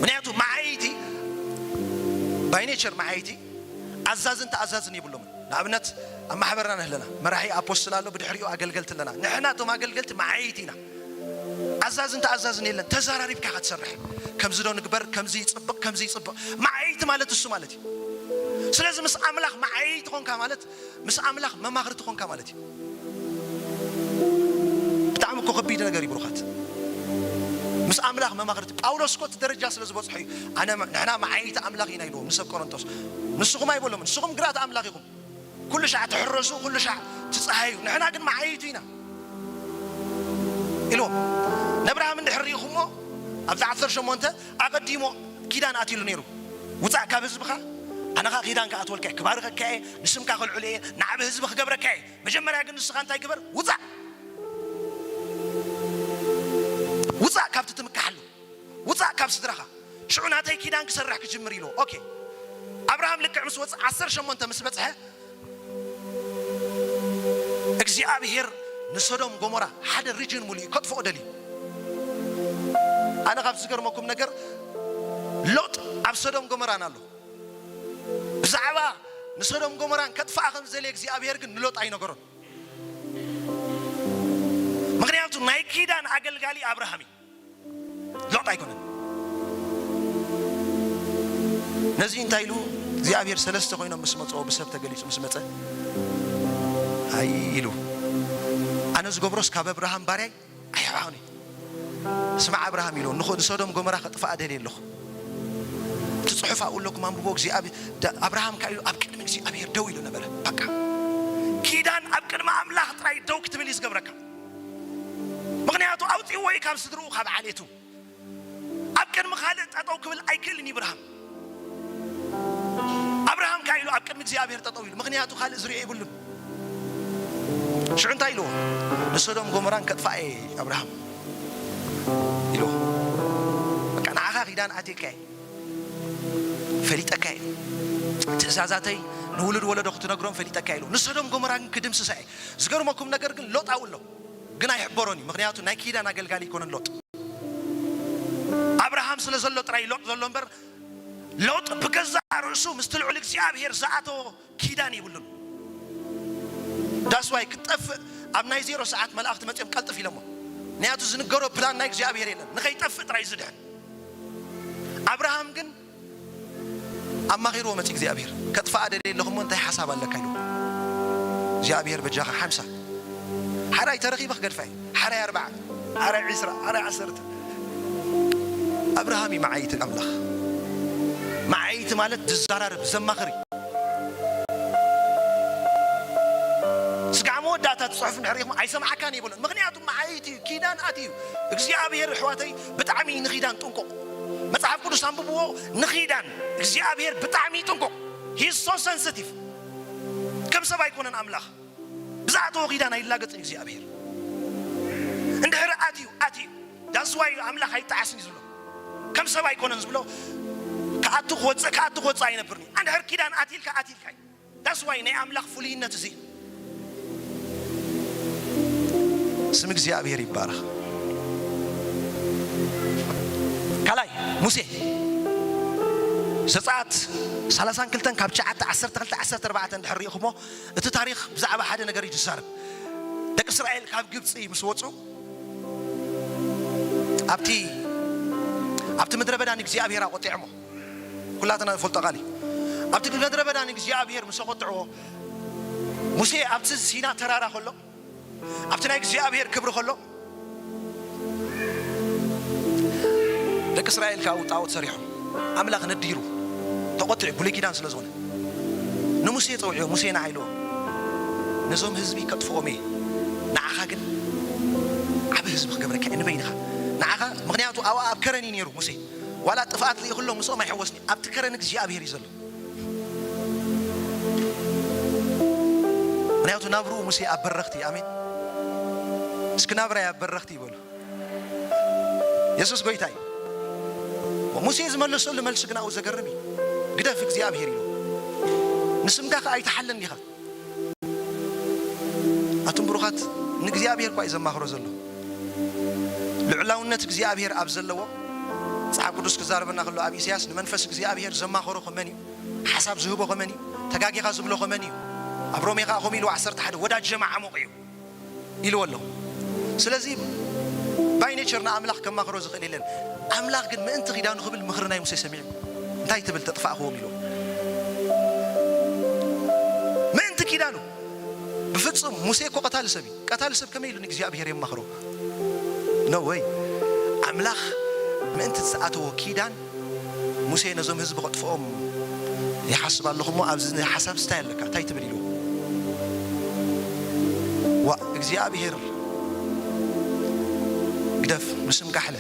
ምኽንያቱ መዓይቲ፣ by nature መዓይቲ ኣዛዝን ተኣዛዝን የብሎምን። ንኣብነት ኣብ ማሕበርና ንህለና መራሒ ኣፖስትል ኣሎ፣ ብድሕሪኡ ኣገልገልቲ ኣለና። ንሕና እቶም ኣገልገልቲ መዓይቲ ኢና። ኣዛዝን ተኣዛዝን የለን። ተዘራሪብካ ኢኻ ትሰርሕ። ከምዚ ዶ ንግበር፣ ከምዚ ይጽብቕ፣ ከምዚ ይጽብቕ። መዓይቲ ማለት እሱ ማለት እዩ። ስለዚ ምስ ኣምላኽ መዓይቲ ኾንካ ማለት ምስ ኣምላኽ መማኽርቲ ኾንካ ማለት እዩ። ብጣዕሚ እኮ ከቢድ ነገር እዩ ብሩኻት። ምስ ኣምላኽ መማኽርቲ፣ ጳውሎስ እኮ እቲ ደረጃ ስለ ዝበጽሖ እዩ። ኣነ፣ ንሕና መዓይቲ ኣምላኽ ኢና ኢልዎም ንሰብ ቆሮንቶስ። ንስኹም ኣይበሎምን፣ ንስኹም ግራት ኣምላኽ ኢኹም። ኩሉ ሻዕ ትሕረሱ፣ ኩሉ ሻዕ ትጸሃዩ። ንሕና ግን መዓይቱ ኢና ኢልዎም። ነብርሃም እንድሕር ርኢኹሞ፣ ኣብዚ ዓሰርተ ሸሞንተ ኣቐዲሞ ኪዳን ኣትይሉ ነይሩ። "ውጻእ ካብ ህዝብኻ፣ ኣነ ኸኣ ኪዳን ክኣትወልካ እየ፣ ክባርኸካ እየ፣ ንስምካ ከልዕሎ እየ፣ ንዓቢ ህዝቢ ክገብረካ እየ። መጀመርያ ግን ንስኻ እንታይ ግበር? ውጻእ። ውጻእ ካብቲ ትምካሓሉ። ውጻእ ካብ ስድራኻ። ሽዑ ናተይ ኪዳን ክሰርሕ ክጅምር" ኢልዎ። ኦኬ። ኣብርሃም ልክዕ ምስ ወጽእ ዓሰርተ ሸሞንተ ምስ በጽሐ፣ እግዚኣብሔር ንሶዶም ጎሞራ ሓደ ሪጅን ሙሉእ እዩ ከጥፍኦ ደልዩ። ኣነ ካብ ዝገርመኩም ነገር፣ ሎጥ ኣብ ሶዶም ጎሞራን ኣሎ። ብዛዕባ ንሶዶም ጎሞራን ከጥፍኣ ከም ዝደልየ እግዚኣብሔር ግን ንሎጥ ኣይነገሮን። ምኽንያቱ ናይ ኪዳን ኣገልጋሊ ኣብርሃም እዩ፣ ሎጥ ኣይኮነን። ነዚ እንታይ ኢሉ እግዚኣብሔር ሰለስተ ኮይኖም ምስ መጽኦ፣ ብሰብ ተገሊጹ ምስ መጸ፣ ኣይ ኢሉ፣ "ኣነ ዝገብሮስ ካብ ኣብርሃም ባርያይ ኣይሕባእን እዩ። ስማዕ ኣብርሃም" ኢሉ፣ "ንኹ-፣ ንሶዶም ጎመራ ከጥፍኣ ደልየ ኣለኹ። እቲ ጽሑፍ ኣብኡ ኣለኩም ኣንብቦ፣ እግዚኣብ-፣ ዳ-፣ ኣብርሃም ከኣ ኢሉ ኣብ ቅድሚ እግዚኣብሔር ደው ኢሉ ነበረ።" በቃ። ኪዳን ኣብ ቅድሚ ኣምላኽ ጥራይ ደው ክትብል እዩ ዝገብረካ። ምኽንያቱ ኣውጺእዎ እዩ ካብ ስድርኡ፣ ካብ ዓሌቱ። ኣብ ቅድሚ ካልእ ጠጠው ክብል ኣይክእልን እዩ ኣብርሃም። ኣብርሃም ከኣ ኢሉ ኣብ ቅድሚ እግዚኣብሔር ጠጠው ኢሉ፣ ምኽንያቱ ካልእ ዝርእዮ የብሉን። ሽዑ እንታይ ኢልዎ? "ንሶዶም ጎሞራን ከጥፋእ እየ ኣብርሃም" ኢልዎ። በቃ ንዓኻ ኪዳን ኣትየካ እየ፣ ፈሊጠካ እየ፣ ትእዛዛተይ ንውሉድ ወለዶ ክትነግሮም ፈሊጠካ እየ ኢልዎ። ንሶዶም ጎሞራ ግን ክድምስሳ እየ። ዝገርመኩም ነገር ግን ሎጥ ኣብኡ ኣሎ፣ ግን ኣይሕበሮን እዩ፣ ምኽንያቱ ናይ ኪዳን ኣገልጋሊ ኣይኮነን ሎጥ። ኣብርሃም ስለ ዘሎ ጥራይ ሎጥ ዘሎ እምበር፣ ሎጥ ብገዛእ ርእሱ ምስቲ ልዑል እግዚኣብሔር ዝኣተዎ ኪዳን የብሉን። That's why ክትጠፍእ ኣብ ናይ ዜሮ ሰዓት መላእኽቲ መጺኦም ቀልጥፍ ኢሎሞ። ምኽንያቱ ዝንገሮ ፕላን ናይ እግዚኣብሔር የለን፣ ንኸይጠፍእ ጥራይ ዝድሕን። ኣብርሃም ግን ኣማኺርዎ መጺ እግዚኣብሔር፣ "ከጥፍኣ ደልየ ኣለኹ እሞ እንታይ ሓሳብ ኣለካ?" ኢሉ። እግዚኣብሔር በጃኻ ሓምሳ፣ ሓራይ ተረኺበ ክገድፋ እየ፣ ሓራይ ኣርባዓ፣ ሓራይ ዒስራ፣ ሓራይ ዓሰርተ። ኣብርሃም እዩ መዓይቲ ኣምላኽ። መዓይቲ ማለት ዝዛራረብ፣ ዘማኽር እዩ። ስጋዕ መወዳእታ እቲ ጽሑፍ እንድሕር ርኢኹም ኣይሰምዓካን ይብሉን። ምኽንያቱ መዓይቲ እዩ፣ ኪዳን ኣትዩ። እግዚኣብሔር ኣሕዋተይ ብጣዕሚ እዩ ንኺዳን ጥንቁቕ። መጽሓፍ ቅዱስ ኣንብብዎ፣ ንኺዳን እግዚኣብሔር ብጣዕሚ እዩ ጥንቁቕ። He is so sensitive። ከም ሰብ ኣይኮነን ኣምላኽ። ብዝኣተዎ ኪዳን ኣይላገጽን እግዚኣብሔር። እንድሕር ኣትዩ፣ ኣትዩ። That's why ኣምላኽ ኣይጠዓስን እዩ ዝብሎ። ከም ሰብ ኣይኮነን ዝብሎ። ክኣቱ ክወጽእ፣ ክኣቱ ክወጽእ ኣይነብርን እዩ። እንድሕር ኪዳን ኣትይልካ፣ ኣትይልካ እዩ። That's why ናይ ኣምላኽ ፍሉይነት እዚ። ስም እግዚኣብሔር ይባረኽ። ካልኣይ፣ ሙሴ። ዘጸኣት ሰላሳን ክልተን ካብ ትሽዓተ ዓሰርተ ክልተ ዓሰርተ ኣርባዕተ እንድሕር ርኢኹሞ፣ እቲ ታሪኽ ብዛዕባ ሓደ ነገር እዩ ዝዛረብ። ደቂ እስራኤል ካብ ግብጺ ምስ ወጹ፣ ኣብቲ፣ ኣብቲ ምድረ በዳ ንእግዚኣብሔር ኣቖጢዖሞ። ኩላትና ንፈልጦ ቃል እዩ። ኣብቲ ምድረ በዳ ንእግዚኣብሔር ምስ ኣቖጥዕዎ፣ ሙሴ ኣብቲ ሲና ተራራ ከሎ፣ ኣብቲ ናይ እግዚኣብሔር ክብሪ ከሎ፣ ደቂ እስራኤል ካብኡ ጣዖት ሰሪሖም፣ ኣምላኽ ነዲሩ፣ ተቖጢዑ፣ ብሉይ ኪዳን ስለ ዝኾነ ንሙሴ ጸውዕዎ። ሙሴ ንዓ ኢልዎ፣ ነዞም ህዝቢ ከጥፍኦም እየ፣ ንዓኻ ግን ዓቢ ህዝቢ ክገብረካ እየ፣ ንበይንኻ ንዓኻ። ምኽንያቱ ኣብኣ ኣብ ከረን እዩ ነይሩ ሙሴ። ዋላ ጥፍኣት ልኢኹሎም ምስኦም ኣይሕወስን እዩ፣ ኣብቲ ከረን እግዚኣብሔር እዩ ዘሎ። ምኽንያቱ ናብርኡ ሙሴ ኣብ በረኽቲ፣ ኣሜን። እስኪ ናብራይ ኣብ በረኽቲ ይበሉ። የሱስ ጎይታ እዩ። ሙሴ ዝመለሰሉ መልሲ ግን ኣብኡ ዘገርም እዩ። ግደፍ እግዚኣብሔር ኢሉ። ንስምካ ከ ኣይትሓልን ዲኻ? ኣቱም ብሩኻት፣ ንእግዚኣብሔር እኳ እዩ ዘማኽሮ ዘሎ። ልዑላውነት እግዚኣብሔር ኣብ ዘለዎ፣ መጽሓፍ ቅዱስ ክዛረበና ከሎ ኣብ ኢሳያስ ንመንፈስ እግዚኣብሔር ዘማኽሮ ከመን እዩ? ሓሳብ ዝህቦ ከመን እዩ? ተጋጊኻ ዝብሎ ከመን እዩ? ኣብ ሮሜ ኸኣ ከምኡ ኢልዎ ዓሰርተ ሓደ፣ ወዳጀ መዓሙቕ እዩ ኢልዎ ኣሎ። ስለዚ ባይ ኔቸር ንኣምላኽ ከማኽሮ ዝኽእል የለን። ኣምላኽ ግን ምእንቲ ኪዳኑ ክብል ምኽሪ ናይ ሙሴ ሰሚዑ። እንታይ ትብል ተጥፋእኽዎም ኢልዎ። ምእንቲ ኪዳኑ። ብፍጹም ሙሴ እኮ ቀታሊ ሰብ እዩ። ቀታሊ ሰብ ከመይ ኢሉ ንእግዚኣብሔር የማኽሮ? ኖ ወይ። ኣምላኽ ምእንቲ ዝኣተዎ ኪዳን ሙሴ ነዞም ህዝቢ ከጥፍኦም ይሓስብ ኣለኹ እሞ ኣብዚ ሓሳብ እንታይ ኣለካ? እንታይ ትብል ኢልዎ። ዋ እግዚኣብሔር ግደፍ፣ ንስምካ ሕለ።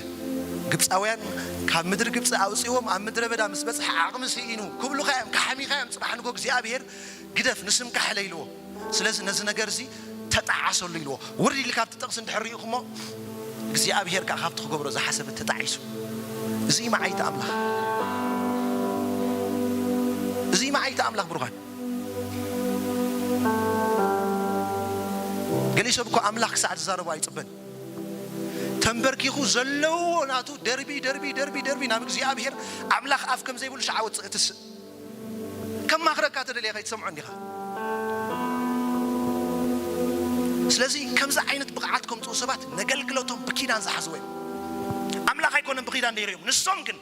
ግብፃውያን ካብ ምድሪ ግብፂ ኣውፅዎም ኣብ ምድረ በዳ ምስ በፅሐ ዓቕሚ ስኢኑ ክብሉኻ እዮም፣ ክሓሚኻ እዮም። ፅባሕ ንጎ እግዚኣብሔር ግደፍ፣ ንስምካ ሕለ ኢልዎ። ስለዚ ነዚ ነገር እዚ ተጣዓሰሉ ኢልዎ። ውርድ ኢልካ ኣብቲ ጥቕሲ እንድሕር ርኢኹሞ፣ እግዚኣብሔር ከኣ ካብቲ ክገብሮ ዝሓሰበ ተጣዒሱ። እዚ እዩ መዓይቲ ኣምላኽ። እዚ እዩ መዓይቲ ኣምላኽ ብሩኻን። ገሊኡ ሰብ እኮ ኣምላኽ ክሳዕ ዝዛረቦ ኣይጽበን። ተንበርኪኹ ዘለዎ ናቱ ደርቢ፣ ደርቢ፣ ደርቢ፣ ደርቢ ናብ እግዚኣብሔር ኣምላኽ ኣፍ ከም ዘይብሉ ሸዓ ወጽእ ትስእ። ከማኽረካ ተደልየ ከይትሰምዖ እንዲኻ። ስለዚ ከምዚ ዓይነት ብቕዓት ከምጽኡ ሰባት ነገልግለቶም ብኪዳን ዝሓዝዎ እዮም። ኣምላኽ ኣይኮነን ብኪዳን ደይርዮም። ንሶም ግን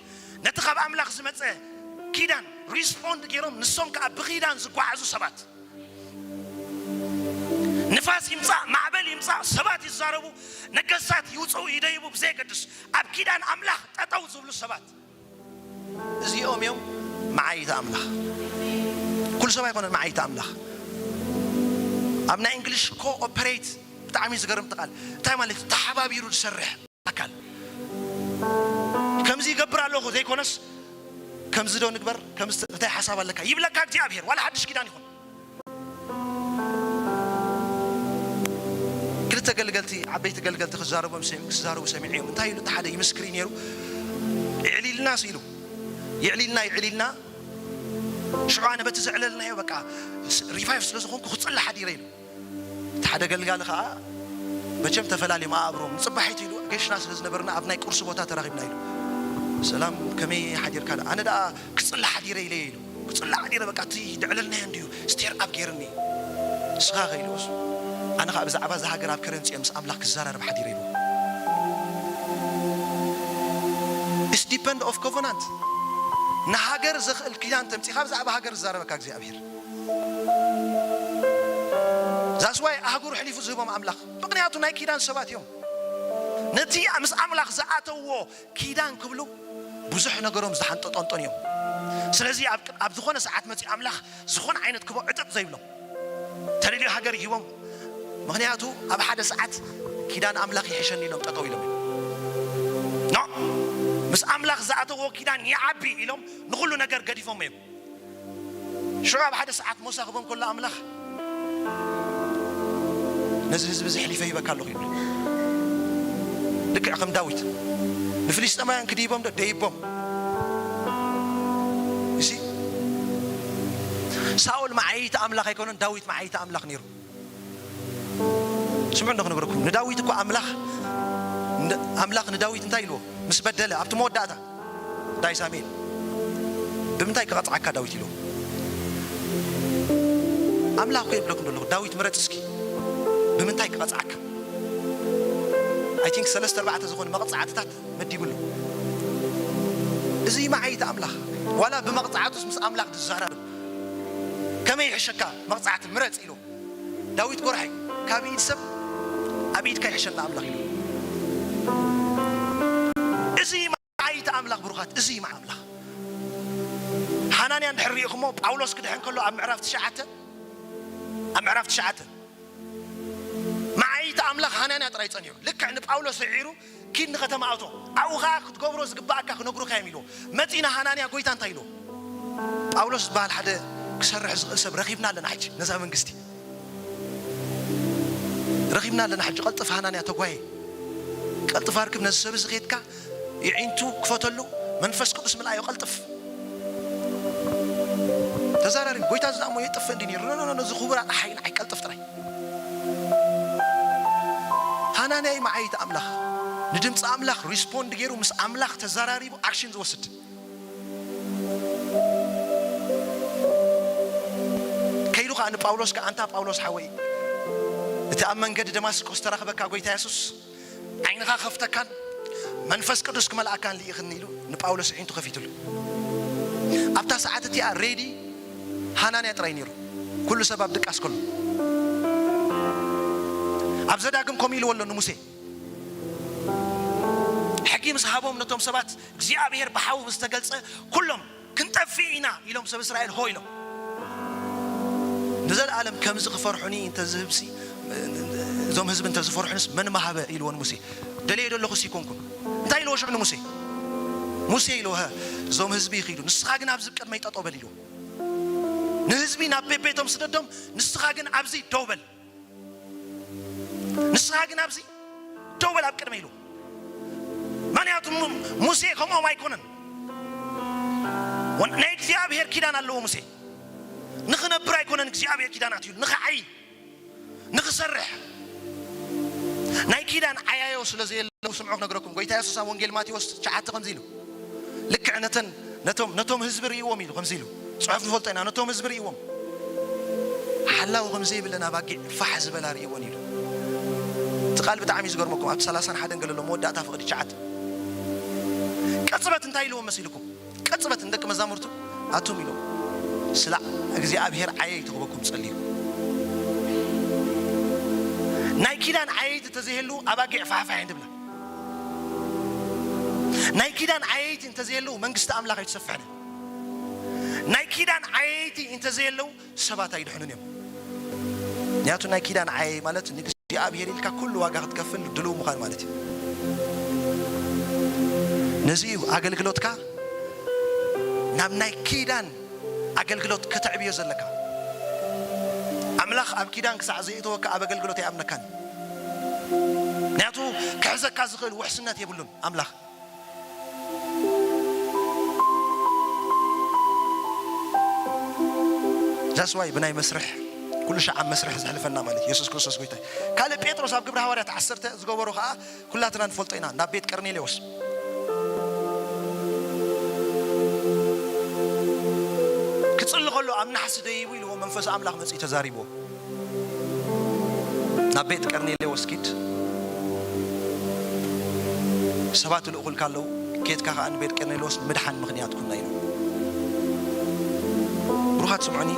ነቲ ካብ ኣምላኽ ዝመጸ ኪዳን ሪስፖንድ ገይሮም፣ ንሶም ከኣ ብኪዳን ዝጓዓዙ ሰባት። ንፋስ ይምጻእ፣ ማዕበል ይምጻእ፣ ሰባት ይዛረቡ፣ ነገስታት ይውጽኡ ይደይቡ ብዘየገድስ፣ ኣብ ኪዳን ኣምላኽ ጠጠው ዝብሉ ሰባት። እዚኦም እዮም መዓይቲ ኣምላኽ። ኩሉ ሰብ ኣይኮነን መዓይቲ ኣምላኽ። ኣብ ናይ እንግሊሽ ኮኦፐሬት ብጣዕሚ ዝገርም ቃል። እንታይ ማለት እዩ? ተሓባቢሩ ዝሰርሕ ኣካል። ከምዚ ይገብር ኣለኹ ዘይኮነስ፣ ከምዚ ዶ ንግበር? ከምዚ እንታይ ሓሳብ ኣለካ? ይብለካ እግዚኣብሔር፣ ዋላ ሓድሽ ኪዳን ይኹን። ክልተ ገልገልቲ፣ ዓበይቲ ገልገልቲ ክዛረቦም ሰሚ-፣ ክዛረቡ ሰሚዐ እዮም። እንታይ ኢሉ? እቲ ሓደ ይምስክር እዩ ነይሩ። የዕሊልና ሲ ኢሉ። የዕሊልና፣ የዕሊልና። ሽዑ ኣነ በቲ ዘዕለልናዮ በቃ ስ-፣ ሪቫይቭ ስለ ዝኾንኩ ክጽሊ ሓዲረ ኢሉ። እቲ ሓደ ገልጋሊ ከኣ መቸም ተፈላልዮም ኣእብሮም። ንጽባሒቱ ኢሉ ገሽና ስለ ዝነበርና ኣብ ናይ ቁርሲ ቦታ ተራኺብና ኢሉ። ሰላም፣ ከመይ ሓዲርካ? ኣነ ደኣ ክጽሊ ሓዲረ ኢለ ኢሉ። ክጽሊ ሓዲረ በቃ እቲ ዘዕለልናዮ እንድዩ ስቴር ኣፕ ገይርኒ። ንስኻ ከ ኢልዎ እሱ። ኣነ ከኣ ብዛዕባ እዛ ሃገር ኣብ ከረን ጽዮን ምስ ኣምላኽ ክዘራረብ ሓዲረ ኢሉ። It's depend of covenant። ንሃገር ዘኽእል ኪዳን ተምጺኻ ብዛዕባ ሃገር ዝዛረበካ እግዚኣብሔር። That's why ኣህጉር ሕሊፉ ዝህቦም ኣምላኽ። ምኽንያቱ ናይ ኪዳን ሰባት እዮም። ነቲ ምስ ኣምላኽ ዝኣተውዎ ኪዳን ክብሉ ብዙሕ ነገሮም ዝሓንጠጠንጦን እዮም። ስለዚ ኣብ፣ ኣብ ዝኾነ ሰዓት መጺኡ ኣምላኽ ዝኾነ ዓይነት ክቦ ዕጥቕ ዘይብሎም። ተደልዩ ሃገር ይሂቦም። ምኽንያቱ ኣብ ሓደ ሰዓት ኪዳን ኣምላኽ ይሕሸኒ ኢሎም ጠጠው ኢሎም እዮም። ኖ፣ ምስ ኣምላኽ ዝኣተውዎ ኪዳን ይዓቢ ኢሎም ንኹሉ ነገር ገዲፎም እዮም። ሽዑ ኣብ ሓደ ሰዓት ሞሳ ክቦም ከሎ ኣምላኽ ነዚ ህዝቢ እዚ ሕሊፈ ሂበካ ኣለኹ ይብሎ። ልክዕ ከም ዳዊት ንፍልስጤማውያን ክድይቦም ዶ ደይቦም። እሺ፣ ሳኦል መዓይቲ ኣምላኽ ኣይኮነን፣ ዳዊት መዓይቲ ኣምላኽ ነይሩ። ስምዑ እንዶ ክነግረኩም፣ ንዳዊት እኮ ኣምላኽ፣ ን-፣ ኣምላኽ ንዳዊት እንታይ ኢልዎ? ምስ በደለ ኣብቲ መወዳእታ ዳይ ሳሙኤል፣ ብ፣ ብምንታይ ክቐጽዓካ ዳዊት ኢሉ? ኣምላኽ እኮ ይብለኩም ዘለኹ፣ ዳዊት ምረጽ እስኪ። ብምንታይ ክቐጽዓካ? I think ሰለስተ ኣርባዕተ ዝኾኑ መቕጻዕትታት መዲቡሉ። እዚ መዓይቲ ኣምላኽ፣ ዋላ ብመቕጻዕቱስ ምስ ኣምላኽ ዝዛረብ። ከመይ ይሕሸካ መቕጻዕቲ ምረጽ ኢሉ። ዳዊት ጎራሒ፣ ካብ ኢድ ሰብ ኣብ ኢድካ ይሕሸና ኣምላኽ ኢሉ። እዚ መዓይቲ ኣምላኽ ብሩኻት፣ እዚ መዓይቲ ኣምላኽ። ሃናንያ እንድሕር ሪኢኹሞ፣ ጳውሎስ ክድሕን ከሎ ኣብ ምዕራፍ ትሽዓተ፣ ኣብ ምዕራፍ ትሽዓተ፣ መዓይቲ ኣምላኽ ሃናንያ ጥራይ ጸኒሑ። ልክዕ ንጳውሎስ ስዒሩ፣ "ኪድ ንኸተማ ኣቶ፣ ኣብኡ ኸኣ ክትገብሮ ዝግብኣካ ክነግሩኻ እዮም" ኢልዎ። መጺና ሃናንያ፣ "ጎይታ እንታይ?" ኢልዎ። "ጳውሎስ ዝበሃል ሓደ ክሰርሕ ዝኽእል ሰብ ረኺብና ኣለና ሕጂ፣ ነዛ መንግስቲ ረኺብና ኣለና ሕጂ። ቀልጥፍ ሃናንያ፣ ተጓየ፣ ቀልጥፍ ኣርክብ፣ ነዚ ሰብ እዚ ኸይድካ የዒንቱ ክፈተሉ፣ መንፈስ ቅዱስ ምልኣዮ፣ ቀልጥፍ ተዛራሪ። ጎይታ ዝኣሞ የጥፍእ እንዲ ነይሩ። ኖ፣ ኖ፣ ኖ፣ ነዚ ክቡር ኣቕሓይ ንዓይ ቀልጥፍ ጥራይ." ሃናንያ እዩ መዓይቲ ኣምላኽ። ንድምፂ ኣምላኽ ሪስፖንድ ገይሩ፣ ምስ ኣምላኽ ተዛራሪቡ፣ ኣክሽን ዝወስድ። ከይዱ ኸዓ ንጳውሎስ ከ፣ "ኣንታ ጳውሎስ ሓወይ፣ እቲ ኣብ መንገዲ ደማስቆስ ተራኽበካ ጎይታ የሱስ ዓይንኻ ከፍተካን መንፈስ ቅዱስ ክመልኣካን ልኢኽኒ" ኢሉ ንጳውሎስ ኣዒንቱ ከፊትሉ። ኣብታ ሰዓት እቲኣ ሬዲ ሃናንያ ጥራይ ነይሩ፣ ኩሉ ሰብ ኣብ ድቃስ ከሎ። ኣብ ዘዳግም ከምኡ ኢልዎ ኣሎ ንሙሴ። ሕጊ ምስ ሃቦም ነቶም ሰባት፣ እግዚኣብሔር ብሓዊ ምስ ተገልጸ፣ ኩሎም "ክንጠፍእ ኢና" ኢሎም ሰብ እስራኤል ሆ ኢሎም። ንዘለኣለም ከምዚ ክፈርሑኒ እንተዝህብሲ፣ እዞም ህዝቢ እንተዝፈርሑንስ መን ምሃበ ኢልዎ ንሙሴ። "ደልየ ዘለኹስ ኣይኮንኩን?" እንታይ ኢልዎ ሽዑ ንሙሴ? ሙሴ ኢልዎ፣ "እዞም ህዝቢ ይኺዱ፣ ንስኻ ግን ኣብዚ ቅድመይ ጠጠው በል" ኢልዎ። "ንህዝቢ ናብ ቤት ቤቶም ስደዶም፣ ንስኻ ግን ኣብዚ ደው በል። ንስኻ ግን ኣብዚ ደው በል ኣብ ቅድመይ" ኢልዎ። ምኽንያቱ ሙ-፣ ሙሴ ከምኦም ኣይኮነን። ወን-፣ ናይ እግዚኣብሔር ኪዳን ኣለዎ ሙሴ። ንኽነብር ኣይኮነን እግዚኣብሔር ኪዳን ኣትዩ፣ ንኽዓይ፣ ንኽሰርሕ። ናይ ኪዳን ዓያዮ ስለ ዘየለው፣ ስምዑ ክነግረኩም። ጎይታ የሱስ ኣብ ወንጌል ማቴዎስ ትሽዓተ ከምዚ ኢሉ፣ ልክዕ ነተን፣ ነቶም፣ ነቶም ህዝቢ ርእይዎም ኢሉ ከምዚ ኢሉ፣ ጽሑፍ ንፈልጦ ኢና፣ ነቶም ህዝቢ ርእይዎም፣ ሓላዊ ከም ዘይብለን ኣባጊዕ ፋሕ ዝበላ ርእይወን ኢሉ። እቲ ቃል ብጣዕሚ እዩ ዝገርመኩም። ኣብቲ ሰላሳን ሓደን ገለ ኣሎ፣ መወዳእታ ፍቕዲ ትሽዓተ። ቅጽበት እንታይ ኢልዎም መሲልኩም? ቅጽበት ንደቂ መዛሙርቱ ኣቱም ኢሎም፣ "ስለ እግዚኣብሔር ዓየይቲ ክበኩም ጸልዩ። ናይ ኪዳን ዓየይቲ እንተዘይህሉ ኣባጊዕ ፋሕፋሕ እየን ዝብላ። ናይ ኪዳን ዓየይቲ እንተዘይህሉ መንግስቲ ኣምላኽ ኣይትሰፍሕን። ናይ ኪዳን ዓየይቲ እንተዘይህሉ ሰባት ኣይድሕኑን እዮም።" ምኽንያቱ ናይ ኪዳን ዓየይ ማለት ንእግዚኣብሔር ኢልካ ኩሉ ዋጋ ክትከፍል ድሉው ምዃን ማለት እዩ። ነዚ እዩ ኣገልግሎትካ ናብ ናይ ኪዳን ኣገልግሎት ከተዕብዮ ዘለካ። ኣምላኽ ኣብ ኪዳን ክሳዕ ዘየእተወካ ኣብ ኣገልግሎት ኣይኣምነካን እዩ። ምኽንያቱ ክሕዘካ ዝኽእል ውሕስነት የብሉን ኣምላኽ። ዛስዋይ ብናይ መስርሕ፣ ኩሉ ሻዕ ኣብ መስርሕ ዘሕልፈና ማለት እዩ። የሱስ ክርስቶስ ጎይታ እዩ። ካልእ ጴጥሮስ ኣብ ግብሪ ሃዋርያት ዓሰርተ ዝገበሮ ኸዓ ኩላትና ንፈልጦ ኢና። ናብ ቤት ቀርኔሌዎስ ክጽሊ ከሎ ኣብ ናሕሲ ደይቡ ኢልዎ መንፈስ ኣምላኽ መጺኡ ተዛሪብዎ። "ናብ ቤት ቀርኔሌዎስ ኪድ፣ ሰባት ይልእኹልካ ኣለዉ፣ ኬድካ ኸኣ ንቤት ቀርኔሌዎስ ንምድሓን ምኽንያት ኩና" ኢሉ። ብሩኻት ስምዑኒ፣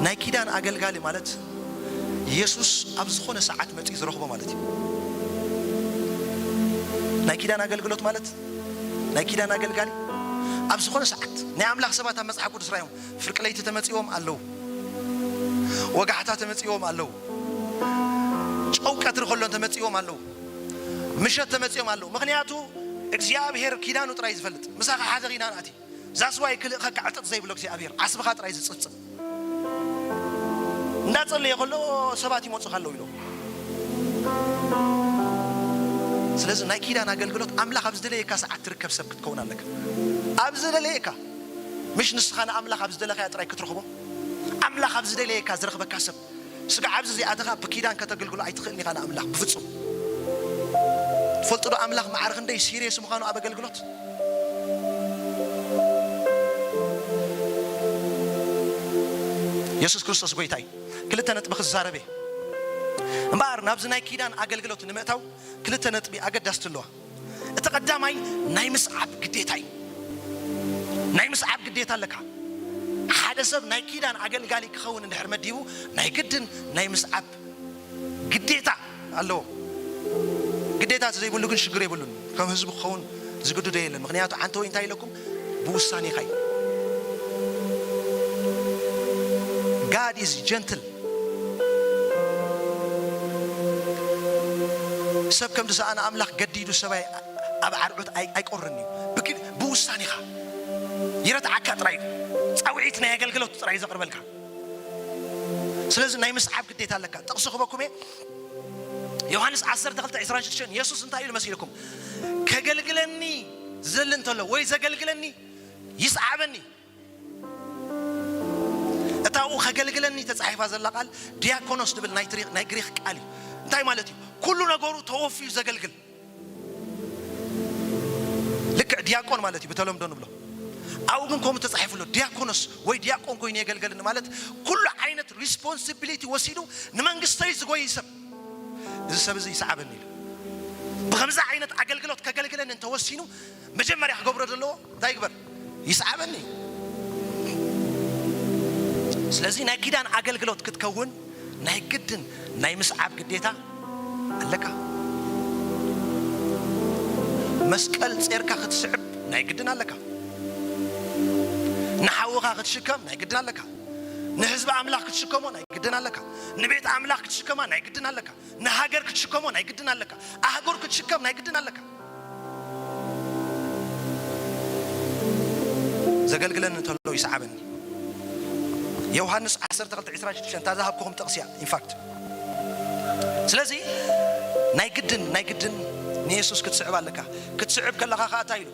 ናይ ኪዳን ኣገልጋሊ ማለት የሱስ ኣብ ዝኾነ ሰዓት መጺኡ ዝረኽቦ ማለት እዩ። ናይ ኪዳን ኣገልግሎት ማለት፣ ናይ ኪዳን ኣገልጋሊ ኣብ ዝኾነ ሰዓት፣ ናይ ኣምላኽ ሰባት ኣብ መጽሓፍ ቅዱስ ራእዮም፣ ፍርቂ ለይቲ ተመጺዎም ኣለዉ፣ ወጋሕታ ተመጺዎም ኣለዉ፣ ጨው ቀትሪ ከሎ ተመጺዎም ኣለዉ፣ ምሸት ተመጺኦም ኣለዉ። ምኽንያቱ እግዚኣብሔር ኪዳኑ ጥራይ ዝፈልጥ። "ምሳኻ ሓደ ኪዳን ኣቲ፣ ዛስዋይ ክልእኸካ ዕጥጥ ዘይብሎ እግዚኣብሔር፣ ዓስብኻ ጥራይ ዝጽብጽብ። እንዳጸለየ ከሎ ሰባት ይመጹኻ ኣለዉ" ኢሉ። ስለዚ ናይ ኪዳን ኣገልግሎት ኣምላኽ ኣብ ዝደለየካ ሰዓት ትርከብ ሰብ ክትከውን ኣለካ። ኣብ ዝደለየካ፣ ምሽ ንስኻ ንኣምላኽ ኣብ ዝደለኻዮ ጥራይ ክትረኽቦ፣ ኣምላኽ ኣብ ዝደለየካ ዝረኽበካ ሰብ። ስጋዕ ኣብዚ ዘይኣተኻ ብኪዳን ከተገልግሎ ኣይትኽእልን ኢኻ ንኣምላኽ ብፍጹም። ትፈልጡ ዶ ኣምላኽ ማዕረ ክንደይ ሲሪየስ ምዃኑ ኣብ ኣገልግሎት? የሱስ ክርስቶስ ጎይታ እዩ። ክልተ ነጥቢ ክዛረብ እየ። እምበኣር ናብዚ ናይ ኪዳን ኣገልግሎት ንምእታው ክልተ ነጥቢ ኣገዳስቲ ኣለዋ። እቲ ቀዳማይ ናይ ምስዓብ ግዴታ እዩ። ናይ ምስዓብ ግዴታ ኣለካ። ሓደ ሰብ ናይ ኪዳን ኣገልጋሊ ክኸውን እንድሕር መዲቡ ናይ ግድን ናይ ምስዓብ ግዴታ ኣለዎ። ግዴታ ዘይብሉ ግን ሽግር የብሉን። ከም ህዝቡ ክኸውን ዝግድዶ የለን። ምክንያቱ ዓንተ ወይ እንታይ ኢለኩም ብውሳኔኻ እዩ። God is gentle። ሰብ ከም ዝሰኣነ ኣምላኽ ገዲዱ ሰብኣይ ኣብ ዓርዑት ኣይ- ኣይቆርን እዩ። ብግ- ብውሳኔኻ ይረትዓካ ጥራይ እዩ። ፃውዒት ናይ ኣገልግሎት ጥራይ እዩ ዘቕርበልካ። ስለዚ ናይ ምስዓብ ግዴታ ኣለካ። ጥቕሲ ክበኩም እየ። ዮሃንስ ዓሰርተ ክልተ ዕስራን ሽዱሽተን የሱስ እንታይ ኢሉ መሲልኩም? ከገልግለኒ ዝደሊ እንተሎ ወይ ዘገልግለኒ ይስዓበኒ። እታ ብኡ ከገልግለኒ ተጻሒፋ ዘላ ቃል ዲያኮኖስ ድብል ናይ ትሪ- ናይ ግሪክ ቃል እዩ። እንታይ ማለት እዩ? ኩሉ ነገሩ ተወፍዩ ዘገልግል። ልክዕ ዲያቆን ማለት እዩ ብተለምዶ ንብሎ። ኣብኡ ግን ከምኡ ተጻሒፉ ኣሎ፣ ዲያኮኖስ ወይ ዲያቆን ኮይኑ የገልገልኒ ማለት ኩሉ ዓይነት ሪስፖንሲቢሊቲ ወሲዱ ንመንግስተይ ዝጎይ ሰብ። እዚ ሰብ እዚ ይስዓበኒ ኢሉ ብከምዚ ዓይነት ኣገልግሎት ከገልግለኒ እንተወሲኑ መጀመርያ ክገብሮ ዘለዎ እንታይ ይግበር? ይስዓበኒ። ስለዚ ናይ ኪዳን ኣገልግሎት ክትከውን ናይ ግድን ናይ ምስዓብ ግዴታ ኣለካ። መስቀል ጼርካ ክትስዕብ ናይ ግድን ኣለካ። ንሓውኻ ክትሽከም ናይ ግድን ኣለካ። ንህዝቢ ኣምላኽ ክትሽከሞ ናይ ግድን ኣለካ። ንቤት ኣምላኽ ክትሽከማ ናይ ግድን ኣለካ። ንሃገር ክትሽከሞ ናይ ግድን ኣለካ። ኣህጉር ክትሽከም ናይ ግድን ኣለካ። ዘገልግለኒ እንተሎ ይስዓበኒ። ዮሃንስ ዓሰርተ ክልተ ዕስራን ሽዱሽተን እታ ዝሃብኩኹም ጥቕሲ እያ። ኢንፋክት ስለዚ ናይ ግድን ናይ ግድን ንየሱስ ክትስዕብ ኣለካ። ክትስዕብ ከለኻ ከዓ እንታይ ኢሉ?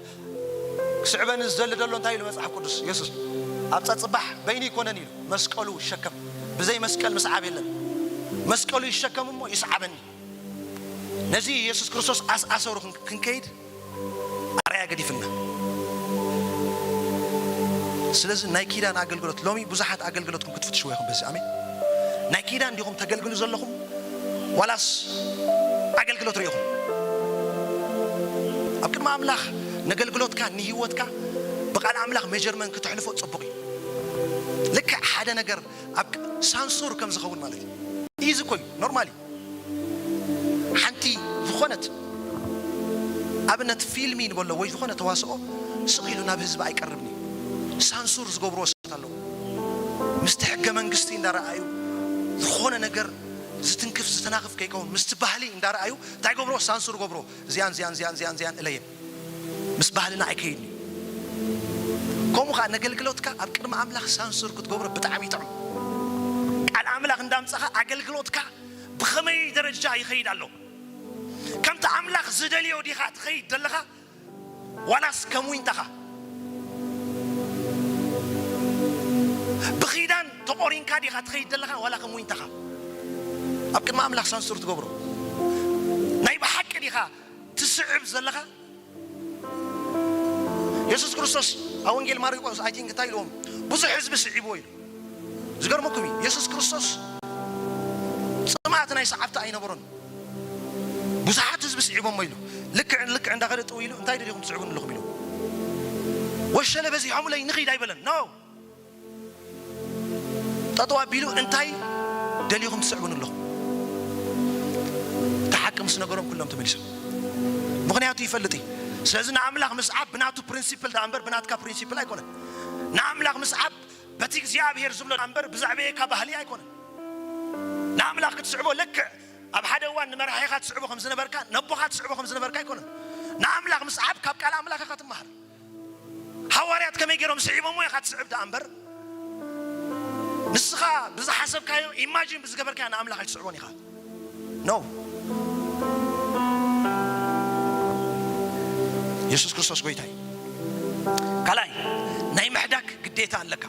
ክስዕበኒ ዝደሊ ዘሎ እንታይ ኢሉ መጽሓፍ ቅዱስ? የሱስ ኣብ ጸጽባሕ በይኑ ይኮነን ኢሉ መስቀሉ ይሸከም። ብዘይ መስቀል ምስዓብ የለን። መስቀሉ ይሸከም እሞ ይስዓበኒ። ነዚ የሱስ ክርስቶስ ኣስኣሰሩ ክን- ክንከይድ ኣርኣያ ገዲፍና። ስለዚ ናይ ኪዳን ኣገልግሎት ሎሚ ብዙሓት ኣገልግሎትኩም ክትፍትሽዎ ኢኹም። በዚ ኣሜን። ናይ ኪዳን ዲኹም ተገልግሉ ዘለኹም ዋላስ ኣገልግሎት ርኢኹም? ኣብ ቅድሚ ኣምላኽ ነገልግሎትካ ንህይወትካ ብቃል ኣምላኽ ሜጀርመንት ክተሕልፎ ጽቡቕ እዩ። ልክዕ ሓደ ነገር ኣብ ሳንሱር ከም ዝኸውን ማለት እዩ። ኢዚ እኮ እዩ ኖርማሊ። ሓንቲ ዝኾነት ኣብነት ፊልሚ ንበሎ ወይ ዝኾነ ተዋስኦ ስቕ ኢሉ ናብ ህዝቢ ኣይቀርብን እዩ። ሳንሱር ዝገብርዎ ሰባት ኣለዉ። ምስቲ ሕገ መንግስቲ እንዳረኣዩ ዝኾነ ነገር ዝትንክፍ ዝተናኽፍ ከይከውን ምስቲ ባህሊ እንዳረኣዩ እንታይ ገብርዎ? ሳንሱር ገብርዎ። እዚኣን እዚኣን እዚኣን እዚኣን እዚኣን እለየን ምስ ባህልና ኣይከይድን እዩ። ከምኡ ከዓ ነገልግሎትካ ኣብ ቅድሚ ኣምላኽ ሳንሱር ክትገብሮ ብጣዕሚ ይጥዕም። ቃል ኣምላኽ እንዳምጻኻ ኣገልግሎትካ ብኸመይ ደረጃ ይኸይድ ኣሎ? ከምቲ ኣምላኽ ዝደልዮ ዲኻ ትኸይድ ዘለኻ ዋላስ ከም ዊንታኻ ብኺዳን ተቖሪንካ ዲኻ ትኸይድ ዘለኻ ዋላ ከም ዊንታኻ? ኣብ ቅድሚ ኣምላኽ ሳንሱር ትገብሮ ናይ ብሓቂ ዲኻ ትስዕብ ዘለኻ? የሱስ ክርስቶስ ኣብ ወንጌል ማርቆስ ኣይ ቲንክ እንታይ ኢልዎም? ብዙሕ ህዝቢ ስዒብዎ ኢሉ። ዝገርመኩም እዩ የሱስ ክርስቶስ ጽምኣት ናይ ሰዓብቲ ኣይነበሮን። ብዙሓት ህዝቢ ስዒቦሞ ኢሉ። ልክዕ ልክዕ እንዳኸደ ጥው ኢሉ እንታይ ደሊኹም ትስዕቡን ኣለኹም ኢሉ። ወሸለ በዚሖምለይ ንኺድ ኣይበለን። ኖ ጠጠው ኣቢሉ እንታይ ደሊኹም ትስዕቡን ኣለኹም? እቲ ሓቂ ምስ ነገሮም ኩሎም ተመሊሶም። ምኽንያቱ ይፈልጥ እዩ። ስለዚ ንኣምላኽ ምስዓብ ብናቱ ፕሪንሲፕል ደኣ እምበር ብናትካ ፕሪንሲፕል ኣይኮነን። ንኣምላኽ ምስዓብ በቲ እግዚኣብሔር ዝብሎ ደኣ እምበር ብዛዕባየካ ባህሊ ኣይኮነን። ንኣምላኽ ክትስዕቦ ልክዕ ኣብ ሓደ እዋን ንመራሒኻ ትስዕቦ ከም ዝነበርካ ነቦኻ ትስዕቦ ከም ዝነበርካ ኣይኮነን። ንኣምላኽ ምስዓብ ካብ ቃል ኣምላኽ ኢኻ ትመሃር። ሃዋርያት ከመይ ገይሮም ስዒቦሞ ኢኻ ትስዕብ ደኣ እምበር ንስኻ ብዝሓሰብካዮ ኢማጂን ብዝገበርካዮ ንኣምላኽ ኣይትስዕቦን ኢኻ። ኖ የሱስ ክርስቶስ ጎይታ እዩ። ካልኣይ ናይ ምሕዳግ ግዴታ ኣለካ።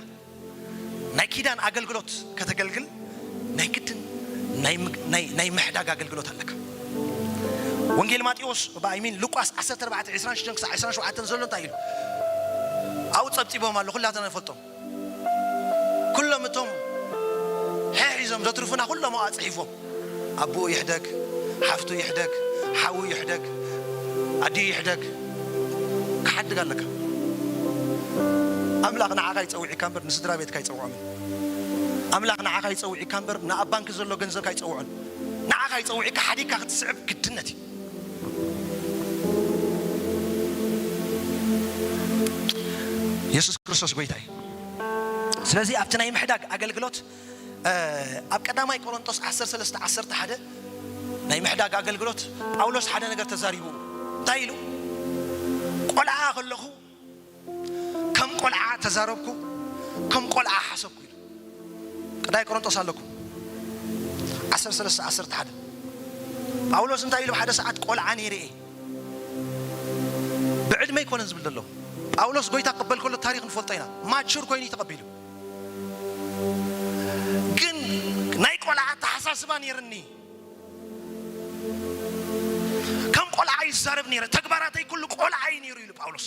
ናይ ኪዳን ኣገልግሎት ከተገልግል ናይ ግድን ናይ ምግ- ናይ- ናይ ምሕዳግ ኣገልግሎት ኣለካ። ወንጌል ማቴዎስ ብኣይሚን ሉቃስ ዓሰርተ ኣርባዕተ ዕስራን ሽዱሽተን ክሳብ ዕስራን ሸውዓተን ዘሎ እንታይ ኢሉ ኣብኡ ጸብጺቦም ኣሎ ኩላትና ንፈልጦም። ኩሎም እቶም እዞም ዘትርፉና ኩሎም ኣብኣ ጽሒፎም። ኣቦኡ ይሕደግ፣ ሓፍቱ ይሕደግ፣ ሓዉ ይሕደግ፣ ኣዲኡ ይሕደግ፣ ክሓድግ ኣለካ። ኣምላኽ ንዓኻ ይጸውዒካ እምበር ንስድራ ቤትካ ኣይጸውዖምን። ኣምላኽ ንዓኻ ይጸውዒካ እምበር ንኣብ ባንክ ዘሎ ገንዘብካ ኣይጸውዖን። ንዓኻ ይጸውዒካ፣ ሓዲግካ ክትስዕብ ግድነት እዩ። የሱስ ክርስቶስ ጎይታ እዩ። ስለዚ ኣብቲ ናይ ምሕዳግ ኣገልግሎት፣ እ፣ ኣብ ቀዳማይ ቆሮንቶስ ዓሰርተ ሰለስተ ዓሰርተ ሓደ ናይ ምሕዳግ ኣገልግሎት ጳውሎስ ሓደ ነገር ተዛሪቡ። እንታይ ኢሉ? "ቆልዓ ከለኹ ከም ቆልዓ ተዛረብኩ፣ ከም ቆልዓ ሓሰብኩ" ኢሉ። ቀዳማይ ቆሮንቶስ ኣለኩም ዓሰርተ ሰለስተ ዓሰርተ ሓደ። ጳውሎስ እንታይ ኢሉ? "ሓደ ሰዓት ቆልዓ ነይረ እየ፣ ብዕድመ ኣይኮነን" ዝብል ዘሎ። ጳውሎስ ጎይታ ክቕበል ከሎ ታሪኽ ንፈልጦ ኢና። ማቹር ኮይኑ እዩ ተቐቢሉ። ግን ናይ ቆልዓ ኣተሓሳስባ ነይርኒ። ከም ቆልዓ ይዛረብ ነይረ። ተግባራተይ ኩሉ ቆልዓ እዩ ነይሩ ኢሉ ጳውሎስ።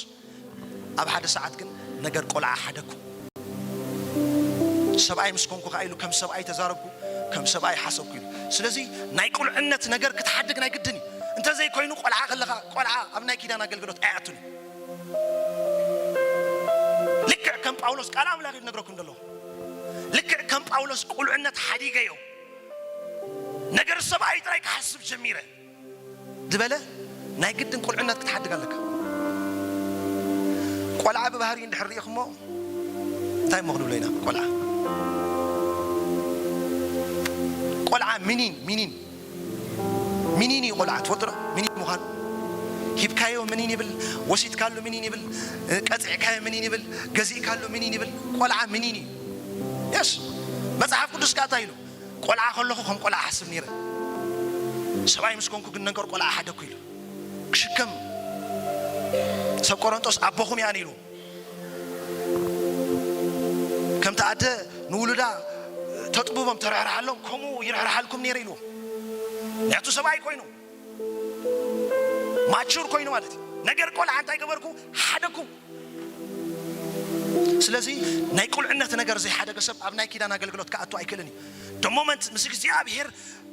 ኣብ ሓደ ሰዓት ግን ነገር ቆልዓ ሓደግኩ። ሰብኣይ ምስ ኮንኩ ከኣ ኢሉ ከም ሰብኣይ ተዛረብኩ፣ ከም ሰብኣይ ሓሰብኩ ኢሉ። ስለዚ ናይ ቁልዕነት ነገር ክትሓድግ ናይ ግድን እዩ። እንተዘይኮይኑ ቆልዓ ከለኻ፣ ቆልዓ ኣብ ናይ ኪዳን ኣገልግሎት ኣይኣቱን እዩ። ልክዕ ከም ጳውሎስ ቃል ኣምላኽ እዩ ዝነግረኩም ዘለኹ። ልክዕ ከም ጳውሎስ ቁልዕነት ሓዲገዮ፣ ነገር ሰብኣይ ጥራይ ክሓስብ ጀሚረ ዝበለ ናይ ግድን ቁልዕነት ክትሓድግ ኣለካ። ቆልዓ ብባህሪኡ እንድሕር ርኢኹሞ እንታይ እሞ ክንብሎ ኢና? ቆልዓ፣ ቆልዓ ሚኒን፣ ሚኒን፣ ሚኒን እዩ ቆልዓ። ትፈልጡ ዶ ሚኒን ምዃኑ? ሂብካዮ ሚኒን ይብል፣ ወሲድካሉ ሚኒን ይብል፣ ቀጺዕካዮ ሚኒን ይብል፣ ገዚእካሉ ሚኒን ይብል። ቆልዓ ሚኒን እዩ። የስ፣ መጽሓፍ ቅዱስ ከኣ እንታይ ኢሉ? "ቆልዓ ከለኹ ከም ቆልዓ ሓስብ ነይረ፣ ሰብኣይ ምስ ኮንኩ ግን ነገር ቆልዓ ሓደግኩ" ኢሉ። ክሽከም ሰብ ቆሮንጦስ ኣቦኹም እየ ኣነ ኢሉ። ከምቲ ኣደ ንውሉዳ ተጥብቦም ተርሕርሓሎም፣ ከምኡ ይርሕርሓልኩም ነይረ ኢልዎም። ምክንያቱ ሰብኣይ ኮይኑ፣ ማቹር ኮይኑ ማለት እዩ። ነገር ቆልዓ እንታይ ገበርኩ? ሓደግኩ። ስለዚ ናይ ቁልዕነት ነገር ዘይሓደገ ሰብ ኣብ ናይ ኪዳን ኣገልግሎት ክኣቱ ኣይክእልን እዩ። ደ ሞመንት ምስ እግዚኣብሔር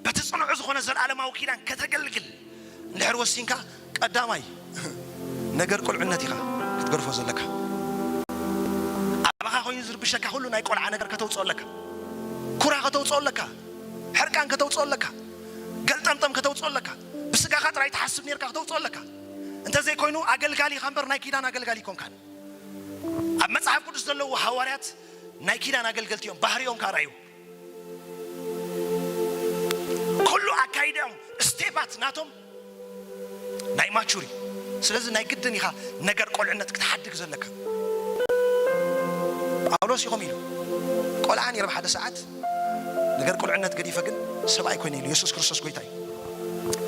በቲ ጽኑዕ ዝኾነ ዘላለማዊ ኪዳን ከተገልግል እንድሕር ወሲንካ፣ ቀዳማይ ነገር ቁልዕነት ኢኻ ክትገድፎ ዘለካ። ኣባኻ ኮይኑ ዝርብሸካ ኩሉ ናይ ቆልዓ ነገር ከተውጽኦ ኣለካ። ኩራ ከተውጽኦ ኣለካ። ሕርቃን ከተውጽኦ ኣለካ። ገልጠምጠም ከተውጽኦ ኣለካ። ብስጋኻ ጥራይ ትሓስብ ኔርካ ከተውጽኦ ኣለካ። እንተዘይኮይኑ ኣገልጋሊ ኢኻ እምበር ናይ ኪዳን ኣገልጋሊ ኣይኮንካን። ኣብ መጽሓፍ ቅዱስ ዘለዉ ሃዋርያት ናይ ኪዳን ኣገልገልቲ እዮም። ባህሪኦም ከኣ ርኣዩ። ኩሉ ኣካይዳኦም፣ ስቴፓት ናቶም ናይ ማቹር እዩ። ስለዚ ናይ ግድን ኢኻ ነገር ቆልዕነት ክትሓድግ ዘለካ። ጳውሎስ ኢኹም ኢሉ። ቆልዓ ነይረ ኣብ ሓደ ሰዓት፣ ነገር ቁልዕነት ገዲፈ ግን ሰብኣይ ኮይነ ኢሉ። የሱስ ክርስቶስ ጎይታ እዩ።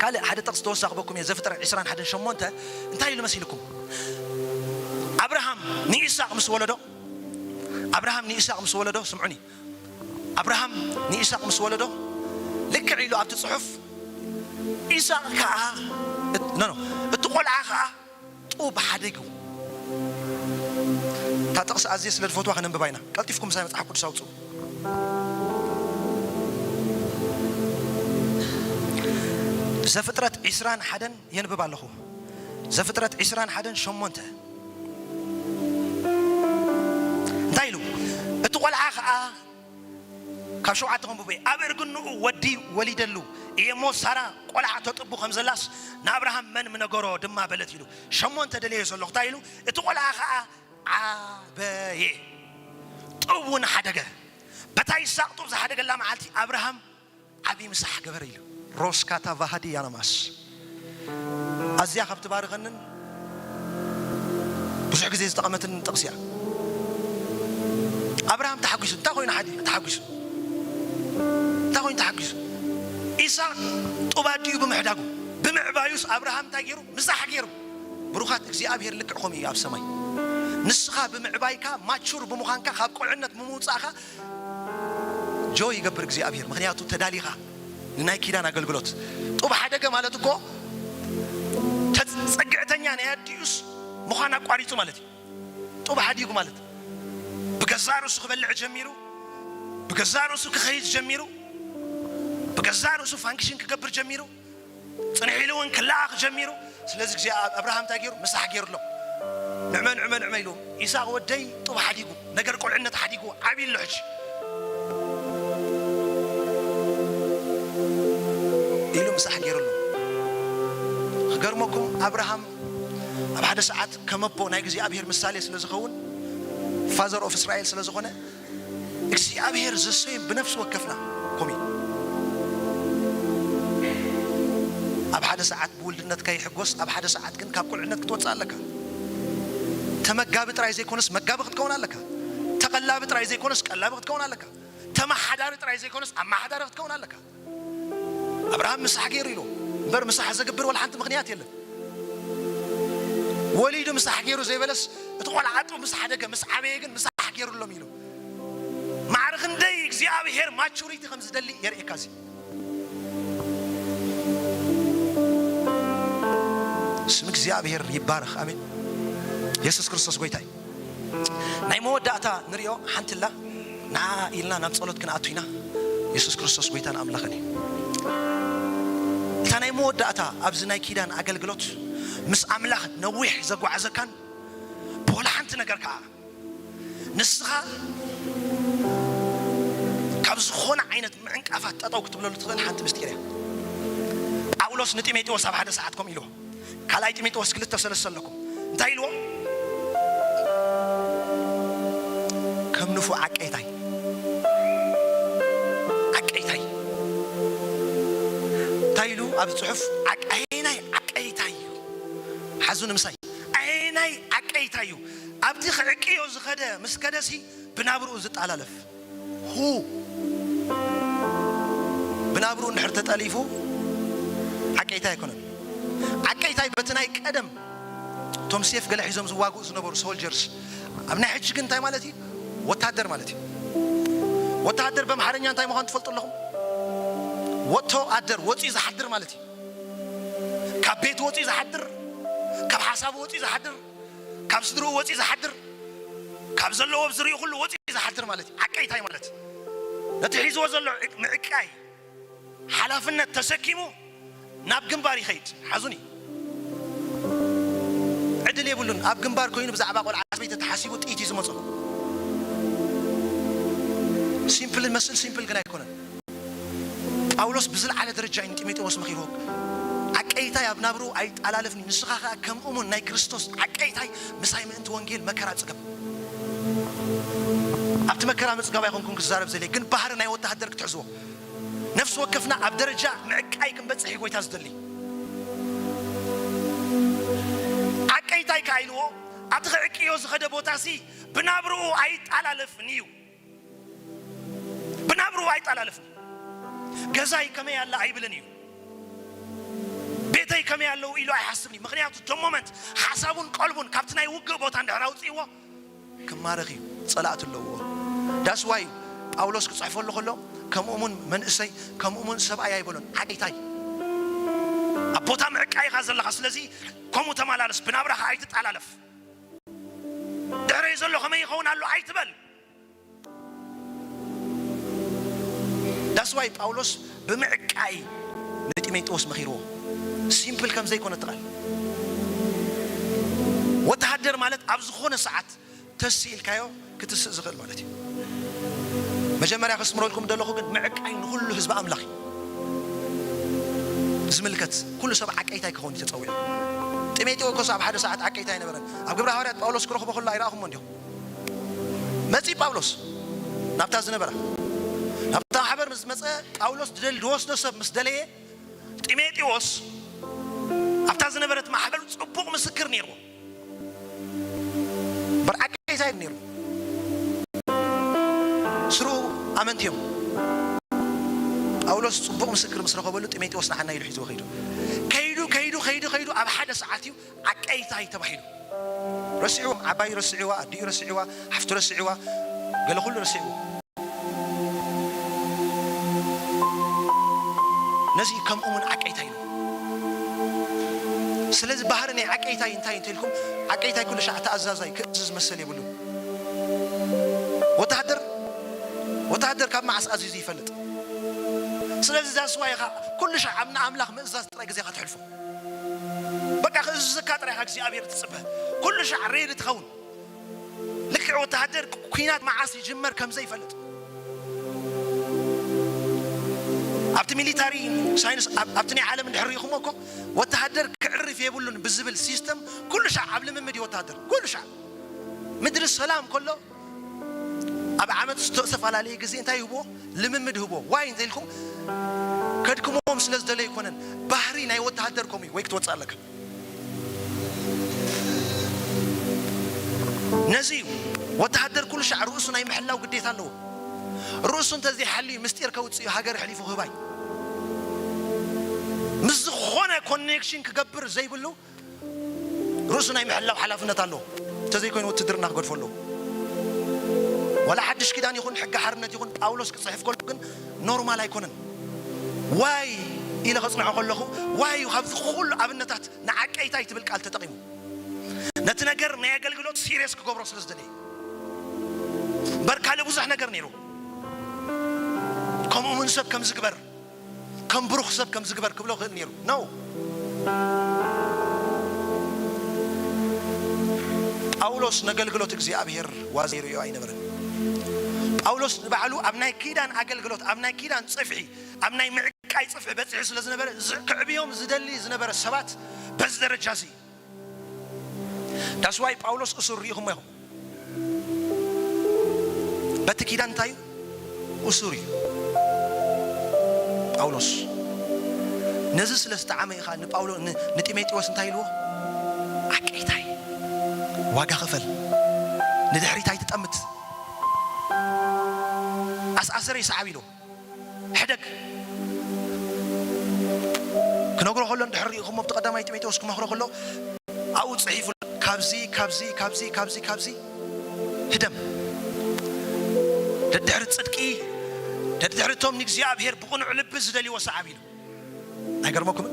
ካልእ ሓደ ጥቕሲ ተወሳኺ በኩም እየ፣ ዘፍጥረት ዕስራን ሓደን ሸሞንተ እንታይ ኢሉ መሲልኩም? ኣብርሃም ንኢሳቕ ምስ ወለዶ፣ ኣብርሃም ንኢሳቕ ምስ ወለዶ፣ ስምዑኒ፣ ኣብርሃም ንኢሳቕ ምስ ወለዶ፣ ልክዕ ኢሉ ኣብቲ ጽሑፍ፣ ኢሳቕ ከኣ፣ እት-፣ ኖ፣ ኖ፣ እቲ ቆልዓ ከኣ ጡብ ሓደጉ። እታ ጥቕሲ ኣዝየ ስለ ዝፈትዋ ከነንብባ ኢና። ቀልጢፍኩም ምሳይ መጽሓፍ ቅዱስ ኣውጽኡ። ዘፍጥረት ዕስራን ሓደን የንብብ ኣለኹ። ዘፍጥረት ዕስራን ሓደን ሸሞንተ። እንታይ ኢሉ? እቲ ቆልዓ ኸኣ፣ ካብ ሸውዓተ ከንብቦ እየ። ኣብ እርግንኡ ወዲ ወሊደሉ እየ እሞ፣ ሳራ ቆልዓ ተጥቡ ከም ዘላስ ንኣብርሃም መን ምነገሮ ድማ በለት ኢሉ። ሸሞንተ ደልየ ዘለኹ እንታይ ኢሉ? እቲ ቆልዓ ኸኣ ዓበየ፣ ጡብ እውን ሓደገ። በታ ይስሐቅ ጡብ ዝሓደገላ መዓልቲ ኣብርሃም ዓቢ ምሳሕ ገበረ ኢሉ። ሮስካታ ቫሃዲ ያናማስ። ኣዝያ ካብ ትባርኸንን ብዙሕ ግዜ ዝጠቐመትን ጥቕሲ እያ። ኣብርሃም ተሓጒሱ፣ እንታይ ኮይኑ ሓዲ-፣ ተሓጒሱ? እንታይ ኮይኑ ተሓጒሱ? ኢሳቅ ጡብ ኣዲኡ ብምሕዳጉ፣ ብምዕባዩስ ኣብርሃም እንታይ ገይሩ? ምሳሕ ገይሩ። ብሩኻት፣ እግዚኣብሔር ልክዕ ከምኡ እዩ ኣብ ሰማይ። ንስኻ ብምዕባይካ፣ ማቹር ብምዃንካ፣ ካብ ቁልዕነት ብምውጻእካ፣ ጆይ ይገብር እግዚኣብሔር። ምኽንያቱ ተዳሊኻ ንናይ ኪዳን ኣገልግሎት። ጡብ ሓደገ ማለት እኮ ተጸግዕተኛ ናይ ኣዲኡስ ምዃን ኣቋሪጹ ማለት እዩ። ጡብ ሓዲጉ ማለት ብገዛእ ርእሱ ክበልዕ ጀሚሩ፣ ብገዛእ ርእሱ ክኸይድ ጀሚሩ። ገዛእ ርእሱ ፋንክሽን ክገብር ጀሚሩ። ጽንሕ ኢሉ እውን ክለኣኽ ጀሚሩ። ስለዚ ግዜ ኣብርሃም እንታይ ገይሩ? ምሳሕ ገይሩ ኣሎ። ንዕመ ንዕመ ንዕመ ኢሉ፣ ኢሳቕ ወደይ ጡብ ሓዲጉ፣ ነገር ቁልዕነት ሓዲጉ ዓብዩ ኣሎ ሕጂ ኢሉ ምሳሕ ገይሩ ኣሎ። ክገርመኩም፣ ኣብርሃም ኣብ ሓደ ሰዓት ከም ኣቦ ናይ እግዚኣብሔር ምሳሌ ስለ ዝኸውን፣ ፋዘር ኦፍ እስራኤል ስለ ዝኾነ፣ እግዚኣብሔር ዘሰዮም ብነፍሲ ወከፍና ኮሚ ኣብ ሓደ ሰዓት ብውልድነትካ ይሕጎስ፣ ኣብ ሓደ ሰዓት ግን ካብ ቁልዕነት ክትወፅእ ኣለካ። ተመጋቢ ጥራይ ዘይኮነስ መጋቢ ክትከውን ኣለካ። ተቐላቢ ጥራይ ዘይኮነስ ቀላቢ ክትከውን ኣለካ። ተመሓዳሪ ጥራይ ዘይኮነስ ኣመሓዳሪ ክትከውን ኣለካ። ኣብርሃም ምሳሕ ገይሩ ኢሉ እምበር፣ ምሳሕ ዘግብር ወላ ሓንቲ ምኽንያት የለን። ወሊዱ ምሳሕ ገይሩ ዘይበለስ፣ እቲ ቆልዓ ጡብ ምስ ሓደገ፣ ምስ ዓበየ ግን ምሳሕ ገይሩሎም ኢሉ። ማዕረ ክንደይ እግዚኣብሔር ማቹሪቲ ከም ዝደሊ የርእየካ እዚ። ስም እግዚኣብሔር ይባረኽ። ኣሜን። የሱስ ክርስቶስ ጎይታ እዩ። ናይ መወዳእታ ንሪኦ ሓንቲ ኣላ። ንዓ ኢልና ናብ ጸሎት ክንኣቱ ኢና። የሱስ ክርስቶስ ጎይታን ኣምላኽን እዩ። እታ ናይ መወዳእታ ኣብዚ ናይ ኪዳን ኣገልግሎት ምስ ኣምላኽ ነዊሕ ዘጓዕዘካን ብወላ ሓንቲ ነገር ከኣ ንስኻ ካብ ዝኾነ ዓይነት ምዕንቃፋት ጠጠው ክትብለሉ ትኽእል ሓንቲ ምስጢር እያ። ጳውሎስ ንጢሞቴዎስ ኣብ ሓደ ሰዓት ከምኡ ኢልዎ። ካልኣይ ጢሞቴዎስ ክልተ ሰለስተ ኣለኩም። እንታይ ኢልዎ? ከም ንፉዕ ዓቀይታይ፣ ዓቀይታይ። እንታይ ኢሉ ኣብዚ ጽሑፍ? ዓቀይናይ ዓቀይታይ እዩ። ሓዙ ንምሳይ። ዓይናይ ዓቀይታይ እዩ። ኣብቲ ክዕቅዮ ዝኸደ ምስ ከደሲ ብናብርኡ ዝጠላለፍ። ሁ ብናብርኡ እንድሕር ተጠሊፉ ዓቀይታይ ኣይኮነን። ዓቀይታይ በቲ ናይ ቀደም እቶም ሴፍ ገለ ሒዞም ዝዋግኡ ዝነበሩ ሶልጀርስ፣ ኣብ ናይ ሕጂ ግን እንታይ ማለት እዩ? ወታደር ማለት እዩ። ወታደር በምሓርኛ እንታይ ምዃኑ ትፈልጡ ኣለኹም? ወጥቶ ኣደር፣ ወፂኡ ዝሓድር ማለት እዩ። ካብ ቤት ወፂኡ ዝሓድር፣ ካብ ሓሳቡ ወፂኡ ዝሓድር፣ ካብ ስድርኡ ወፂኡ ዝሓድር፣ ካብ ዘለዎ ኣብ ዝሪኡ ኩሉ ወፂኡ ዝሓድር ማለት እዩ። ዓቀይታይ ማለት ነቲ ሒዝዎ ዘሎ ምዕቃይ ሓላፍነት ተሰኪሙ ናብ ግንባር ይኸይድ። ሓዙኒ ዕድል የብሉን። ኣብ ግንባር ኮይኑ ብዛዕባ ቆልዓ ሰበይቲ ተሓሲቡ ጥይት እዩ ዝመጾ። ሲምፕል መስል ሲምፕል ግን ኣይኮነን። ጳውሎስ ብዝለዓለ ደረጃ እዩ ንጢሞቴዎስ መኺርዎ። ዓቀይታይ ኣብ ናብርኡ ኣይጠላለፍን እዩ። ንስኻ ኸኣ ከም እሙን ናይ ክርስቶስ ዓቀይታይ ምሳይ ምእንቲ ወንጌል መከራ ጽገብ። ኣብቲ መከራ ምጽጋብ ኣይኮንኩን ክዛረብ ዘለ፣ ግን ባህሪ ናይ ወተሃደር ክትሕዝዎ። ነፍሲ ወከፍና ኣብ ደረጃ ምዕቃይ ክንበጽሕ እዩ ጎይታ ዝደሊ። ዓቀይታይ ከኣ ኢልዎ ኣብቲ ክዕቅዮ ዝኸደ ቦታሲ ብናብርኡ ኣይጠላለፍን እዩ። ብናብርኡ ኣይጠላለፍን። ገዛይ ከመይ ኣላ ኣይብልን እዩ። ቤተይ ከመይ ኣለዉ ኢሉ ኣይሓስብን እዩ። ምኽንያቱ ቶም ሞመንት ሓሳቡን ቀልቡን ካብቲ ናይ ውግእ ቦታ እንድሕር ኣውፅእዎ ክማረኽ እዩ። ጸላእቲ ኣለውዎ። ዳስዋይ ጳውሎስ ክጽሕፈሉ ከሎ ከም እሙን መንእሰይ፣ ከም እሙን ሰብኣይ ኣይበሎን። ዓቀይታይ ኣብ ቦታ ምዕቃይኻ ዘለኻ። ስለዚ ከምኡ ተመላለስ፣ ብናብራኻ ኣይትጠላለፍ። ድሕረይ ዘሎ ከመይ ይኸውን ኣሎ ኣይትበል። ዳስዋይ ጳውሎስ ብምዕቃይ ንጢሞቴዎስ መኺርዎ። ሲምፕል ከም ዘይኮነ ትቓል። ወተሃደር ማለት ኣብ ዝኾነ ሰዓት ተስ ኢልካዮ ክትስእ ዝኽእል ማለት እዩ። መጀመርያ ከስምረልኩም ደለኹ ግን ምዕቃይ ንኹሉ ህዝቢ ኣምላኽ እዩ ዝምልከት። ኩሉ ሰብ ዓቀይታይ ክኸውን እዩ ተጸዊዑ። ጢሞቴዎስ ኣብ ሓደ ሰዓት ዓቀይታይ ኣይነበረን። ኣብ ግብረ ሃዋርያት ጳውሎስ ክረኽቦ ከሎ ኣይረኣኹሞ እንዲኹም። መጺ ጳውሎስ ናብታ ዝነበራ ናብታ ማሕበር ምስ መጸ ጳውሎስ ድደል ድወስዶ ሰብ ምስ ደለየ ጢሞቴዎስ ኣብታ ዝነበረት ማሕበር ጽቡቕ ምስክር ነይርዎ። እምበር ዓቀይታይ ነይሩ። ስሩ ኣመንቲ እዮም። ጳውሎስ ጽቡቕ ምስክር ምስ ረኸበሉ ጢሞቴዎስ ንዓና ኢሉ ሒዝዎ ከይዱ። ከይዱ ከይዱ ከይዱ ከይዱ ኣብ ሓደ ሰዓት እዩ ዓቀይታይ ተባሂሉ። ረሲዕዎም፣ ዓባዩ ረሲዕዋ፣ ኣዲኡ ረሲዕዋ፣ ሓፍቱ ረሲዕዋ፣ ገለ ኩሉ ረሲዕዎ። ነዚ ከምኡ እውን ዓቀይታይ ኢሉ። ስለዚ ባህሪ ናይ ዓቀይታይ እንታይ እንተልኩም፣ ዓቀይታይ ኩሉ ሻዕ ተኣዛዛይ ክእዝዝ መሰል የብሉ። ወተሃደር ወተሃደር ካብ መዓስ ኣዚዙ ይፈልጥ? ስለዚ እዛ ስዋይ ኢኻ ኩሉ ሻዕ ኣብ ንኣምላኽ ምእዛዝ ጥራይ ግዜኻ ትሕልፎ። በቃ ክእዝዘካ ጥራይ ኢኻ እግዚኣብሔር ትጽበ። ኩሉ ሻዕ ሬዲ ትኸውን። ልክዕ ወተሃደር ኩናት መዓስ ይጅመር ከም ዘይፈልጥ ኣብቲ ሚሊታሪ ሳይንስ ኣብ- ኣብቲ ናይ ዓለም እንድሕር ርኢኹሞ እኮ ወተሃደር ክዕርፍ የብሉን ብዝብል ሲስተም ኩሉ ሻዕ ኣብ ልምምድ እዩ ወተሃደር። ኩሉ ሻዕ ምድሪ ሰላም ከሎ ኣብ ዓመት ዝተፈላለዩ ግዜ እንታይ ይህብዎ? ልምምድ ይህብዎ። ዋይ እንተኢልኩም ከድክምዎም ስለ ዝደለዩ ኣይኮነን። ባህሪ ናይ ወተሃደር ከምኡ እዩ። ወይ ክትወፅእ ኣለካ። ነዚ እዩ ወተሃደር ኩሉ ሻዕ ርእሱ ናይ ምሕላው ግዴታ ኣለዎ። ርእሱ እንተዘይሓልዩ ምስጢር ከውፅእ እዩ፣ ሃገር ኣሕሊፉ ክህባይ ምስ ዝኾነ ኮኔክሽን ክገብር ዘይብሉ ርእሱ ናይ ምሕላው ሓላፍነት ኣለዎ። እንተዘይኮይኑ ውትድርና ክገድፎ ኣለዎ። ዋላ ሓድሽ ኪዳን ይኹን ሕጊ ሓርነት ይኹን ጳውሎስ ክፅሕፍ ከሎ ግን ኖርማል ኣይኮነን። ዋይ ኢለ ከፅንዖ ከለኹ ዋይ እዩ ካብዚ ኩሉ ኣብነታት ንዓቀይታይ ትብል ቃል ተጠቂሙ። ነቲ ነገር ናይ ኣገልግሎት ሲሪየስ ክገብሮ ስለ ዝደለየ እምበር ካልእ ብዙሕ ነገር ነይሩ። ከምኡ እውን ሰብ ከም ዝግበር ከም ብሩኽ ሰብ ከም ዝግበር ክብሎ ክእል ነይሩ ነው። ጳውሎስ ነገልግሎት እግዚኣብሔር ዋዛ ይርእዮ ኣይነበረን። ጳውሎስ ንባዕሉ ኣብ ናይ ኪዳን ኣገልግሎት ኣብ ናይ ኪዳን ጽፍሒ ኣብ ናይ ምዕቃይ ጽፍሒ በጺሑ ስለ ዝነበረ ዝ- ክዕብዮም ዝደሊ ዝነበረ ሰባት በዚ ደረጃ እዚ ዳስዋይ ጳውሎስ እሱር ርኢኹሞ ኢኹም። በቲ ኪዳን እንታይ እዩ? እሱር እዩ ጳውሎስ። ነዚ ስለ ዝጠዓመ ኢኻ ንጳውሎ ን- ንጢሞቴዎስ እንታይ ኢልዎ? ዓቀይታይ ዋጋ ክፈል፣ ንድሕሪት ኣይትጠምት፣ ኣስኣሰረ ይስዓብ ኢልዎ። ሕደግ ክነግሮ ከሎ እንድሕር ርኢኹሞ ብቲ ቀዳማይ ጢሞቴዎስ ክመኽሮ ከሎ ኣብኡ ጽሒፉ ካብዚ ካብዚ ካብዚ ካብዚ ካብዚ ህደም ደድሕሪ ጽድቂ ደድሕሪ እቶም ንእግዚኣብሔር ብቕኑዕ ልቢ ዝደልይዎ ሰዓብ ኢሉ ኣይገርመኩምን?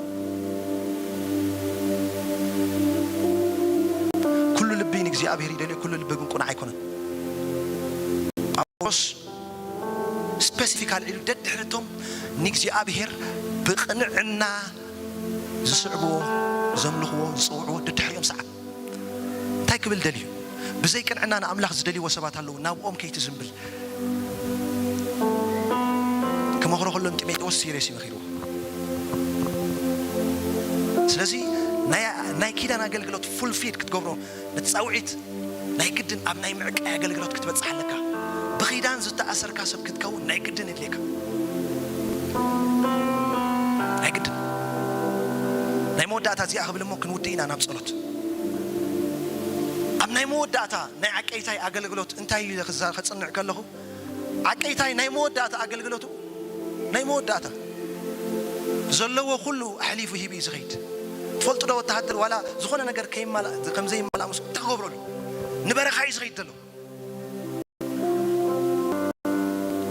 ኩሉ ልቢ ንእግዚኣብሔር ይደልዮ፣ ኩሉ ልቢ ግን ቁኑዕ ኣይኮነን። ጳውሎስ ስፔሲፊካል ኢሉ ደድሕርቶም ንእግዚኣብሔር ብቕንዕና ዝስዕብዎ፣ ዘምልኽዎ፣ ዝጽውዕዎ ደድሕሪኦም ሰዓብ እንታይ ክብል ደልዩ? ብዘይ ቅንዕና ንኣምላኽ ዝደልይዎ ሰባት ኣለዉ፣ ናብኦም ከይትዝንብል ክመኽሮ ከሎ ንጢሞቴዎስ ሲሪየስ እዩ መኺርዎ። ስለዚ ናይ- ናይ ኪዳን ኣገልግሎት ፉልፊድ ክትገብሮ ነቲ ጻውዒት ናይ ግድን ኣብ ናይ ምዕቃይ ኣገልግሎት ክትበጽሕ ኣለካ። ብኺዳን ዝተኣሰርካ ሰብ ክትከውን ናይ ግድን የድልየካ። ናይ ግድን ናይ መወዳእታ እዚኣ ክብል እሞ ክንውድእ ኢና ናብ ጸሎት። ኣብ ናይ መወዳእታ ናይ ዓቀይታይ ኣገልግሎት እንታይ ኢለ ክዛ- ከጽንዕ ከለኹ ዓቀይታይ ናይ መወዳእታ ኣገልግሎቱ ናይ መወዳእታ ዘለዎ ኩሉ ኣሕሊፉ ሂቡ እዩ ዝኸይድ። ትፈልጡ ዶ ወተሃደር ዋላ ዝኾነ ነገር ከይማላ- ከም ዘይማላእ ምስ እንታይ ክገብረሉ ንበረኻ እዩ ዝኸይድ ዘሎ።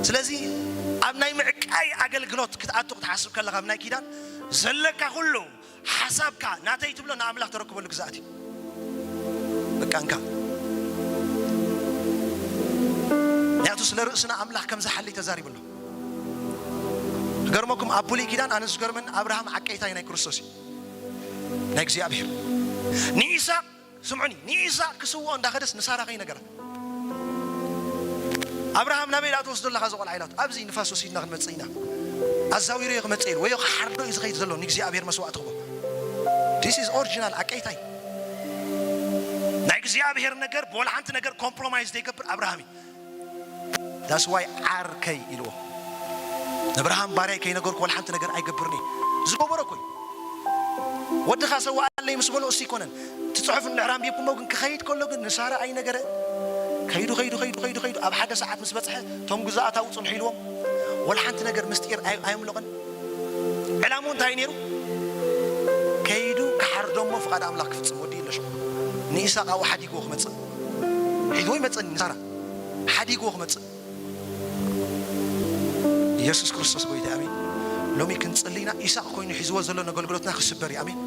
ስለዚ ኣብ ናይ ምዕቃይ ኣገልግሎት ክትኣቱ ክትሓስብ ከለኻ ኣብ ናይ ኪዳን ዘለካ ኩሉ ሓሳብካ ናተይ ትብሎ ንኣምላኽ ተረክበሉ ግዛኣት እዩ። በቃ እንካ ምክንያቱ ስለ ርእስና ኣምላኽ ከም ዝሓሊ ተዛሪቡ ኣሎ። ክገርመኩም ኣብ ብሉይ ኪዳን ኣነ ዝገርመኒ ኣብርሃም ዓቀይታይ ናይ ክርስቶስ እዩ ናይ እግዚኣብሔር ንኢሳቅ ስምዑኒ ንኢሳቅ ክስውኦ እንዳኸደስ ንሳራ ከይነገራ ኣብርሃም ናበይ ደኣ ትወስዶ ኣለኻ እዚ ቆልዓ ኢላቶ ኣብዚ ንፋስ ወሲድና ክንመጽእ ኢና ኣዛዊረዮ ክመጽእ ኢሉ ወዮ ክሓርዶ እዩ ዝኸይድ ዘሎ ንእግዚኣብሔር መስዋእቲ ክቦ this is original ዓቀይታይ ናይ እግዚኣብሔር ነገር ብወላ ሓንቲ ነገር ኮምፕሮማይዝ ዘይገብር ኣብርሃም እዩ that's why ዓርከይ ኢልዎ ንኣብርሃም ባርያይ ከይነገርኩ ወላ ሓንቲ ነገር ኣይገብርን እየ ዝገበሮ እኮ እዩ ወድኻ ሰዋኣለይ ምስ በሎ እሱ ይኮነን እቲ ፅሑፍ እንድሕር ኣንቢብኩሞ ግን ክኸይድ ከሎ ግን ንሳራ ኣይነገረ ከይዱ ከይዱ ከይዱ ከይዱ ከይዱ ኣብ ሓደ ሰዓት ምስ በፅሐ እቶም ግዛኣት ኣብኡ ፅንሑ ኢልዎም ወላ ሓንቲ ነገር ምስጢር ኣይ- ኣየምለቐን ዕላምኡ እንታይ እዩ ነይሩ ከይዱ ክሓርዶ እሞ ፍቓድ ኣምላኽ ክፍፅም ወዲ ኢለሾ ንኢሳቅ ኣብኡ ሓዲግዎ ክመፅእ ሒዝዎ ይመፀኒ ንሳራ ሓዲግዎ ክመፅእ ኢየሱስ ክርስቶስ ጎይታ ኣሜን። ሎሚ ክንጽልይና ኢሳቅ ኮይኑ ሒዝዎ ዘሎ ነገልግሎትና ክስበር እዩ። ኣሜን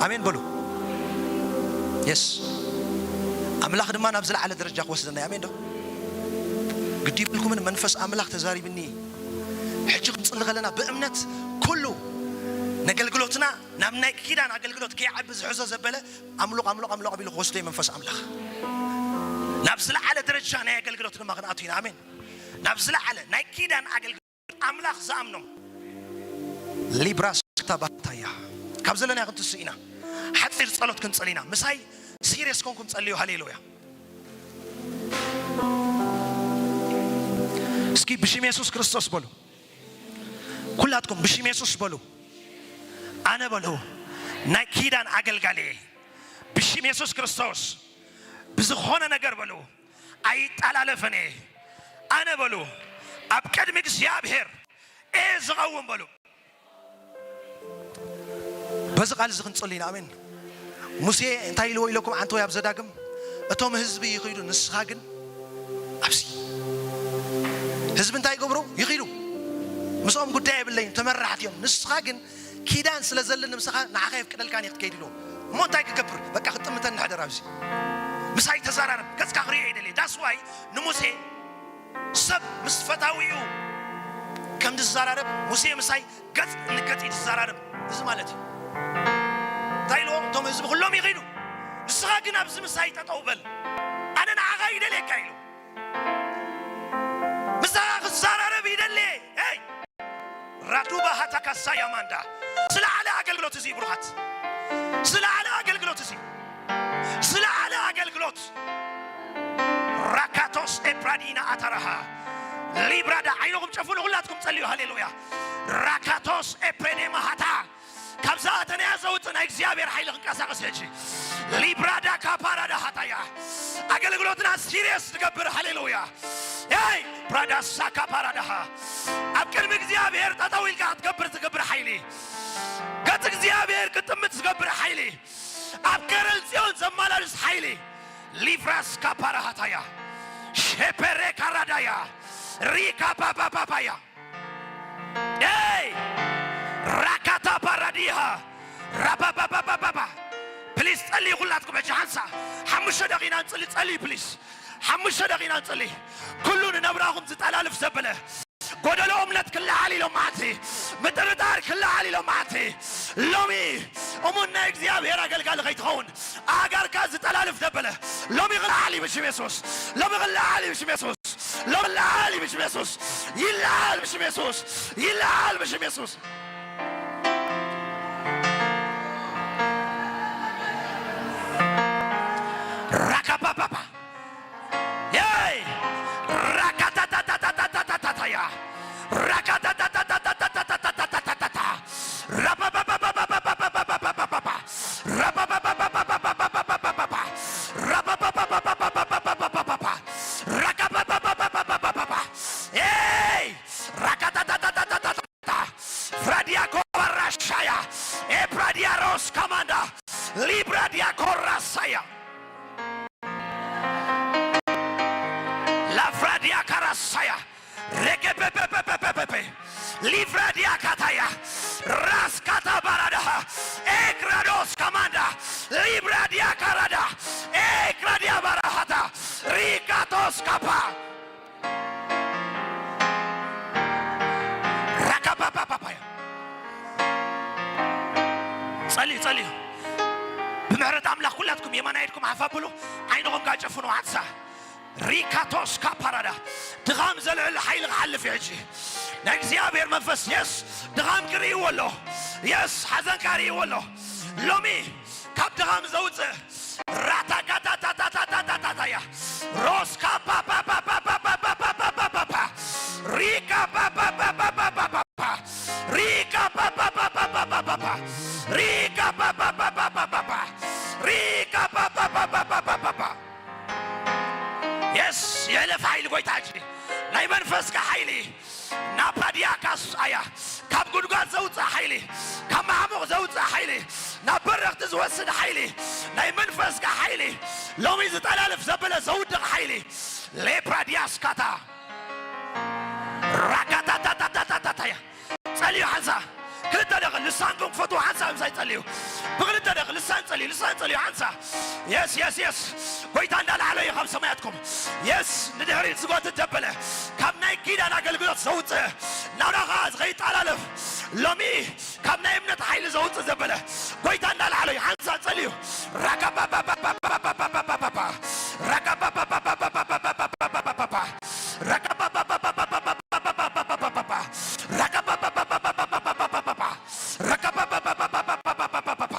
ኣሜን በሉ። የስ ኣምላኽ ድማ ናብ ዝለዓለ ደረጃ ክወስደና እዩ። ኣሜን ዶ ግዲ ይብልኩምን መንፈስ ኣምላኽ ተዛሪብኒ ሕጂ ክንጽሊ ከለና ብእምነት ኩሉ ነገልግሎትና ናብ ናይ ኪዳን ኣገልግሎት ከይዓቢ ዝሕዞ ዘበለ ኣምልቕ ኣምልቕ ኣምልቕ ኣቢሉ ክወስዶ እዩ መንፈስ ኣምላኽ። ናብ ዝለዓለ ደረጃ ናይ ኣገልግሎት ድማ ክንኣቱ ኢና። ኣሜን። ናብ ዝለዓለ ናይ ኪዳን ኣገልግሎት ኣምላኽ ዝኣምኖም ሊብራስ ታባታያ ካብ ዘለና ክንትስእ ኢና። ሓፂር ጸሎት ክንጸሊ ኢና። ምሳይ ሲሪየስ ኮንኩም ጸልዩ። ሃሌሉያ። እስኪ ብሽም የሱስ ክርስቶስ በሉ። ኩላትኩም ብሽም የሱስ በሉ። ኣነ በሉ ናይ ኪዳን ኣገልጋሊ እየ። ብሽም የሱስ ክርስቶስ ብዝኾነ ነገር በሉ ኣይጠላለፍን እየ። ኣነ በሉ ኣብ ቅድሚ እግዚኣብሔር እየ ዝቐውም በሉ። በዚ ቃል እዚ ክንጽሊ ኢና። ኣሜን። ሙሴ እንታይ ኢልዎ ኢለኩም ዓንተወይ ኣብ ዘዳግም? እቶም ህዝቢ ይኺዱ፣ ንስኻ ግን ኣብዚ። ህዝቢ እንታይ ይገብሩ? ይኺዱ። ምስኦም ጉዳይ የብለይን፣ ተመራሕቲ እዮም። ንስኻ ግን ኪዳን ስለ ዘለኒ ምሳኻ ንዓኻ የፍቅደልካን እየ ክትከይድ ኢልዎ። እሞ እንታይ ክገብር? በቃ ክጥምተኒ ሕደር ኣብዚ። ምሳይ ተዘራረብ፣ ገጽካ ክርእዮ ይደሊ። ዳስ ዋይ ንሙሴ ሰብ ምስ ፈታዊኡ ከም ዝዘራረብ ሙሴ ምሳይ ገጽ ንገጽ እዩ ዝዘራረብ። እዚ ማለት እዩ። እንታይ ኢልዎ? እቶም ህዝቢ ኩሎም ይኺዱ። ንስኻ ግን ኣብዚ ምሳይ ጠጠው በል። ኣነ ንዓኻ ይደልየካ ኢሉ። ምሳኻ ክዘራረብ ይደሊ። ሄይ! ራዱባ ሃታ ካሳ ያማንዳ። ዝለዓለ ኣገልግሎት እዚ ብሩኻት። ዝለዓለ ኣገልግሎት እዚ። ዝለዓለ ኣገልግሎት። ራካቶስ ኤፕራዲና ኣታራሃ። ሊብራዳ። ዓይንኹም ጨፍኑ፣ ሁላትኩም ጸልዩ። ሃሌሉያ። ራካቶስ ኤፕሬዴማ ሃታ። ካብዛ ኣተንያ ዘውጽእ ናይ እግዚኣብሔር ሓይሊ ክንቀሳቐስ ሕጂ። ሊብራዳ ካፓራዳ ሃታያ። ኣገልግሎትና ሲሪየስ ትገብር። ሃሌሉያ። ያይ ብራዳ ሳካ ፓራዳሃ። ኣብ ቅድሚ እግዚኣብሔር ጠጠው ኢልካ ክትገብር ትገብር ሓይሊ። ገጽ እግዚኣብሔር ክትጥምት ትገብር ሓይሊ። ኣብ ከረን ጽዮን ዘመላልስ ሓይሊ። ሊፍራስ ካፓራሃታያ። ሼፔሬ ካራዳያ። ሪካ ባባባባያ። ኤይ! ራካታ ፓራዲሃ። ራባባባባባ። ፕሊስ ጸልዩ ኩላትኩም ሕጂ ሓንሳ። ሓሙሽተ ደቂና ንጽሊ፣ ጸልዩ ፕሊስ። ሓሙሽተ ደቂና ንጽሊ። ኩሉ ንነብራኹም ዝጠላልፍ ዘበለ። ጎደሎ እምነት ክለዓል ኢሎም መዓልቲ። ምጥርጣር ክለዓል ኢሎም መዓልቲ። ሎሚ እሙን ናይ እግዚኣብሔር ኣገልጋሊ ከይትኸውን ኣእጋርካ ዝጠላልፍ ዘበለ። ሎሚ ክለዓል እዩ ብሽም የሱስ። ሎሚ ክለዓል እዩ ብሽም የሱስ። ሎሚ ክለዓል እዩ ብሽም የሱስ። ይለዓል ብሽም የሱስ። ይለዓል ብሽም የሱስ። ራካፓፓፓ። ሄይ! ራካታታታታታታታታያ። ራካታታታታታታታታታታታ። ራባባባባባባባባባባባባ። ራባባባባባባባባባባባ። ራባባባባባባባባባ። ራካባባባባባባባባ። ሄይ! ራካታታታታታታታ። ፍራዲያ ኮባራሻያ። ኤፕራዲያ ሮስ ካማንዳ። ሊብራዲያ ኮራሳያ። ላፍራዲያ ካራሳያ። ሬኬፔፔፔፔፔ። ሊፍራዲያ ካታያ። ራስ ካታ ባራዳሃ። ኤክራዶስ ካማንዳ። ሊብራዲያ ካራዳ። ኤክራዲያ ባራሃታ። ሪካቶስ ካፓ። ራካፓፓፓፓያ። ጸልዩ፣ ጸልዩ። ብምሕረት ኣምላኽ ኩላትኩም የማናይ ኢድኩም ሓፍ ኣብሉ፣ ዓይንኹም ከኣ ጨፍኑ፣ ሓንሳ። ሪካቶስ ካፓራዳ። ድኻም ዘልዕል ሓይሊ ክሓልፍ እዩ ሕጂ። ናይ እግዚኣብሔር መንፈስ፣ የስ፣ ድኻም ክርእይዎ ኣሎ። የስ፣ ሓዘን ክርእይዎ ኣሎ። ሎሚ ካብ ድኻም ዘውፅእ ራታካታታታታታታታያ። ሮስካ ፓፓፓፓፓፓፓፓፓፓፓፓ። ሪካ ፓፓፓፓፓፓፓፓ። ሪካ ፓፓፓፓፓፓፓፓ። ሪካ ፓፓፓፓፓፓፓ። ሪካ ፓፓፓፓፓፓፓ። የስ፣ የሕለፍ ሓይሊ ጎይታ ሕጂ። ናይ መንፈስካ ሓይሊ። ናፓዲያካስ ኣያ፣ ካብ ጉድጓድ ዘውፅእ ሓይሊ፣ ካብ ማዕሙቕ ዘውፅእ ሓይሊ፣ ናብ በረኽቲ ዝወስድ ሓይሊ፣ ናይ መንፈስካ ሓይሊ፣ ሎሚ ዝጠላልፍ ዘበለ ዘውድቕ ሓይሊ፣ ሌፕራዲያስካታ ራካታታታታታታያ። ጸልዩ ሓንሳ። ክልተ ደቂ ልሳንኩም ክፈትዉ ሓንሳ ምሳይ ጸልዩ። ብክልተ ደቂ ልሳን ጸልዩ፣ ልሳን ጸልዩ ሓንሳ። የስ፣ የስ፣ የስ። ጎይታ እንዳለዓለ እዩ ካብ ሰማያትኩም። የስ፣ ንድሕሪት ዝጎትት ዘበለ፣ ካብ ናይ ኪዳን ኣገልግሎት ዘውፅእ፣ ናብራ ኸዓ ዝኸይጣላለፍ፣ ሎሚ ካብ ናይ እምነት ሓይሊ ዘውፅእ ዘበለ፣ ጎይታ እናለዓሎ እዩ። ሓንሳ ጸልዩ። ራካባባባባባባባባባባ። ራካባባባባባባባባባባ። ራካባባባባባባባባባባ። ራካባባባባባባባባባባ። ራካባባባባባባባባባ።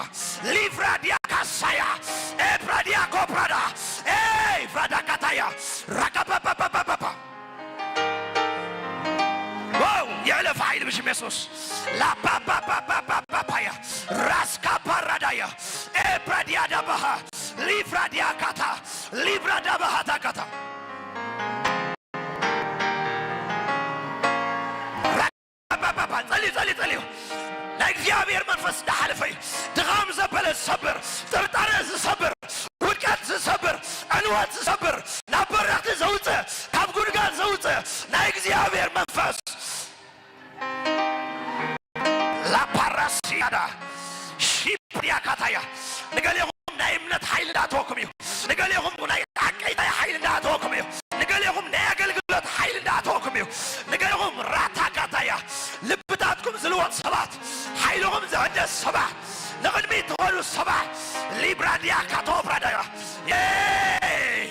ሊፍራዲያ ካሳያ። ኤፕራዲያ ኮፕራዳ። ኤይ፣ ፍራዳ ካታያ። ራካባባባባባባ። ዋው! የዕለፍ ሓይል ብሽም የሱስ። ላፓፓፓፓፓፓያ። ራስካ ፓራዳያ። ኤፕራዲያ ዳባሃ። ሊፍራዲያ ካታ። ሊፍራ ዳባሃ ታካታ። ጸልዩ፣ ጸልዩ፣ ጸልዩ። ናይ እግዚኣብሔር መንፈስ እንዳሓለፈ እዩ። ድኻም ዘበለ ዝሰብር፣ ጥርጣረ ዝሰብር፣ ውድቀት ዝሰብር፣ ዕንወት ዝሰብር፣ ናብ በረኽቲ ዘውፅእ፣ ካብ ጉድጋድ ዘውፅእ ናይ እግዚኣብሔር መንፈስ። ላፓራሲያዳ ሺፕሪያ ካታያ። ንገሌኹም ናይ እምነት ሓይሊ እንዳኣተወኩም እዩ። ንገሌኹም ናይ ሓቀይታይ ሓይሊ እንዳኣተወኩም እዩ። ንገሌኹም ናይ ኣገልግሎት ሓይሊ እንዳኣተወኩም እዩ። ንገሌኹም ራታ ካታያ። ልብታትኩም ዝልወጥ ሰባት፣ ሓይልኹም ዝሕደስ ሰባት፣ ንቕድሚት ትኸዱ ሰባት፣ ሊብራድያ ካቶፕራዳያ። የይ!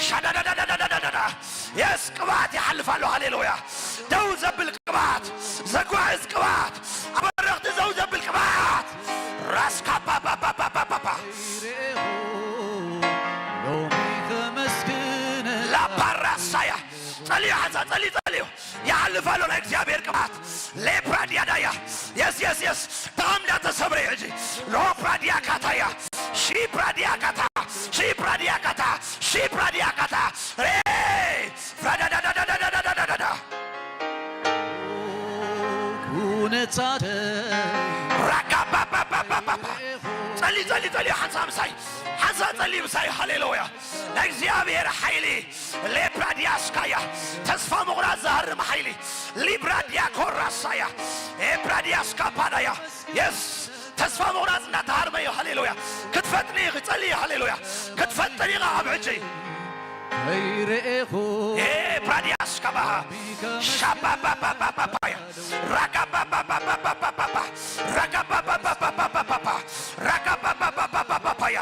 ሻዳዳዳዳዳዳዳዳ። የስ፣ ቅብኣት ይሓልፍ ኣሎ። ሃሌሉያ። ደው ዘብል ቅብኣት፣ ዘጓዕዝ ቅብኣት፣ ኣብ በረኽቲ ደው ዘብል ቅብኣት። ራስካ ፓፓፓፓፓፓ። ሎሚ ከመስግን ላፓራሳያ። ጸልዩ ሓንሳ፣ ጸልዩ፣ ጸልዩ። ይሓልፍ ኣሎ ናይ እግዚኣብሔር ቅብኣት። ሌፕራ ዲያዳያ። የስ፣ የስ፣ የስ። ተቐምዳ ተሰብረ ሕጂ። ሎፕራ ዲያካታያ። ሺፕራ ዲያካታ። ሺፕራ ዲያካታ። ሺፕራ ዲያካታ። ሬ! ፍራዳዳዳዳዳዳዳዳ። ኩነታተይ ራካባባባባባባ። ጸሊ፣ ጸሊ፣ ጸሊ፣ ሓንሳ ምሳይ። ሓንሳ ጸሊ ምሳይ። ሃሌሉያ። ናይ እግዚኣብሔር ሓይሊ። ሌፕራዲያስካያ። ተስፋ ምቑራጽ ዝሃርም ሓይሊ። ሊብራዲያ ኮራሳያ። ኤፕራዲያስካ ፓዳያ። የስ። ተስፋ ምቑራጽ እናተሃርመ እዩ። ሃሌሉያ። ክትፈጥኒ ኢኺ፣ ጸልዪ። ሃሌሉያ። ክትፈጥኒ ኢኻ ኣብ ሕጂ። ከይረኤኹ ኤ ፕራዲያስ ካባሃ ሻባባባባባባያ ራጋባባባባባባባ ራጋባባባባባባባ ራጋባባባባባባያ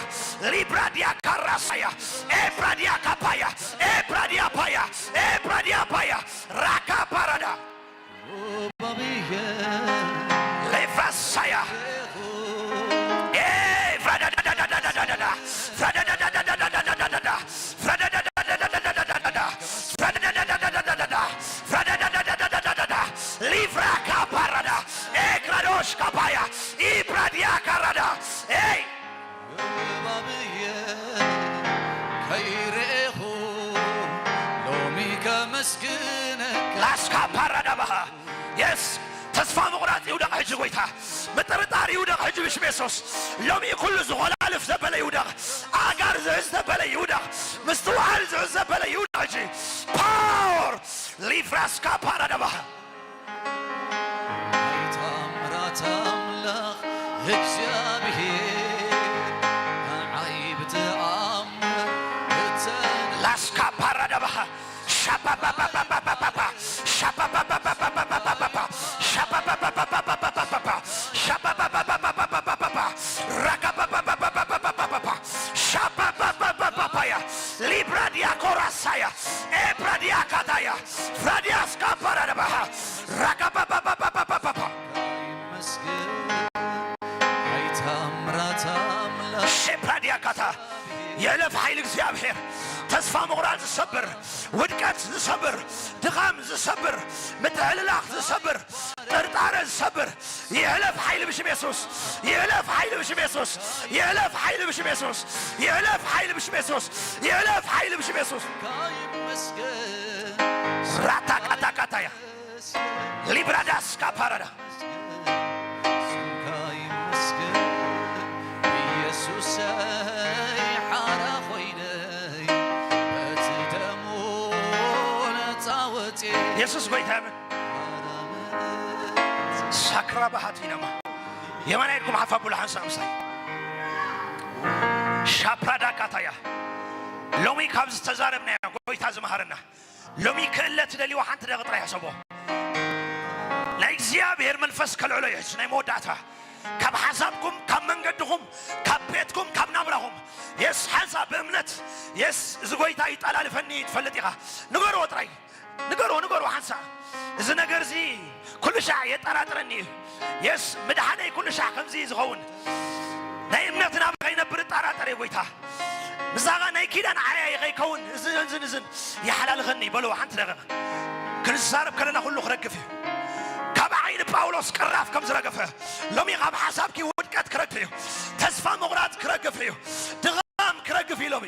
ሊብራዲያ ካራሳያ ኤ ፕራዲያ ካፓያ ኤ ፕራዲያ ፓያ ኤ ፕራዲያ ፓያ ራካ ፓራዳ ሌፍራሳያ ኤ ፍራዳዳዳዳዳዳዳዳ ፍራዳዳዳዳዳዳዳዳዳ ፍራዳዳዳዳዳዳዳዳዳ ፍራዳዳዳዳዳዳዳዳ ፍራዳዳዳዳዳዳዳዳ ሊፍራ ካፓራዳ ኤ ክራዶሽ ካፓያ ኢፕራዲያ ካራዳ ኤይ እባብየ ከይረኤኹ ሎሚ ከመስግነካ ላስካ ፓራዳባኻ የስ ተስፋ ምቑራጽ ይውደቕ ሕጂ ጎይታ ምጥርጣር ይውደቕ ሕጂ ብሽም የሱስ ሎሚ ኩሉ ዝኾላልፍ ዘበለ ይውደቕ ኣጋር ዝሕዝ ዘበለ ይውደቕ ምስትውዓል ዝሕዝ ዘበለ ይውደቕ ሕጂ ፓወር ሊፍራስካ ፓራዳባኻ ናይ ታምራት ኣምላኽ እግዚኣብሔር ንዓይ ብትኣምር እተን ላስካ ፓራዳባኻ ሻባባባባባባባ ሻባባባባባባባባ ሻባባባባባባባባ ሻባባባባባባባባ ራጋባባባባባባባባ ሻባባባባባባያ ሊብራዲያ ኮራሳያ ኤፕራዲያ ካታያ ፍራዲያስ ካፓራዳባሃ ራጋባባባባባባባ ይመስገን። ሸፕራዲያካታ የእለፍ ሓይል እግዚኣብሔር ተስፋ ምቑራጽ ዝሰብር፣ ውድቀት ዝሰብር፣ ድኻም ዝሰብር፣ ምትሕልላኽ ዝሰብር፣ ጥርጣረ ዝሰብር ይሕለፍ ሓይል ብሽም የሱስ፣ ይሕለፍ ሓይል ብሽም የሱስ፣ ይሕለፍ ሓይል ብሽም የሱስ፣ ይሕለፍ ሓይል ብሽም የሱስ፣ ይሕለፍ ሓይል ብሽም የሱስ። ራታ ቃታ ቃታ እያ። ሊብራዳስ ካፓራዳ ስምካ ይመስገን ኢየሱሰይ ሓራ ኮይነይ በቲ ደሙ ነፃ ወፅየ የሱስ ጎይታ ምን ሓራ መፅእ ሳክራ ባህቲናማ የማናይ ኢድኩም ሓፍ ኣብሉ ሓንሳእ ምሳይ ሻፕራዳ ካታያ ሎሚ ካብ ዝተዛረብናዮ ጎይታ ዝመሃረና ሎሚ ክእለ ትደልይዎ ሓንቲ ደቂ ጥራይ ሕሰቦ። ናይ እግዚኣብሔር መንፈስ ከልዕሎ ይሕሱ ናይ መወዳእታ። ካብ ሓሳብኩም፣ ካብ መንገድኹም፣ ካብ ቤትኩም፣ ካብ ናብራኹም። የስ ሓንሳእ ብእምነት የስ እዚ ጎይታ ይጠላልፈኒ ትፈልጥ ኢኻ። ንገርዎ ጥራይ። ንገርዎ፣ ንገርዎ ሓንሳእ። እዚ ነገር እዚ ኩሉ ሻዕ የጠራጥረኒ እዩ። የስ ምድሓነይ ኩሉ ሻዕ ከምዚ እዩ ዝኸውን። ናይ እምነት ናብራ ከይነብር እጠራጠር እየ ጎይታ። ምሳኻ ናይ ኪዳን ዓርያ እየ ከይከውን እዝን እዝን እዝን ይሓላልኸኒ በልዎ ሓንቲ ደቂቕ። ክንዛረብ ከለና ኩሉ ክረግፍ እዩ። ካብ ዓይኒ ጳውሎስ ቅራፍ ከም ዝረገፈ ሎሚ ካብ ሓሳብኪ ውድቀት ክረግፍ እዩ። ተስፋ ምቑራጽ ክረግፍ እዩ። ድኻም ክረግፍ እዩ ሎሚ።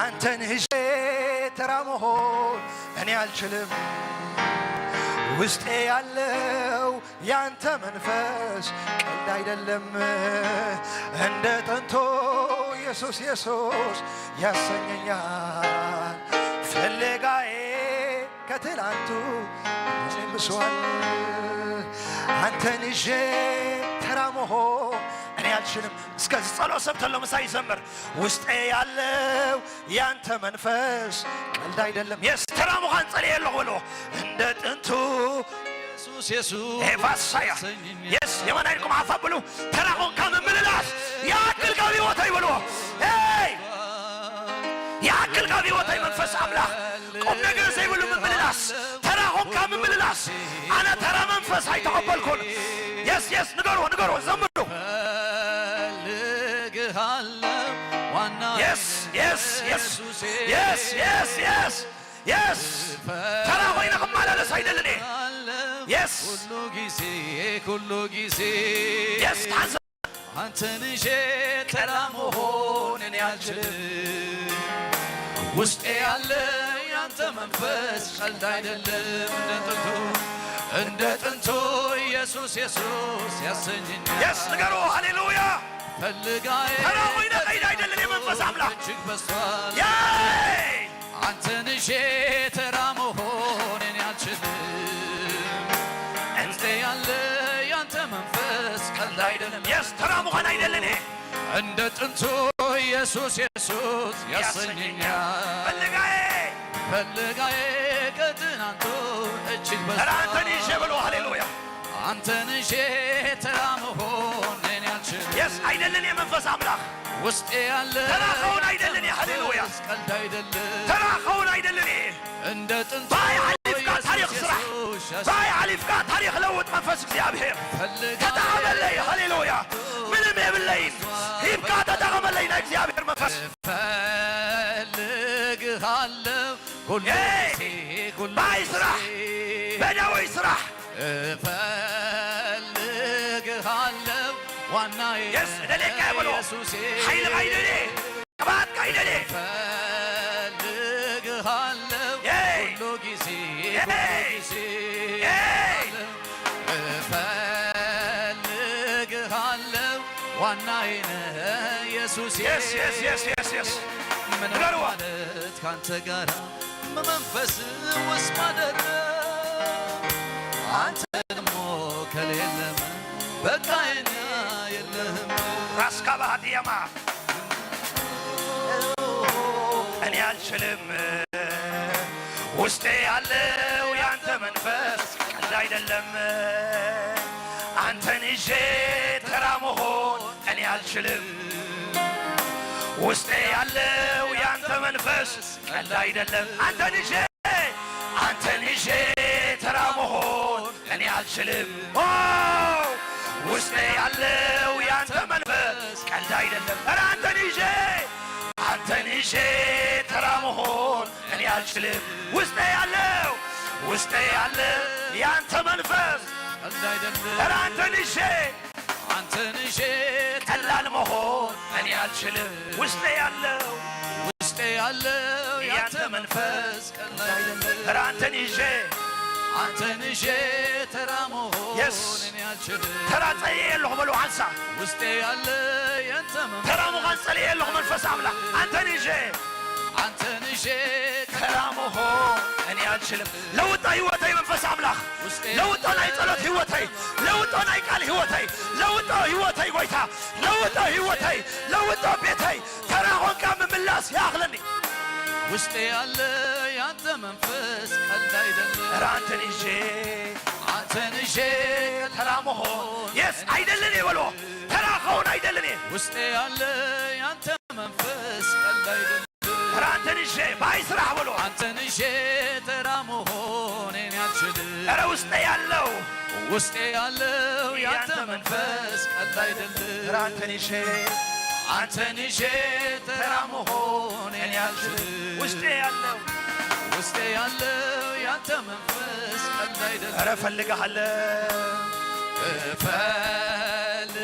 አንተን ይዤ ተራ መሆን እኔ አልችልም። ውስጤ ያለው ያንተ መንፈስ ቀልድ አይደለም። እንደ ጥንቶ ኢየሱስ ኢየሱስ ያሰኘኛል። ፍለጋዬ ከትላንቱ ብሷል። አንተን ይዤ ተራ መሆን እኔ አልችልም። እስከ ጸሎት ሰብ ተሎ ምሳይ ይዘምር። ውስጤ ያለው ያንተ መንፈስ ቀልድ አይደለም። የስ ተራ ምዃን ጸልየ ኣለኹ በልዎ። እንደ ጥንቱ ኢየሱስ ኢየሱስ ኤፋሳያ። የስ የማን አይልኩም አፋ ብሉ። ተራ ኾንካ ምምልላስ ያክል ካብ ህይወተይ በልዎ። ሄይ! ይኣክል ካብ ህይወተይ መንፈስ ኣምላኽ። ቁም ነገር ዘይብሉ ምምልላስ፣ ተራ ኾንካ ምምልላስ። ኣነ ተራ መንፈስ ኣይተቐበልኩን። የስ የስ ንገርዎ ንገርዎ ዘምሩ። እፈልግሃለሁ ዋና የስ የስ የስ ኢየሱሴ። የስ የስ የስ የስ ተራ ኮይነ ክመላለስ ኣይደልን እየ። የስ ኩሉ ጊዜ ኩሉ ጊዜ የስ ሓንሳብ አንተን ይዤ ተራ መሆን እኔ አልችልም። ውስጤ ያለ ያንተ መንፈስ ቀልድ አይደለም። እንደ ጥንቱ እንደ ጥንቱ ኢየሱስ ኢየሱስ ያሰኘኛል። የስ ንገሩ። ሃሌሉያ። ፈልጋዬ ተራ ኮይነ ቀልድ አይደለም። የመንፈስ አምላክ እጅግ በዝቷል። ያይ አንተን ይዤ ተራ መሆን እኔ አልችልም። እንደ ያለ ያንተ መንፈስ ቀልድ አይደለም። የስ ተራ መሆን አይደለም ይሄ። እንደ ጥንቱ ኢየሱስ ኢየሱስ ያሰኘኛል። ፈልጋዬ ፈልጋዬ ከትናንቱ እጅግ በዝቷል። ተራ አንተን ይዤ በሉ። ሃሌሉያ። አንተን ይዤ ተራ መሆን እኔ አልችልም። የስ አይደልን የመንፈስ አምላክ ውስጤ ያለ ተራ ከውን አይደልን። ሃሌሉያ። መንፈስ ቀልድ አይደለም። ተራ ከውን አይደልን። እንደ ጥንቱ ባይ ሓሊፍካ ኢየሱስ ታሪኽ ስራሕ። ኢየሱስ ባይ ሓሊፍካ ታሪኽ ለውጥ መንፈስ እግዚኣብሔር ፈልጋ ተጠቐመለይ። ሃሌሉያ። ምንም የብለይን። ሂብካ ተጠቐመለይ ናይ እግዚኣብሔር መንፈስ። እፈልግሃለሁ ኩሉ ሄይ! ጊዜ፣ ኩሉ ባይ ስራሕ፣ ጊዜ። በዳወይ ስራሕ። እፈልግሃለሁ ዋናዬ የስ፣ እደሌካ በሎ። ኢየሱሴ። ሓይልኻ ይደሌ፣ ቅባትካ ይደሌ። እፈልግሃለሁ ሄይ! ኩሉ ጊዜ፣ ሄይ! ኩሉ ጊዜ። ሄይ! እፈልግሃለሁ ዋናዬ ነህ ኢየሱሴ። የስ፣ የስ፣ የስ፣ የስ፣ የስ። ምን ንገሩዋ። ማለት ካንተ ጋራ በመንፈስ ውስጥ ማደር አንተ ደግሞ ከሌለህ በቃ የኛ የለህም። ራስካ ባህዲያማ እኔ አልችልም። ውስጤ ያለው ያንተ መንፈስ ቀልድ አይደለም። አንተን ይዤ ተራ መሆን እኔ አልችልም። ውስጤ ያለው ያንተ መንፈስ ቀልድ አይደለም። አንተን ይዤ አንተን ይዤ ተራ መሆን እኔ አልችልም። ኦ ውስጤ ያለው ያንተ መንፈስ ቀልድ አይደለም። ኧረ አንተን ይዤ አንተን ይዤ ተራ መሆን እኔ አልችልም። ውስጤ ያለው ውስጤ ያለ ያንተ መንፈስ ቀልድ አይደለም። ኧረ አንተን ይዤ አንተን ይዤ ቀላል መሆን እኔ አልችልም። ውስጤ ያለው ውስጤ ያለው ያንተ መንፈስ ቀላል አይደለም። ኧረ አንተን ይዤ አንተን ይዤ ተራ መሆን የስ። እኔ አልችልም። ተራ ጸልየ የለኹ በሉ ሓንሳ። ውስጤ ያለ ያንተ መንፈስ ተራ ምዃን ጸልየ የለኹ መንፈስ ኣምላኽ። አንተን ይዤ አንተን ይዤ ተራ መሆን እኔ አልችልም። ለውጦ ህይወተይ መንፈስ ኣምላኽ። ለውጦ ናይ ጸሎት ህይወተይ። ለውጦ ናይ ቃል ህይወተይ። ለውጦ ህይወተይ ጎይታ። ለውጦ ህይወተይ። ለውጦ ቤተይ። ተራ ኾንካ ምምላስ ይኣኽለኒ። ውስጤ ያለ ያንተ መንፈስ ቀልድ አይደለም። ኧረ አንተን ይዤ አንተን ይዤ ተራ መሆን የስ አይደልን የበሎ ተራ ኸውን አይደልን። ውስጤ ያለ ያንተ መንፈስ ቀልድ አይደለም። ኧረ አንተን ይዤ ባይ ስራሕ በሎ። አንተን ይዤ ተራ መሆን እኔ አልችልም። ኧረ ውስጤ ያለው ውስጤ ያለው ያንተ መንፈስ ቀልድ አይደለም። ኧረ አንተን ይዤ አንተን ይዤ ተራ መሆን እኔ አልችልም። ውስጤ ያለው ውስጤ ያለው ያንተ መንፈስ ቀልድ አይደለም። ኧረ እፈልግሃለሁ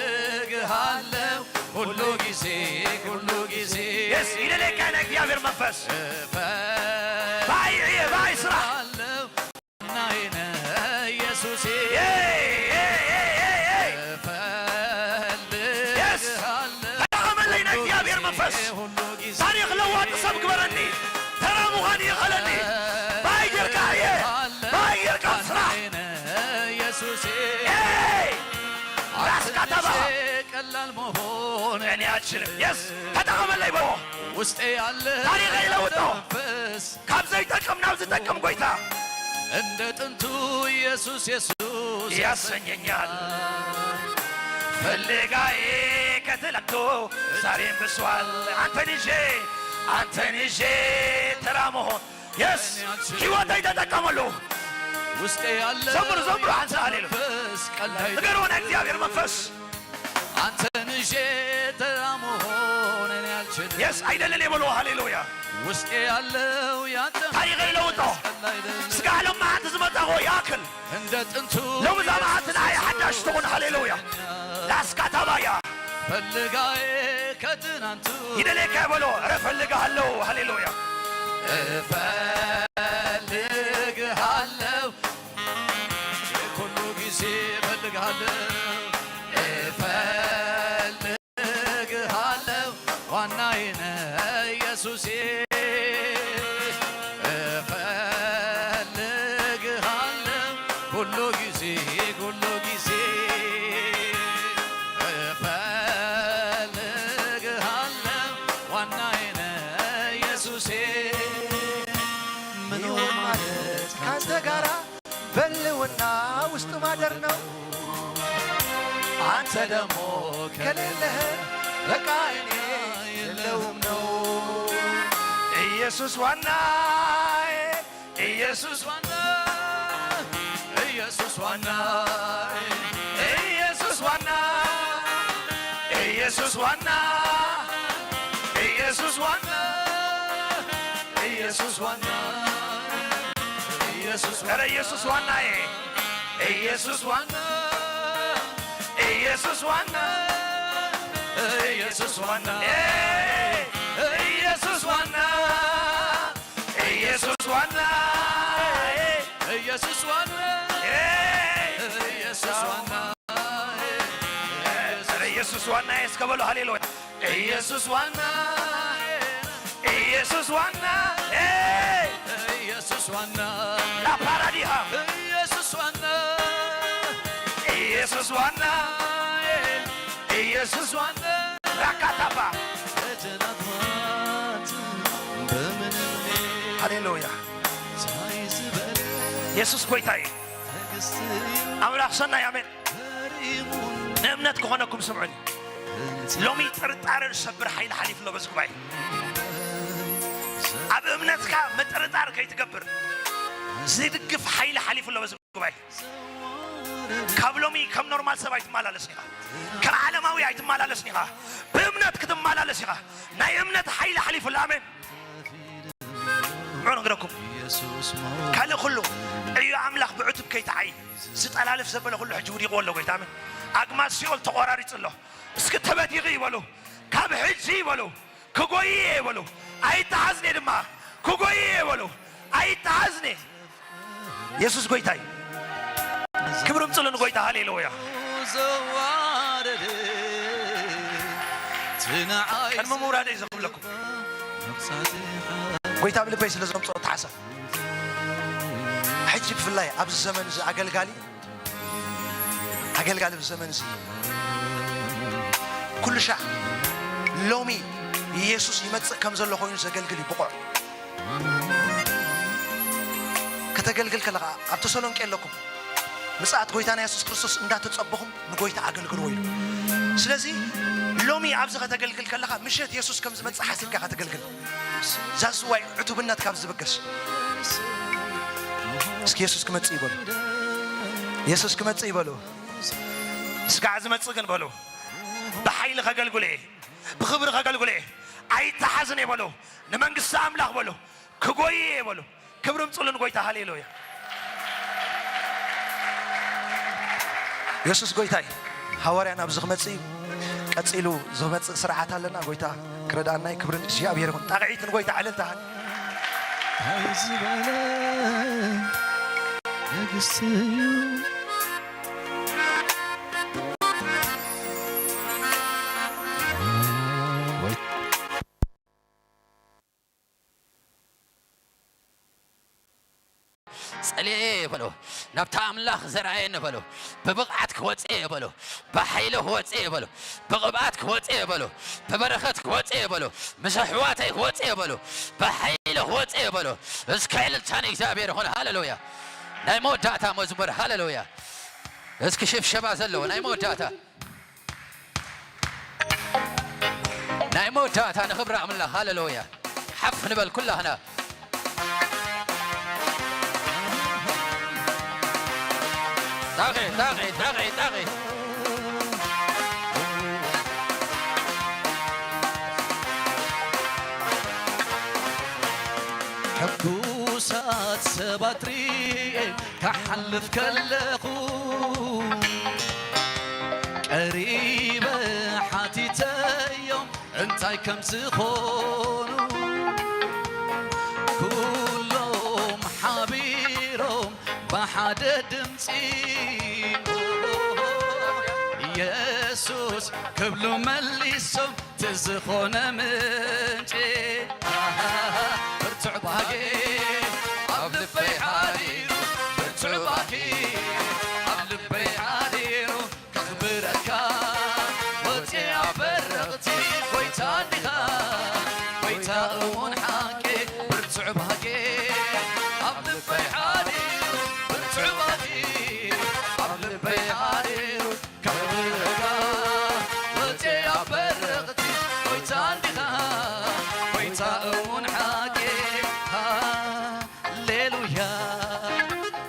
እፈልግሃለሁ ሁሉ ጊዜ ሁሉ ጊዜ የስ ይለለካ ነ እግዚአብሔር መንፈስ ባይ ባይ ስራሕ እፈልግሃለሁ ናይነ ኢየሱሴ ኤይ፣ ኤይ፣ ኤይ፣ ኤይ፣ ኤይ። የስ። እፈልግሃለሁ ተጠቐመለይ ናይ እግዚአብሔር መንፈስ። ሁሉ ጊዜ ታሪኽ ለዋጢ ሰብ ግበረኒ። ተራ ምዃን ይኸለኒ። ባይ ጌርካ እየ። ባይ ጌርካ ስራሕ። ናይነ ኢየሱሴ ኤይ! ራስካ ተባህ። ቀላል መሆን እኔ አልችልም። የስ። ተጠቐመለይ በሎ። ውስጤ ያለ ታሪኸ ይለውጦ። መንፈስ ካብ ዘይጠቅም ናብ ዝጠቅም ጎይታ እንደ ጥንቱ ኢየሱስ ኢየሱስ ያሰኘኛል። ፍለጋዬ ከትላንቱ ዛሬም ብሷል። አንተን ይዤ አንተን ይዤ ተራ መሆን የስ ህይወተይ ተጠቀመሉ። ውስጤ ያለ ዘምሩ፣ ዘምሩ፣ አንተ ሃሌሉያ። መንፈስ ቀላል ንገሩ፣ እግዚአብሔር መንፈስ አንተን ይዤ ተራ መሆን እኔ አልችልም። የስ አይደለን የበሉ ሃሌሉያ። ውስጤ ያለው ያንተ ታሪኸይ ለውጦ። መንፈስ ቀላል አይደለም። ስጋ ዓለም መዓት ዝመጣ ሆይ ያክል እንደ ጥንቱ ለውዛ መዓት ናይ ሓዳሽ ትኹን ሃሌሉያ። ላስካ ታባያ ፈልጋዬ ከትናንቱ ይደሌካ በሎ። ኧረ እፈልግሃለሁ ሃሌሉያ። እፈልግሃለሁ ሁሉ ጊዜ እፈልግሃለሁ እፈልግሃለሁ ዋናዬ ነህ ኢየሱሴ እፈልግሃለሁ ሁሉ ጊዜ ሁሉ ጊዜ እፈልግሃለሁ ዋናዬ ነህ ኢየሱሴ መኖር ማለት ካንተ ጋራ በልውና ውስጥ ማደር ነው። አንተ ደግሞ ከሌለህ በቃ እኔ የለውም ነው። ኢየሱስ ዋናዬ ኢየሱስ ዋና ኢየሱስ ዋና ኢየሱስ ዋና ኢየሱስ ዋና ኢየሱስ ዋና ኢየሱስ ዋና ኢየሱስ ኧረ ኢየሱስ ዋናዬ ኢየሱስ ዋና ኢየሱስ ዋና ኢየሱስ ዋና ኢየሱስ ዋና ኢየሱስ ዋና ኢየሱስ ዋና ኢየሱስ ዋና ኧረ ኢየሱስ ዋና እስከ በሉ ሃሌሉያ ኢየሱስ ዋና ኢየሱስ ዋና ኢየሱስ ዋና ላፓራዲሃ ኢየሱስ ዋና ኢየሱስ ዋና ኢየሱስ ዋና ራካታባ ሃሌሉያ ኢየሱስ ጎይታ እዩ ኣምላኽ ሰናይ ኣሜን ንእምነት ክኾነኩም ስምዑኒ ሎሚ ጥርጣረ ዝሰብር ሓይሊ ሓሊፉ ኣሎ በዚ ጉባኤ ኣብ እምነትካ ምጥርጣር ከይትገብር ዝድግፍ ሓይሊ ሓሊፉ ኣሎ በዚ ጉባኤ ካብ ሎሚ ከም ኖርማል ሰብ ኣይትመላለስን ኢኻ ከም ዓለማዊ ኣይትመላለስን ኢኻ ብእምነት ክትመላለስ ኢኻ ናይ እምነት ሓይሊ ሓሊፉ ኣሎ ኣሜን ምዑ ነግረኩም ካልእ ኩሉ ዕዮ ኣምላኽ ብዕቱብ ከይትዓይ ዝጠላልፍ ዘበለ ኩሉ ሕጂ ውዲቕዎ ኣሎ ጎይታ ኣሜን ኣግማስ ሲኦል ተቖራሪጹ ኣሎ እስኪ ተበቲኺ ይበሉ ካብ ሕጂ በሉ፣ ክጎይ እየ በሉ፣ ኣይተሓዝነ ድማ፣ ክጎይ እየ በሉ፣ ኣይተሓዝነ። የሱስ ጎይታ እዩ። ክብሪ ምጽሉ ንጎይታ። ሃሌሉያ። ቅድሚ ምውራደይ እዚ ክብለኩም፣ ጎይታ ኣብ ልበይ ስለ ዘምጽኦ ተሓሰብ። ሕጂ ብፍላይ ኣብዚ ዘመን እዚ ኣገልጋሊ፣ ኣገልጋሊ ኣብዚ ዘመን እዚ ኩሉ ሻዕ ሎሚ የሱስ ይመጽእ ከም ዘሎ ኮይኑ ዘገልግል እዩ ብቑዕ። ከተገልግል ከለኻ ኣብ ተሰሎንቄ ኣለኩም፣ ምጽኣት ጎይታና የሱስ ክርስቶስ እንዳተጸበኹም ንጎይታ ኣገልግልዎ ኢሉ። ስለዚ ሎሚ ኣብዚ ከተገልግል ከለኻ ምሸት የሱስ ከም ዝመጽእ ሓሲብካ ኢኻ ተገልግል። ዛዝዋይ ዕቱብነት ካብ ዝብገስ። እስኪ የሱስ ክመጽእ ይበሉ። የሱስ ክመጽእ ይበሉ። ስጋዕ ዝመጽእ ግን በሉ፣ ብሓይሊ ከገልግሎ እየ፣ ብኽብሪ ከገልግሎ እየ፣ ኣይተሓዝን እየ በሉ፣ ንመንግስቲ ኣምላኽ በሉ፣ ክጎይ እየ በሉ። ክብሪ ምጽሉ ንጎይታ። ሃሌሉያ። የሱስ ጎይታ እዩ። ሃዋርያ ናብዚ ክመጽእ እዩ። ቀጺሉ ዝመጽእ ስርዓት ኣለና። ጎይታ ክረድኣና እዩ። ክብሪ ንእግዚኣብሔር ይኹን። ጣቕዒት ንጎይታ፣ ዕልልታ። እንታይ ዝበለ ንግስቲ እዩ። ጸልየ በሎ፣ ናብታ ኣምላኽ ዘርኣየኒ በሎ፣ ብብቕዓት ክወጽእ እየ በሎ፣ ብሓይሊ ክወጽእ እየ በሎ፣ ብቕብኣት ክወጽእ እየ በሎ፣ ብበረኸት ክወጽእ እየ በሎ፣ ምስ ኣሕዋተይ ክወጽእ እየ በሎ፣ ብሓይሊ ክወጽእ እየ በሎ። እስከ ዕልልታ ንእግዚኣብሔር ይኹን። ሃሌሉያ። ናይ መወዳእታ መዝሙር። ሃሌሉያ። እስኪ ሽብሸባ ዘለዎ ናይ መወዳእታ። ናይ መወዳእታ ንኽብሪ ኣምላኽ። ሃሌሉያ። ሓፍ ንበል ኩላህና። ጣቒ፣ ጣቒ፣ ጣቒ፣ ጣቒ። ሕጉሳት ሰባት ሪኤ ክሓልፍ ከለኹ፣ ቀሪበ ሓቲተዮም እንታይ ከም ዝኾኑ። ኩሎም ሓቢሮም ብሓደ ድምፂ፣ የሱስ ክብሉ መሊሶም፣ እቲ ዝኾነ ምንጪ። ኣሃ፣ ብርቱዕ ባህጊ ኣብ ልበይ ሓዲሩ፣ ብርቱዕ ባህጊ ኣብ ልበይ ሓዲሩ፣ ከኽብረካ ወፂኣ በረኽቲ። ጎይታ እንዲኻ፣ ጎይታ እውን ሓቂ። ብርቱዕ ባህጊ ኣብ ልበይ ሓዲሩ፣ ብርቱዕ ባህጊ ኣብ ልበይ ሓዲሩ፣ ከኽብረካ ወፂኣ በረኽቲ። ጎይታ እንዲኻ፣ ጎይታ እውን ሓቂ። ሃሌሉያ፣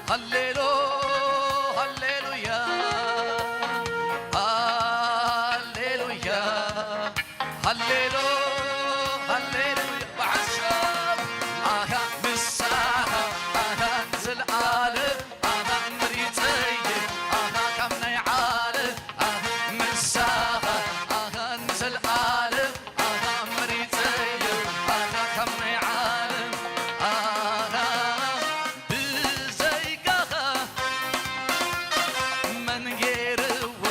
ሃሌሉ፣ ሃሌሉያ፣ ሃሌሉያ፣ ሃሌሉ፣ ሃሌሉያ። ብሓሳብ ኣኻ ምሳኻ ኣኻ ንዘለኣለም ኣኻ መሪጸየ ኣኻ ካብ ናይ ዓለም ኣኻ ምሳኻ ኣኻ ንዘለኣለም ኣኻ መሪጸየ ኣኻ ካብ ናይ ዓለም ኣኻ ብዘይካኻ መን ገይርዎ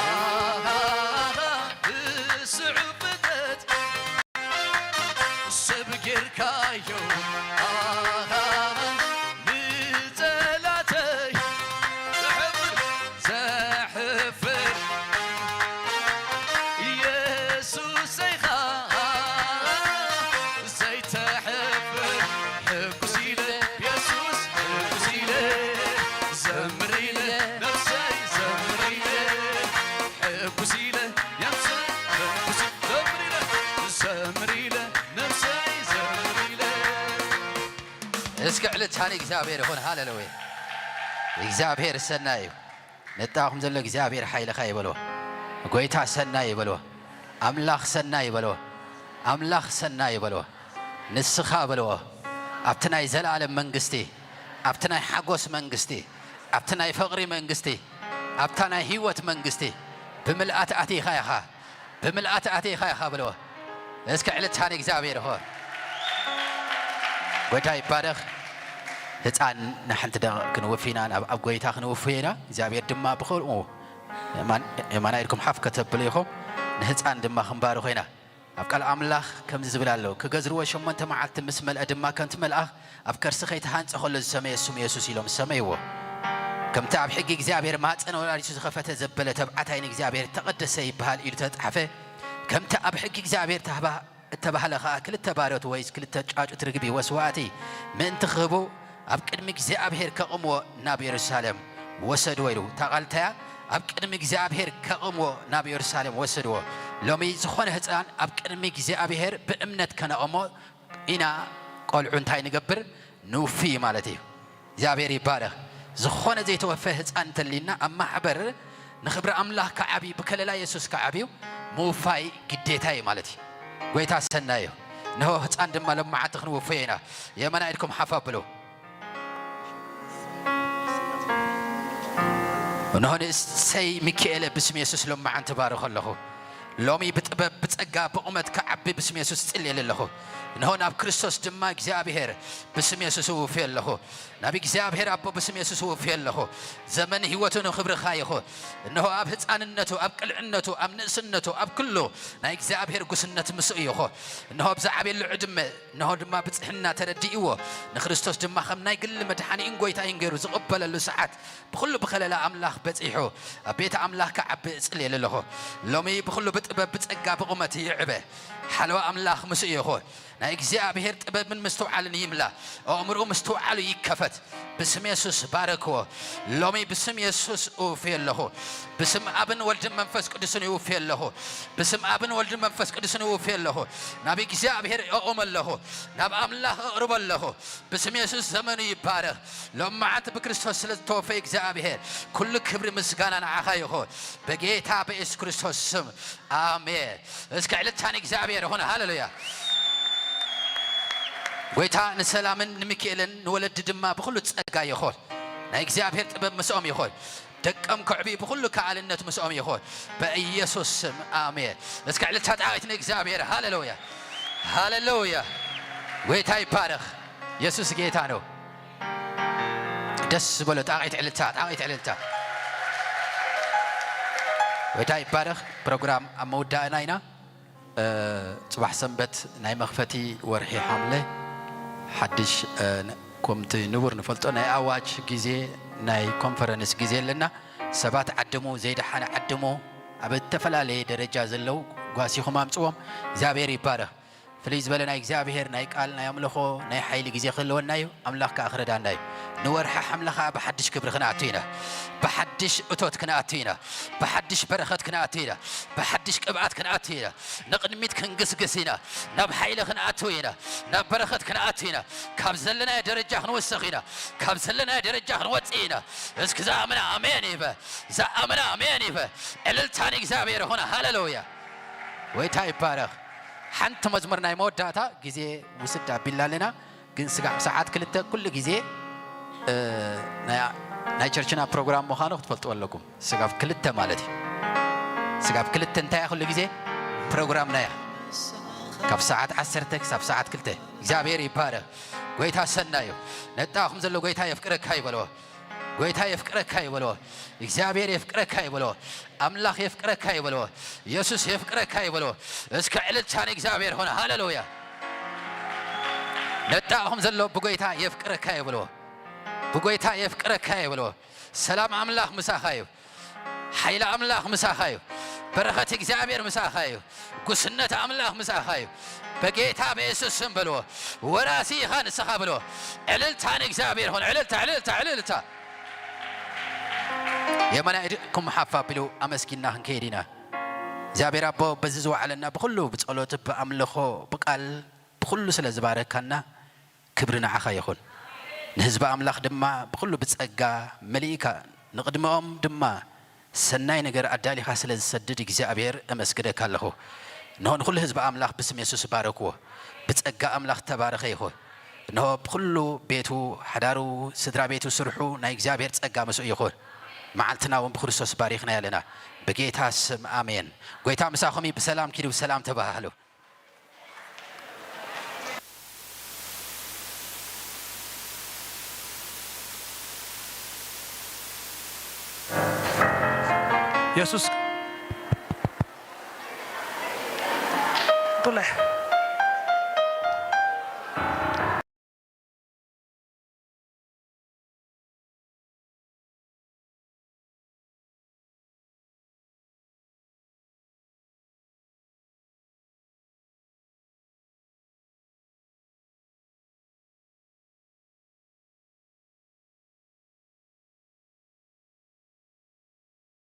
ኣኻ ብስዑ ፍጥረት ሰብ ጌርካዮ ኣኻ ንጸላተይ ዘሕፍር ዘሕፍር የሱሰይ ኢኻ ዘይተሕፍር ሕጉስ ኢለ የሱስ ሕጉስ ኢለ ዘምር ኢለ ነፍሰይ ዘምር ኢለ ሕጉስ ኢለ የምስል ሕጉስ ዘምር ኢለ ዘምር ኢለ ነፍሰይ ዘምር ኢለ። እስኪ ዕልልታ ንእግዚኣብሔር ይኹን። ሃሌሉያ። እግዚኣብሔር ሰናይ እዩ። ነጣኹም ዘሎ እግዚኣብሔር ሓይልኻ ይበልዎ። ጎይታ ሰናይ ይበልዎ። ኣምላኽ ሰናይ ይበልዎ። ኣምላኽ ሰናይ ይበልዎ። ንስኻ በልዎ። ኣብቲ ናይ ዘለኣለም መንግስቲ፣ ኣብቲ ናይ ሓጎስ መንግስቲ፣ ኣብቲ ናይ ፍቕሪ መንግስቲ፣ ኣብታ ናይ ህይወት መንግስቲ ብምልኣት ኣቲኻ ኢኻ። ብምልኣት ኣቴኻ ኢኻ ብለዎ። እስከ ዕልልታ ንእግዚኣብሔር ይኹን። ጎይታ ይባረኽ። ህፃን ንሓንቲ ደቂቕ ክንውፍ ኢና፣ ናብ ኣብ ጎይታ ክንውፍ ኢና። እግዚኣብሔር ድማ ብኸምኡ የማን-፣ የማናይ ኢድኩም ሓፍ ከተብሉ ኢኹም። ንህፃን ድማ ክንባርኾ ኢና። ኣብ ቃል ኣምላኽ ከምዚ ዝብል ኣሎ፣ ክገዝርዎ ሸሞንተ መዓልቲ ምስ መልአ ድማ፣ ከምቲ መልኣኽ ኣብ ከርሲ ከይተሃንጸ ከሎ ዝሰመየ ስሙ የሱስ ኢሎም ዝሰመይዎ። ከምቲ ኣብ ሕጊ እግዚኣብሔር ማህፀነ ወላዲቱ ዝኸፈተ ዘበለ ተብዓታይ ንእግዚኣብሔር ተቐደሰ ይበሃል ኢሉ ተጻሕፈ፣ ከምቲ ኣብ ሕጊ እግዚኣብሔር ተህባ-፣ እተባህለ ኸኣ ክልተ ባሮት ወይ ክልተ ጫጩት ርግቢ ወስዋእቲ ምእንቲ ክህቡ ኣብ ቅድሚ እግዚኣብሔር ከቕምዎ ናብ የሩሳሌም ወሰድዎ ኢሉ። እታ ቃል እንታይ እያ? ኣብ ቅድሚ እግዚኣብሔር ከቕምዎ ናብ የሩሳሌም ወሰድዎ። ሎሚ ዝኾነ ህፃን ኣብ ቅድሚ እግዚኣብሔር ብእምነት ከነቕሞ ኢና፣ ቆልዑ እንታይ ንገብር? ንውፊ ማለት እዩ። እግዚኣብሔር ይባረኽ። ዝኾነ ዘይተወፈ ህፃን እንተሊና ኣብ ማሕበር ንኽብሪ ኣምላኽ ክዓብዩ፣ ብከለላ የሱስ ክዓብዩ ምውፋይ ግዴታ እዩ ማለት እዩ። ጎይታ ሰናይ እዩ። እንሆ ህፃን ድማ ሎማዓንቲ ክንውፍዮ ኢና። የመና ኢድኩም ሓፍ ኣብሉ። እንሆ ንእሰይ ሚካኤለ ብስም የሱስ ሎማዓንቲ ባርኾ ኣለኹ። ሎሚ ብጥበብ፣ ብጸጋ፣ ብቑመት ክዓቢ ብስም የሱስ ጽልየሉ ኣለኹ። እንሆ ናብ ክርስቶስ ድማ እግዚኣብሔር ብስም የሱስ እውፍዮ ኣለኹ። ናብ እግዚኣብሔር ኣቦ ብስም የሱስ እውፍዮ ኣለኹ። ዘመን ህይወቱ ንኽብርኻ ይኹን። እንሆ ኣብ ህፃንነቱ፣ ኣብ ቅልዕነቱ፣ ኣብ ንእስነቱ፣ ኣብ ኩሉ ናይ እግዚኣብሔር ጉስነት ምስኡ ይኹን። እንሆ ኣብ ዝዓብየሉ ዕድመ፣ እንሆ ድማ ብጽሕና ተረዲእዎ፣ ንክርስቶስ ድማ ከም ናይ ግሊ መድሓኒኡን ጎይታኡን ገይሩ ዝቕበለሉ ሰዓት፣ ብኹሉ ብኸለላ ኣምላኽ በጺሑ ኣብ ቤት ኣምላኽ ክዓቢ እጽልየሉ ኣለኹ። ሎሚ ብኹሉ ብጥበብ ብጸጋ ብቑመት ይዕበ። ሓለዋ ኣምላኽ ምስኡ ይኹን። ናይ እግዚኣብሔር ጥበብን ምስትውዓልን ይምላ። ኣእምርኡ ምስትውዓሉ ይከፈት። ብስም የሱስ ባረክዎ። ሎሚ ብስም የሱስ እውፍዮ ኣለኹ። ብስም ኣብን ወልድን መንፈስ ቅዱስን ይውፍዮ ኣለኹ። ብስም ኣብን ወልድን መንፈስ ቅዱስን ይውፍዮ ኣለኹ። ናብ እግዚኣብሔር እቕሞ ኣለኹ። ናብ ኣምላኽ እቕርቦ ኣለኹ። ብስም የሱስ ዘመኑ ይባረኽ። ሎማዓንቲ ብክርስቶስ ስለ ዝተወፈየ እግዚኣብሔር ኩሉ ክብሪ ምስጋና ንዓኻ ይኹን። በጌታ በኢየሱስ ክርስቶስ ስም ኣሜን። እስከ ዕልልታ ንእግዚኣብሔር ይኹን። ሃሌሉያ። ጎይታ ንሰላምን ንሚካኤልን ንወለዲ ድማ ብኹሉ ጸጋ ይኹን። ናይ እግዚኣብሔር ጥበብ ምስኦም ይኹን። ደቀም ክዕብዩ ብኹሉ ከኣልነት ምስኦም ይኹን። በኢየሱስ ስም ኣሜን። እስከ ዕልልታ ጣቒት ንእግዚኣብሔር። ሃሌሉያ። ሃሌሉያ። ጎይታ ይባረኽ። የሱስ ጌታ ነው። ደስ ዝበሎ ጣቒት ዕልልታ፣ ጣቒት ዕልልታ። ጎይታ ይባረኽ። ፕሮግራም ኣብ መውዳእና ኢና። እ፣ ጽባሕ ሰንበት ናይ መኽፈቲ ወርሒ ሓምለ ሓድሽ፣ እ፣ ን-፣ ከምቲ ንቡር ንፈልጦ ናይ ኣዋጅ ግዜ፣ ናይ ኮንፈረንስ ግዜ ኣለና። ሰባት ዓድሙ፣ ዘይደሓነ ዓድሙ፣ ኣብ እተፈላለየ ደረጃ ዘለዉ ጓሲኹም ኣምጽዎም። እግዚኣብሔር ይባረኽ። ፍልይ ዝበለ ናይ እግዚኣብሔር ናይ ቃል ናይ ኣምልኾ ናይ ሓይሊ ግዜ ክህልወና እዩ። ኣምላኽ ከኣ ክረዳና እዩ። ንወርሒ ሓምለ ከኣ ብሓድሽ ክብሪ ክንኣቱ ኢና። ብሓድሽ እቶት ክንኣቱ ኢና። ብሓድሽ በረኸት ክንኣቱ ኢና። ብሓድሽ ቅብኣት ክንኣቱ ኢና። ንቕድሚት ክንግስግስ ኢና። ናብ ሓይሊ ክንኣቱ ኢና። ናብ በረኸት ክንኣቱ ኢና። ካብ ዘለናዮ ደረጃ ክንውስኽ ኢና። ካብ ዘለናዮ ደረጃ ክንወጽእ ኢና። እስኪ ዝኣምና ኣሜን ይበ-፣ ዝኣምና ኣሜን ይበ-፣ ዕልልታ ንእግዚኣብሔር ይኹን። ሃሌሉያ። ጎይታ ይባረኽ። ሓንቲ መዝሙር ናይ መወዳእታ ግዜ ውስድ ኣቢልና ኣለና፣ ግን ስጋብ ሰዓት ክልተ ኩሉ ግዜ፣ እ፣ ናይ፣ ናይ ቸርችና ፕሮግራም ምዃኑ ክትፈልጥዎ ኣለኩም። ስጋብ ክልተ ማለት እዩ። ስጋብ ክልተ እንታይ እያ? ኩሉ ግዜ ፕሮግራምና እያ። ካብ ሰዓት ዓሰርተ ክሳብ ሰዓት ክልተ። እግዚኣብሔር ይባረኽ። ጎይታ ሰናይ እዩ። ነጣኹም ዘሎ ጎይታ የፍቅረካ ይበልዎ። ጎይታ የፍቅረካ ይበልዎ። እግዚኣብሔር የፍቅረካ ይበልዎ። ኣምላኽ የፍቅረካ ይበልዎ። የሱስ የፍቅረካ ይበልዎ። እስከ ዕልልታ ንእግዚኣብሔር ኾነ። ሃሌሉያ። ነጣኹም ዘሎ ብጎይታ የፍቅረካ ይበልዎ። ብጎይታ የፍቅረካ ይበልዎ። ሰላም ኣምላኽ ምሳኻ እዩ። ሓይሊ ኣምላኽ ምሳኻ እዩ። በረኸት እግዚኣብሔር ምሳኻ እዩ። ጉስነት ኣምላኽ ምሳኻ እዩ። በጌታ በየሱስ ስም በልዎ። ወራሲ ኢኻ ንስኻ በልዎ። ዕልልታ ንእግዚኣብሔር ኾነ። ዕልልታ፣ ዕልልታ፣ ዕልልታ። የማናይ ኢድኩም ሓፍ ኣቢሉ ኣመስጊና ክንከይድ ኢና። እግዚኣብሔር ኣቦ በዚ ዝወዓለና ብኹሉ ብጸሎት፣ ብኣምልኾ፣ ብቃል፣ ብኹሉ ስለ ዝባረካና ክብሪ ንዓኻ ይኹን። ንህዝቢ ኣምላኽ ድማ ብኹሉ ብጸጋ መሊእካ ንቕድሚኦም ድማ ሰናይ ነገር ኣዳሊኻ ስለ ዝሰድድ እግዚኣብሔር እመስግነካ ኣለኹ። እንሆ ንኹሉ ህዝቢ ኣምላኽ ብስም የሱስ ባረክዎ። ብጸጋ ኣምላኽ ተባረኸ ይኹን። እንሆ ብኹሉ ቤቱ፣ ሓዳሩ፣ ስድራ ቤቱ፣ ስርሑ ናይ እግዚኣብሔር ጸጋ ምስኡ ይኹን። መዓልትና እውን ብክርስቶስ ባሪኽና ኣለና። ብጌታ ስም ኣሜን። ጎይታ ምሳኹም እዩ። ብሰላም ኪዱ፣ ብሰላም ተባሃሉ። የሱስ ጡለ